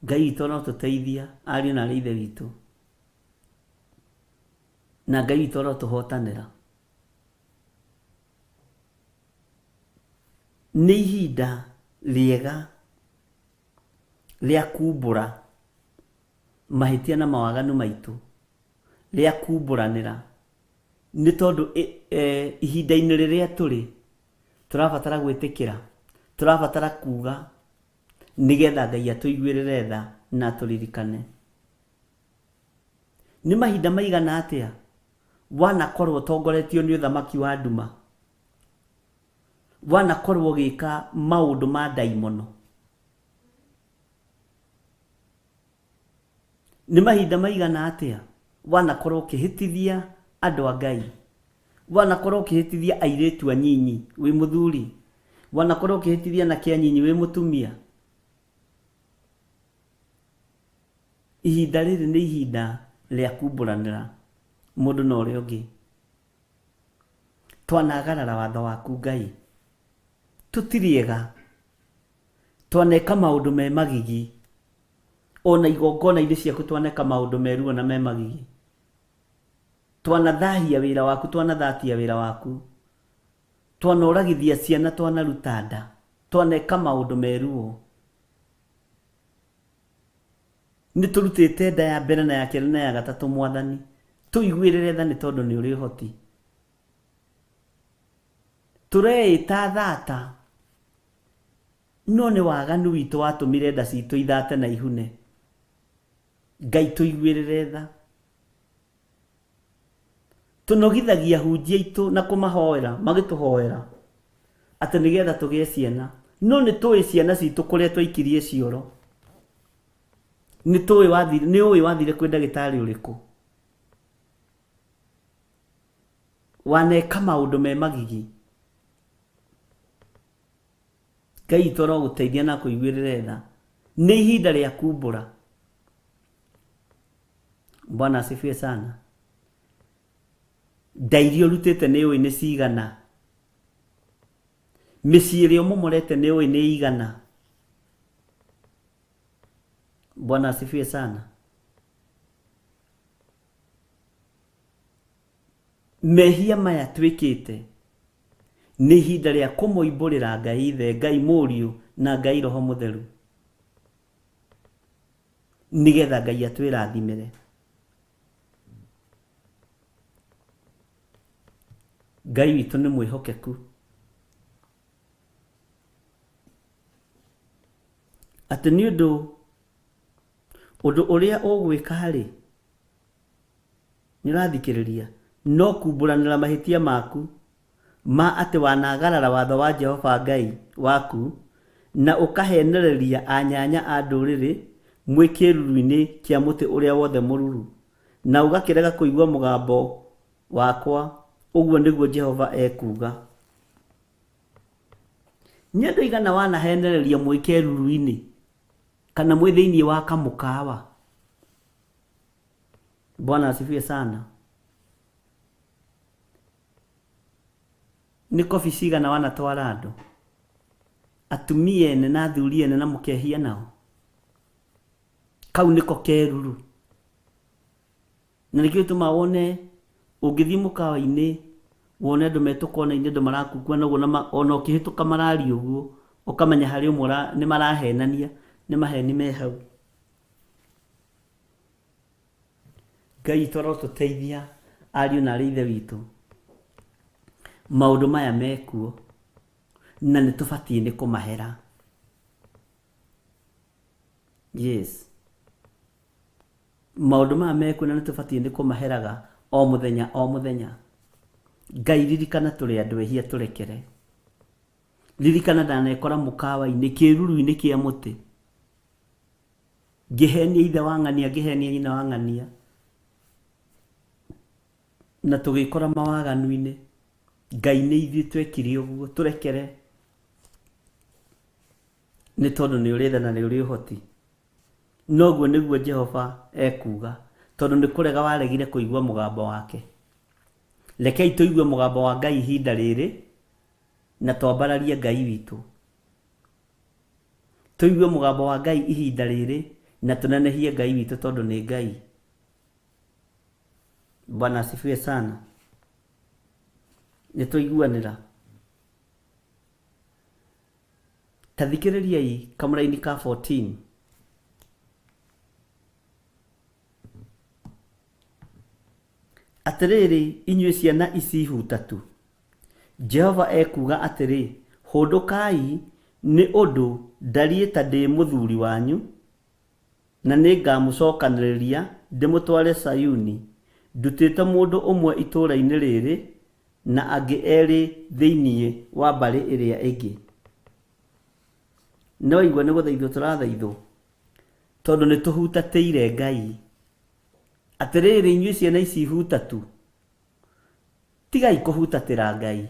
Ngai witũ no tũteithia ariũ na arĩ ithe witũ, na Ngai witũ no tũhotanĩra. Nĩ ihinda rĩega rĩa kumbũra mahĩtia na mawaganu maitũ, rĩa kumbũranĩra, nĩ tondũ ihinda-inĩ rĩrĩa tũrĩ tũrabatara gwĩtĩkĩra, tũrabatara kuga nĩgetha Ngai atũiguĩrĩre tha na atũririkane. Nĩ mahinda maigana atĩa wanakorwo ũtongoretio nĩ ũthamaki wa nduma, wanakorwo ũgĩka maũndũ ma ndaimono? Nĩ mahinda maigana atĩa wanakorwo ũkĩhĩtithia andũ a Ngai, wanakorwo ũkĩhĩtithia airĩtu anyinyi wĩ mũthuri, wanakorwo ũkĩhĩtithia anake anyinyi wĩ mũtumia? Ihinda rĩrĩ nĩ ihinda rĩa kumbũranĩra mũndũ na ũrĩa ũngĩ. Twanagarara watho waku Ngai, tũtirĩ ega, twaneka maũndũ me magigi, ona igongona-inĩ ciaku twaneka maũndũ me ruo na me magigi, twanathahia wĩra waku, twanathatia wĩra waku, twanoragithia ciana, twanaruta nda, twaneka maũndũ me ruo. Nĩ tũrutĩte nda ya mbere na ya kerĩ na ya gatatũ. Mwathani tũiguĩrĩre tha nĩ tondũ nĩ ũrĩ ũhoti. Tũreĩta thata, no nĩ waganu witũ watũmire nda citũ ithate na ihune. Ngai tũiguĩrĩre tha. Tũnogithagia hunjia aitũ na kũmahoera, magĩtũhoera atĩ nĩgetha tũgĩe ciana, no nĩ tũĩ ciana citũ kũrĩa twaikirie cioro. Nĩ tũĩ wathire, nĩ ũĩ wathire kwĩ ndagĩtarĩ ũrĩkũ, waneka maũndũ me magigi. Ngai witũ arogũteithia na akũiguĩrĩre tha. Nĩ ihinda rĩa kumbũra. Bwana asifiwe sana. Nda iria ũrutĩte nĩ ũĩ nĩ cigana, mĩciĩ ĩrĩa ũmomorete nĩ ũĩ nĩ igana. Bwana asifiwe sana. Mehia maya twĩkĩte nĩ ihinda rĩa kũmoimbũrĩra Ngai Ithe, Ngai Mũriũ na Ngai Roho Mũtheru, nĩgetha Ngai atwĩrathimĩre. Ngai witũ nĩ mwĩhokeku. Atĩ nĩ ũndũ ũndũ ũrĩa ũgwĩka-rĩ, nĩ ũrathikĩrĩria, no kumbũranĩra mahĩtia maku ma atĩ wanagarara watho wa Jehova Ngai waku, na ũkaheenereria anyanya a ndũrĩrĩ mwĩ kĩĩruru-inĩ kĩa mũtĩ ũrĩa wothe mũruru, na ũgakĩrega kũigua mũgambo wakwa, ũguo nĩguo Jehova ekuuga. Nĩ andũ aigana wanahenereria mwĩ kĩĩruru-inĩ kana mwĩ thĩinĩ wa kamũkawa? Bwana asifiwe sana. Nĩ kobi cigana wanatwara andũ? Atumia ene na athuri ene na mũkehia nao? Kau nĩko keruru. Na nĩkĩo gĩtũmaga wone ũngĩthiĩ mũkawa-inĩ wone andũ me tũkona-inĩ andũ marakunguana ũguo na ona ũkĩhĩtũka mararia ũguo ũkamenya harĩ ũmwe nĩ marahenania nĩ maheni me hau. Ngai witũ arotũteithia ariũ na arĩ ithe witũ. Maũndũ maya mekuo na nĩ tũbatiĩ nĩ kũmahera. Yes. Maũndũ maya mekuo na nĩ tũbatiĩ nĩ kũmaheraga o mũthenya o mũthenya. Ngai ririkana tũrĩ andũ ehia tũrekere. Ririkana ndanekora mũkawa-inĩ kĩruru-inĩ kĩa mũtĩ. Ngĩhenia ithe wa ng'ania ngĩhenia nyina wa ng'ania na tũgĩkora mawaganu-inĩ. Ngai nĩ ithuĩ twekire ũguo tũrekere nĩ tondũ nĩ ũrĩ tha na nĩ ũrĩ ũhoti. Noguo nĩguo Jehova ekuuga tondũ nĩ kũrega waregire kũigua mũgambo wake. Rekei tũigue mũgambo wa Ngai ihinda rĩrĩ na twambararie Ngai witũ. Tũigue mũgambo wa Ngai ihinda rĩrĩ na tũnenehie Ngai witũ tondũ nĩ Ngai. Bwana asifiwe sana. Nĩ twaiguanĩra. Ta thikĩrĩriai kamũraini ka 14. Atĩrĩrĩ inyuĩ ciana ici hutatu, Jehova ekuuga atĩrĩ, Hũndũkai, nĩ ũndũ ndariĩ ta ndĩ mũthuri wanyu, na nĩngamũcokanĩrĩria ndĩmũtware Zayuni, ndutĩte mũndũ ũmwe itũũra-inĩ rĩrĩ, na angĩ erĩ thĩinĩ wa mbarĩ ĩrĩa ĩngĩ. Nĩwaigua nĩ gũthaithwo tũrathaithwo, tondũ nĩtũhutatĩire Ngai. Atĩrĩrĩ inyuĩ ciana ici hutatu, tigai kũhutatĩra Ngai.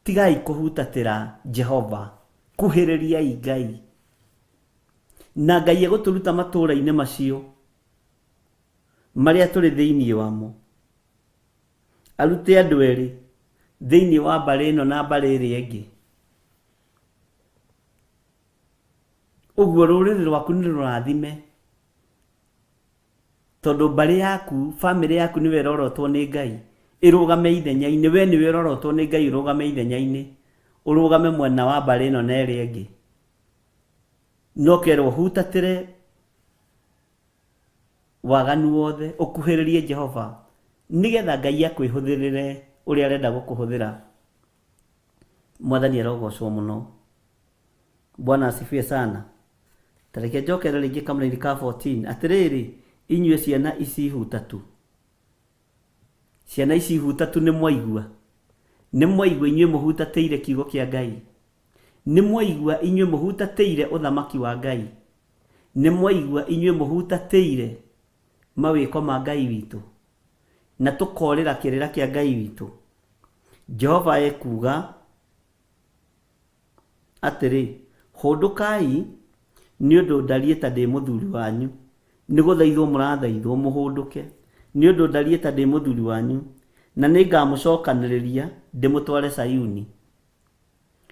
Tigai kũhutatĩra Jehova, kuhĩrĩriai Ngai. Na Ngai egũtũruta matũũra-inĩ macio marĩa tũrĩ thĩinĩ wamo. Arute andũ erĩ thĩinĩ wa mbarĩ ĩno na mbarĩ ĩrĩa ĩngĩ. Ũguo rũrĩrĩ rwaku nĩ rũrathime tondũ mbarĩ yaku, bamĩrĩ yaku nĩwe ĩrorotwo nĩ Ngai ĩrũgame ithenya-inĩ, we nĩwe ũrorotwo nĩ Ngai ũrũgame ithenya-inĩ, ũrũgame mwena wa mbarĩ ĩno na ĩrĩa ĩngĩ. No kerwo hutatĩre waganu wothe, ũkuhĩrĩrie Jehova nĩgetha Ngai akwĩhũthĩrĩre ũrĩa arenda gũkũhũthĩra. Mwathani arogocwo mũno. Bwana asifiwe sana. Ta reke njokere rĩngĩ kamũraini ka 14. Atĩrĩrĩ, inyuĩ ciana ici hutatu. Ciana ici hutatu nĩ mwaigua. Nĩ mwaigua inyuĩ mũhutatĩire kiugo kĩa Ngai. Nĩ mwaigua inyuĩ mũhutatĩire ũthamaki wa Ngai. Nĩ mwaigua inyuĩ mũhutatĩire mawĩko ma Ngai witũ. Na tũkorĩra kĩrĩra kĩa Ngai witũ. Jehova ekuuga atĩrĩ, Hũndũkai, nĩ ũndũ ndariĩ ta ndĩ mũthuri wanyu. Nĩ gũthaithwo mũrathaithwo mũhũndũke, nĩ ũndũ ndariĩ ta ndĩ mũthuri wanyu, na nĩngamũcokanĩrĩria ndĩmũtware Sayuni.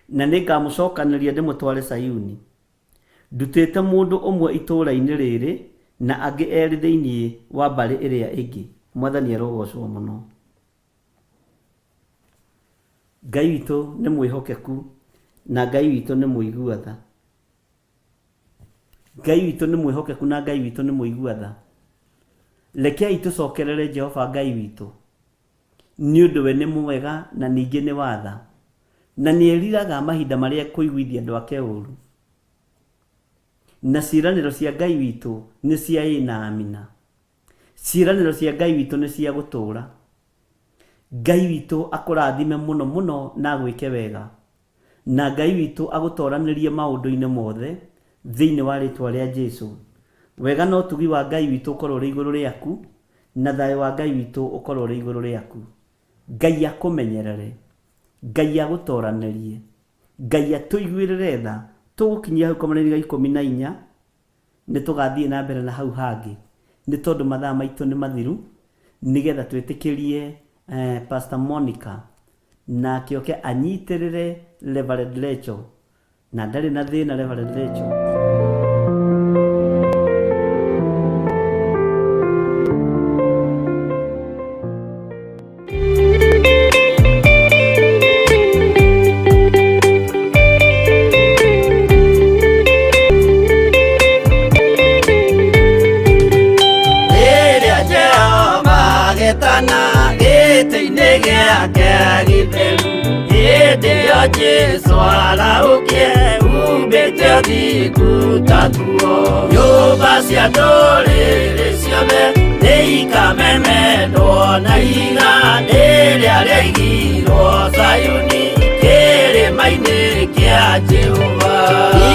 Na nĩngamũcokanĩrĩria ndĩmũtware Sayuni. Ndutĩte mũndũ ũmwe itũũra-inĩ rĩrĩ na angĩ erĩ thĩinĩ wa mbarĩ ĩrĩa ĩngĩ. Mwathani arogocwo mũno. Ngai witũ nĩ mwĩhokeku na Ngai witũ nĩ mũigua tha. Ngai witũ nĩ mwĩhokeku na Ngai witũ nĩ mũigua tha. Rekei tũcokerere Jehova Ngai witũ. Nĩ ũndũ we nĩ mwega na ningĩ nĩ watha, na nĩ eriraga mahinda marĩa kũiguithia andũ ake ũru. Na ciĩranĩro cia Ngai witũ nĩ cia ĩĩ na amina. Ciĩranĩro cia Ngai witũ nĩ cia gũtũũra. Ngai witũ akũrathime mũno mũno na agwĩke wega. Na Ngai witũ agũtoranĩrie maũndũ-inĩ mothe thĩinĩ wa rĩtwa rĩa Jesu. Wega na ũtugi wa Ngai witũ ũkorwo ũrĩ igũrũ rĩaku, na thayũ wa Ngai witũ ũkorwo ũrĩ igũrũ rĩaku. Ngai akũmenyerere. Ngai agũtoranĩrie. Ngai atũiguĩrĩre tha. Tũgũkinyia hau kamũraini ga 14, nĩ tũgathiĩ na mbere na hau hangĩ, nĩ tondũ mathaa maitũ nĩ mathiru, nĩgetha twĩtĩkĩrie Pastor Monica nake oke anyitĩrĩre Reverend Rachel, na ndarĩ na thĩna Reverend Rachel. Rĩrĩa Jehova agetana gĩtĩ-inĩ gĩake gĩtheru, hĩndĩ ĩyo Jesũ arahũkie umbĩte ũthingu ta nguo. Nyũmba cia ndũrĩrĩ ciothe nĩikamemendwo na ihiga rĩrĩa rĩaigirwo Zayuni kĩrĩma-inĩ kĩa Jehova.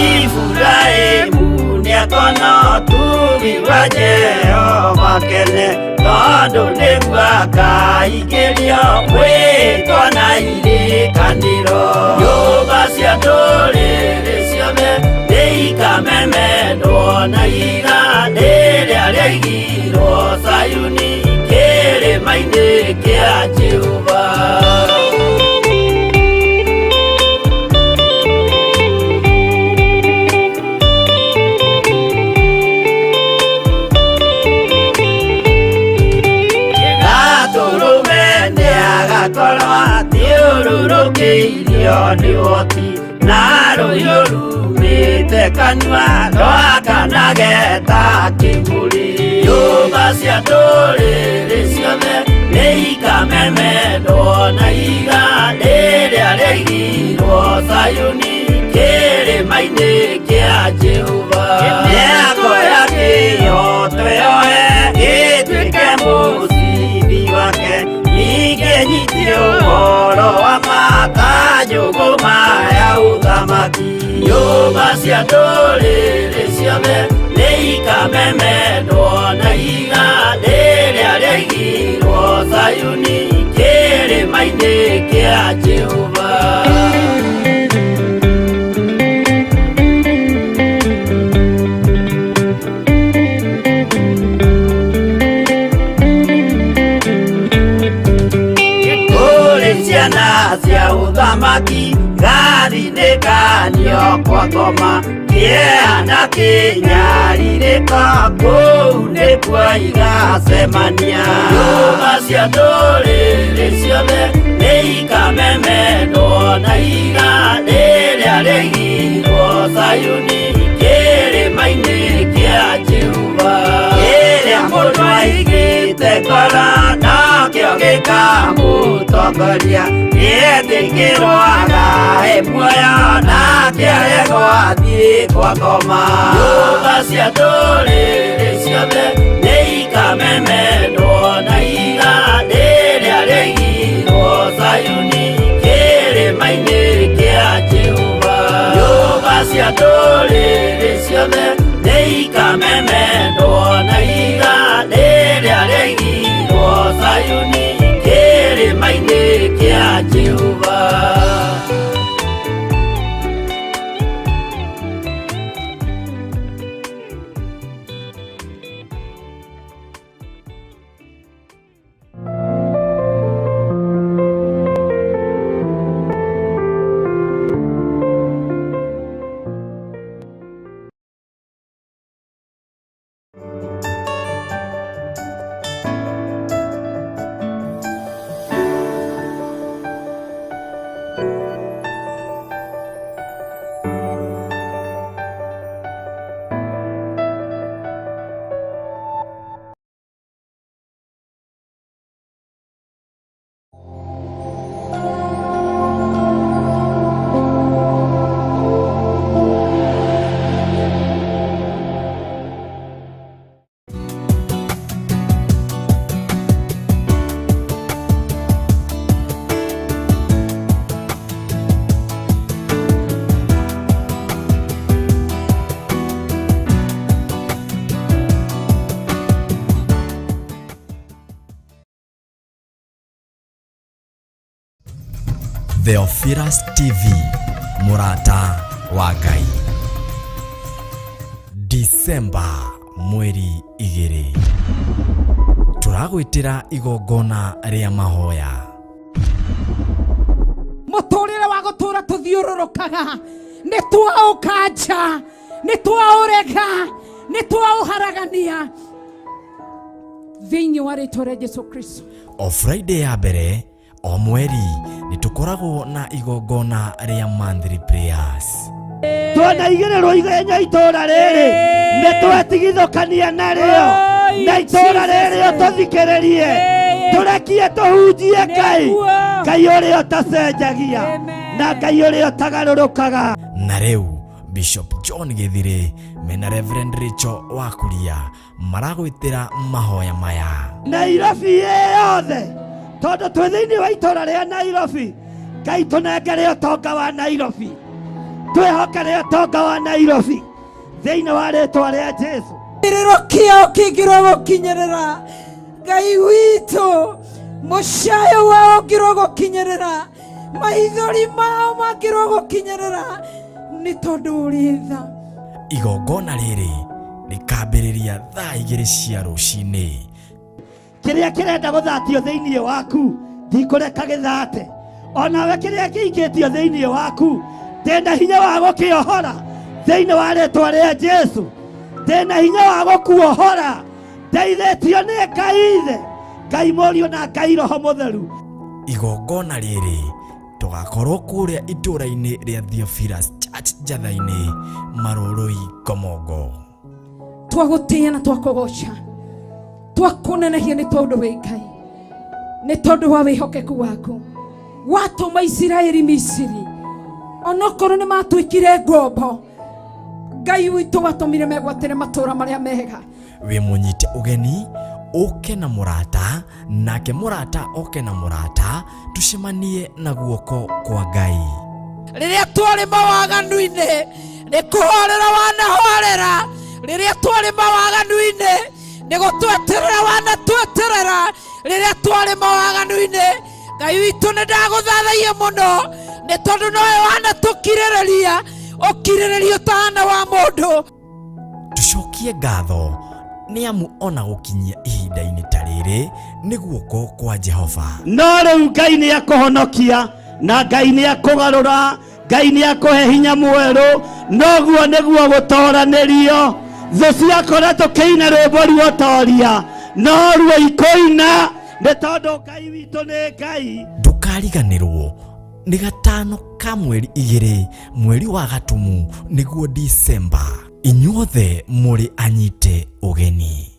Iburahĩmu nĩakona ũtugi wa Jehova kene, tondũ nĩguo akaingĩrio mwĩtwa na irĩkanĩro. Nyũmba cia ndũrĩrĩ ciothe nĩikamemendwo na ihiga rĩrĩa rĩaigirwo Zayuni kĩrĩma-inĩ kĩa Jehova. Gatũrũme nĩagakorwo athiũrũrũkĩirio nĩ ũhoti, na rũhiũ rumĩte kanua rwakanage ta kĩbũri. Nyũmba cia ndũrĩrĩ ciothe nĩikamemendwo na ihiga rĩrĩa rĩaigirwo Zayuni kĩrĩma-inĩ kĩa Jehova. Mĩako ya kĩhooto yoe ĩtuĩke mũcibi wake, ningĩ nyite ũhoro wa ma ta njũgũma ya ũthamaki. Nyũmba cia ndũrĩrĩ ciothe nĩikamemendwo na ihiga rĩrĩa rĩaigirwo Zayuni kĩrĩma-inĩ kĩa Jehova. Kũrĩ ciana cia ũthamaki gathinĩkanio kwa ngoma, kĩeha na kĩnyarirĩko kũu nĩkuo igacemania. Nyũmba cia ndũrĩrĩ ciothe nĩikamemendwo na ihiga rĩrĩa rĩaigirwo Zayuni kĩrĩma-inĩ kĩa Jehova. Kĩrĩa mũndũ aigĩte ngoro nokĩo gĩkamũtongoria, nĩetĩkĩrwo agae muoyo nake aregwo athiĩ kwa ngoma. Nyũmba cia ndũrĩrĩ ciothe nĩikamemendwo na ihiga rĩrĩa rĩaigirwo Zayuni kĩrĩma-inĩ kĩa Jehova. Nyũmba cia ndũrĩrĩ ciothe nĩikamemendwo na ihiga rĩrĩa rĩaigirwo Zayuni kĩrĩma-inĩ kĩa Jehova. Theophilus TV, mũrata wa Ngai. Disemba mweri 2 tũragwĩtĩra igongona rĩa mahoya. Mũtũrĩre wa gũtũra tũthiũrũrũkaga nĩ twaũkanja, nĩ twaũrega, nĩ twaũharagania thĩinĩ wa rĩtwa rĩa Jesu Kristo. O Friday ya mbere o mweri nĩ tũkoragwo na igongona rĩa monthly prayers. Twona igĩrĩrwo ithenya itũra rĩrĩ nĩ twetigithũkania narĩo, na itũra rĩrĩ ũtũthikĩrĩrie, tũrekie tũhunjie Ngai, Ngai ũrĩa ũtacenjagia na Ngai ũrĩa ũtagarũrũkaga. Na rĩu Bishop John Gĩthirĩ mena Reverend Rachel Wakuria maragwĩtĩra mahoya maya. Nairobi yothe, tondũ twĩ thĩinĩ wa itũra rĩa Nairobi, Ngai tũnengere ũtonga wa Nairobi, twĩhokere ũtonga wa Nairobi thĩinĩ wa rĩtwa rĩa Jesu. Kĩrĩro kĩao kĩngĩrwo gũkinyĩrĩra Ngai witũ, mũcayo wao ũngĩrwo gũkinyĩrĩra, maithori mao mangĩrwo gũkinyĩrĩra, nĩ tondũ ũrĩ tha. Igongona rĩrĩ rĩkambĩrĩria thaa 2 cia rũcinĩ. Kĩrĩa kĩrenda gũthatio thĩinĩ waku ndikũreka gĩthate, onawe kĩrĩa kĩingĩtio thĩinĩ waku ndĩna hinya wa gũkĩohora thĩinĩ wa rĩtwa rĩa Jesu, ndĩna hinya wa gũkuohora, ndeithĩtio nĩ Ngai Ithe, Ngai Mũriũ na Ngai Roho Mũtheru. Igongona rĩrĩ tũgakorwo kũrĩa itũra-inĩ rĩa Theophilus Church Njatha-inĩ, Marũrũi, Komongo. Twagũtĩĩa na twakũgoca, twakũnenehia nĩ tondũ wĩ Ngai, nĩ tondũ wa wĩhokeku waku. Watũma Isiraeli Misiri, onokorwo nĩ matuĩkire ngombo, Ngai witũ watũmire megwatĩre matũra marĩa mega. Wĩ mũnyite ũgeni ũke na mũrata, nake mũrata oke na mũrata, tucemanie na guoko kwa Ngai. Rĩrĩa twarĩ mawaganu-inĩ nĩ kũhorera wanahorera, rĩrĩa twarĩ mawaganu-inĩ nĩ gũtweterera wanatweterera, rĩrĩa twarĩ mawaganu-inĩ Ngai witũ nĩ ndagũthathaia mũno nĩ tondũ nowe wanatũkirĩrĩria ũkirĩrĩria ũtahana wa mũndũ. Tucokie ngatho nĩ amu ona gũkinyia ihinda-inĩ ta rĩrĩ nĩ guoko kwa Jehova. No rĩu Ngai nĩ akũhonokia na Ngai nĩ akũgarũra, Ngai nĩ akũhe hinya mwerũ, noguo nĩguo gũtoranĩrio. Thũ ciakora tũkĩina rwĩmbo ruotoria, no ruo ikũina nĩ tondũ Ngai witũ nĩ Ngai. Ndũkariganĩrwo nĩ gatano ka mweri 2 mweri wa Gatumu nĩguo Disemba. Inyuothe mũrĩ anyite ũgeni.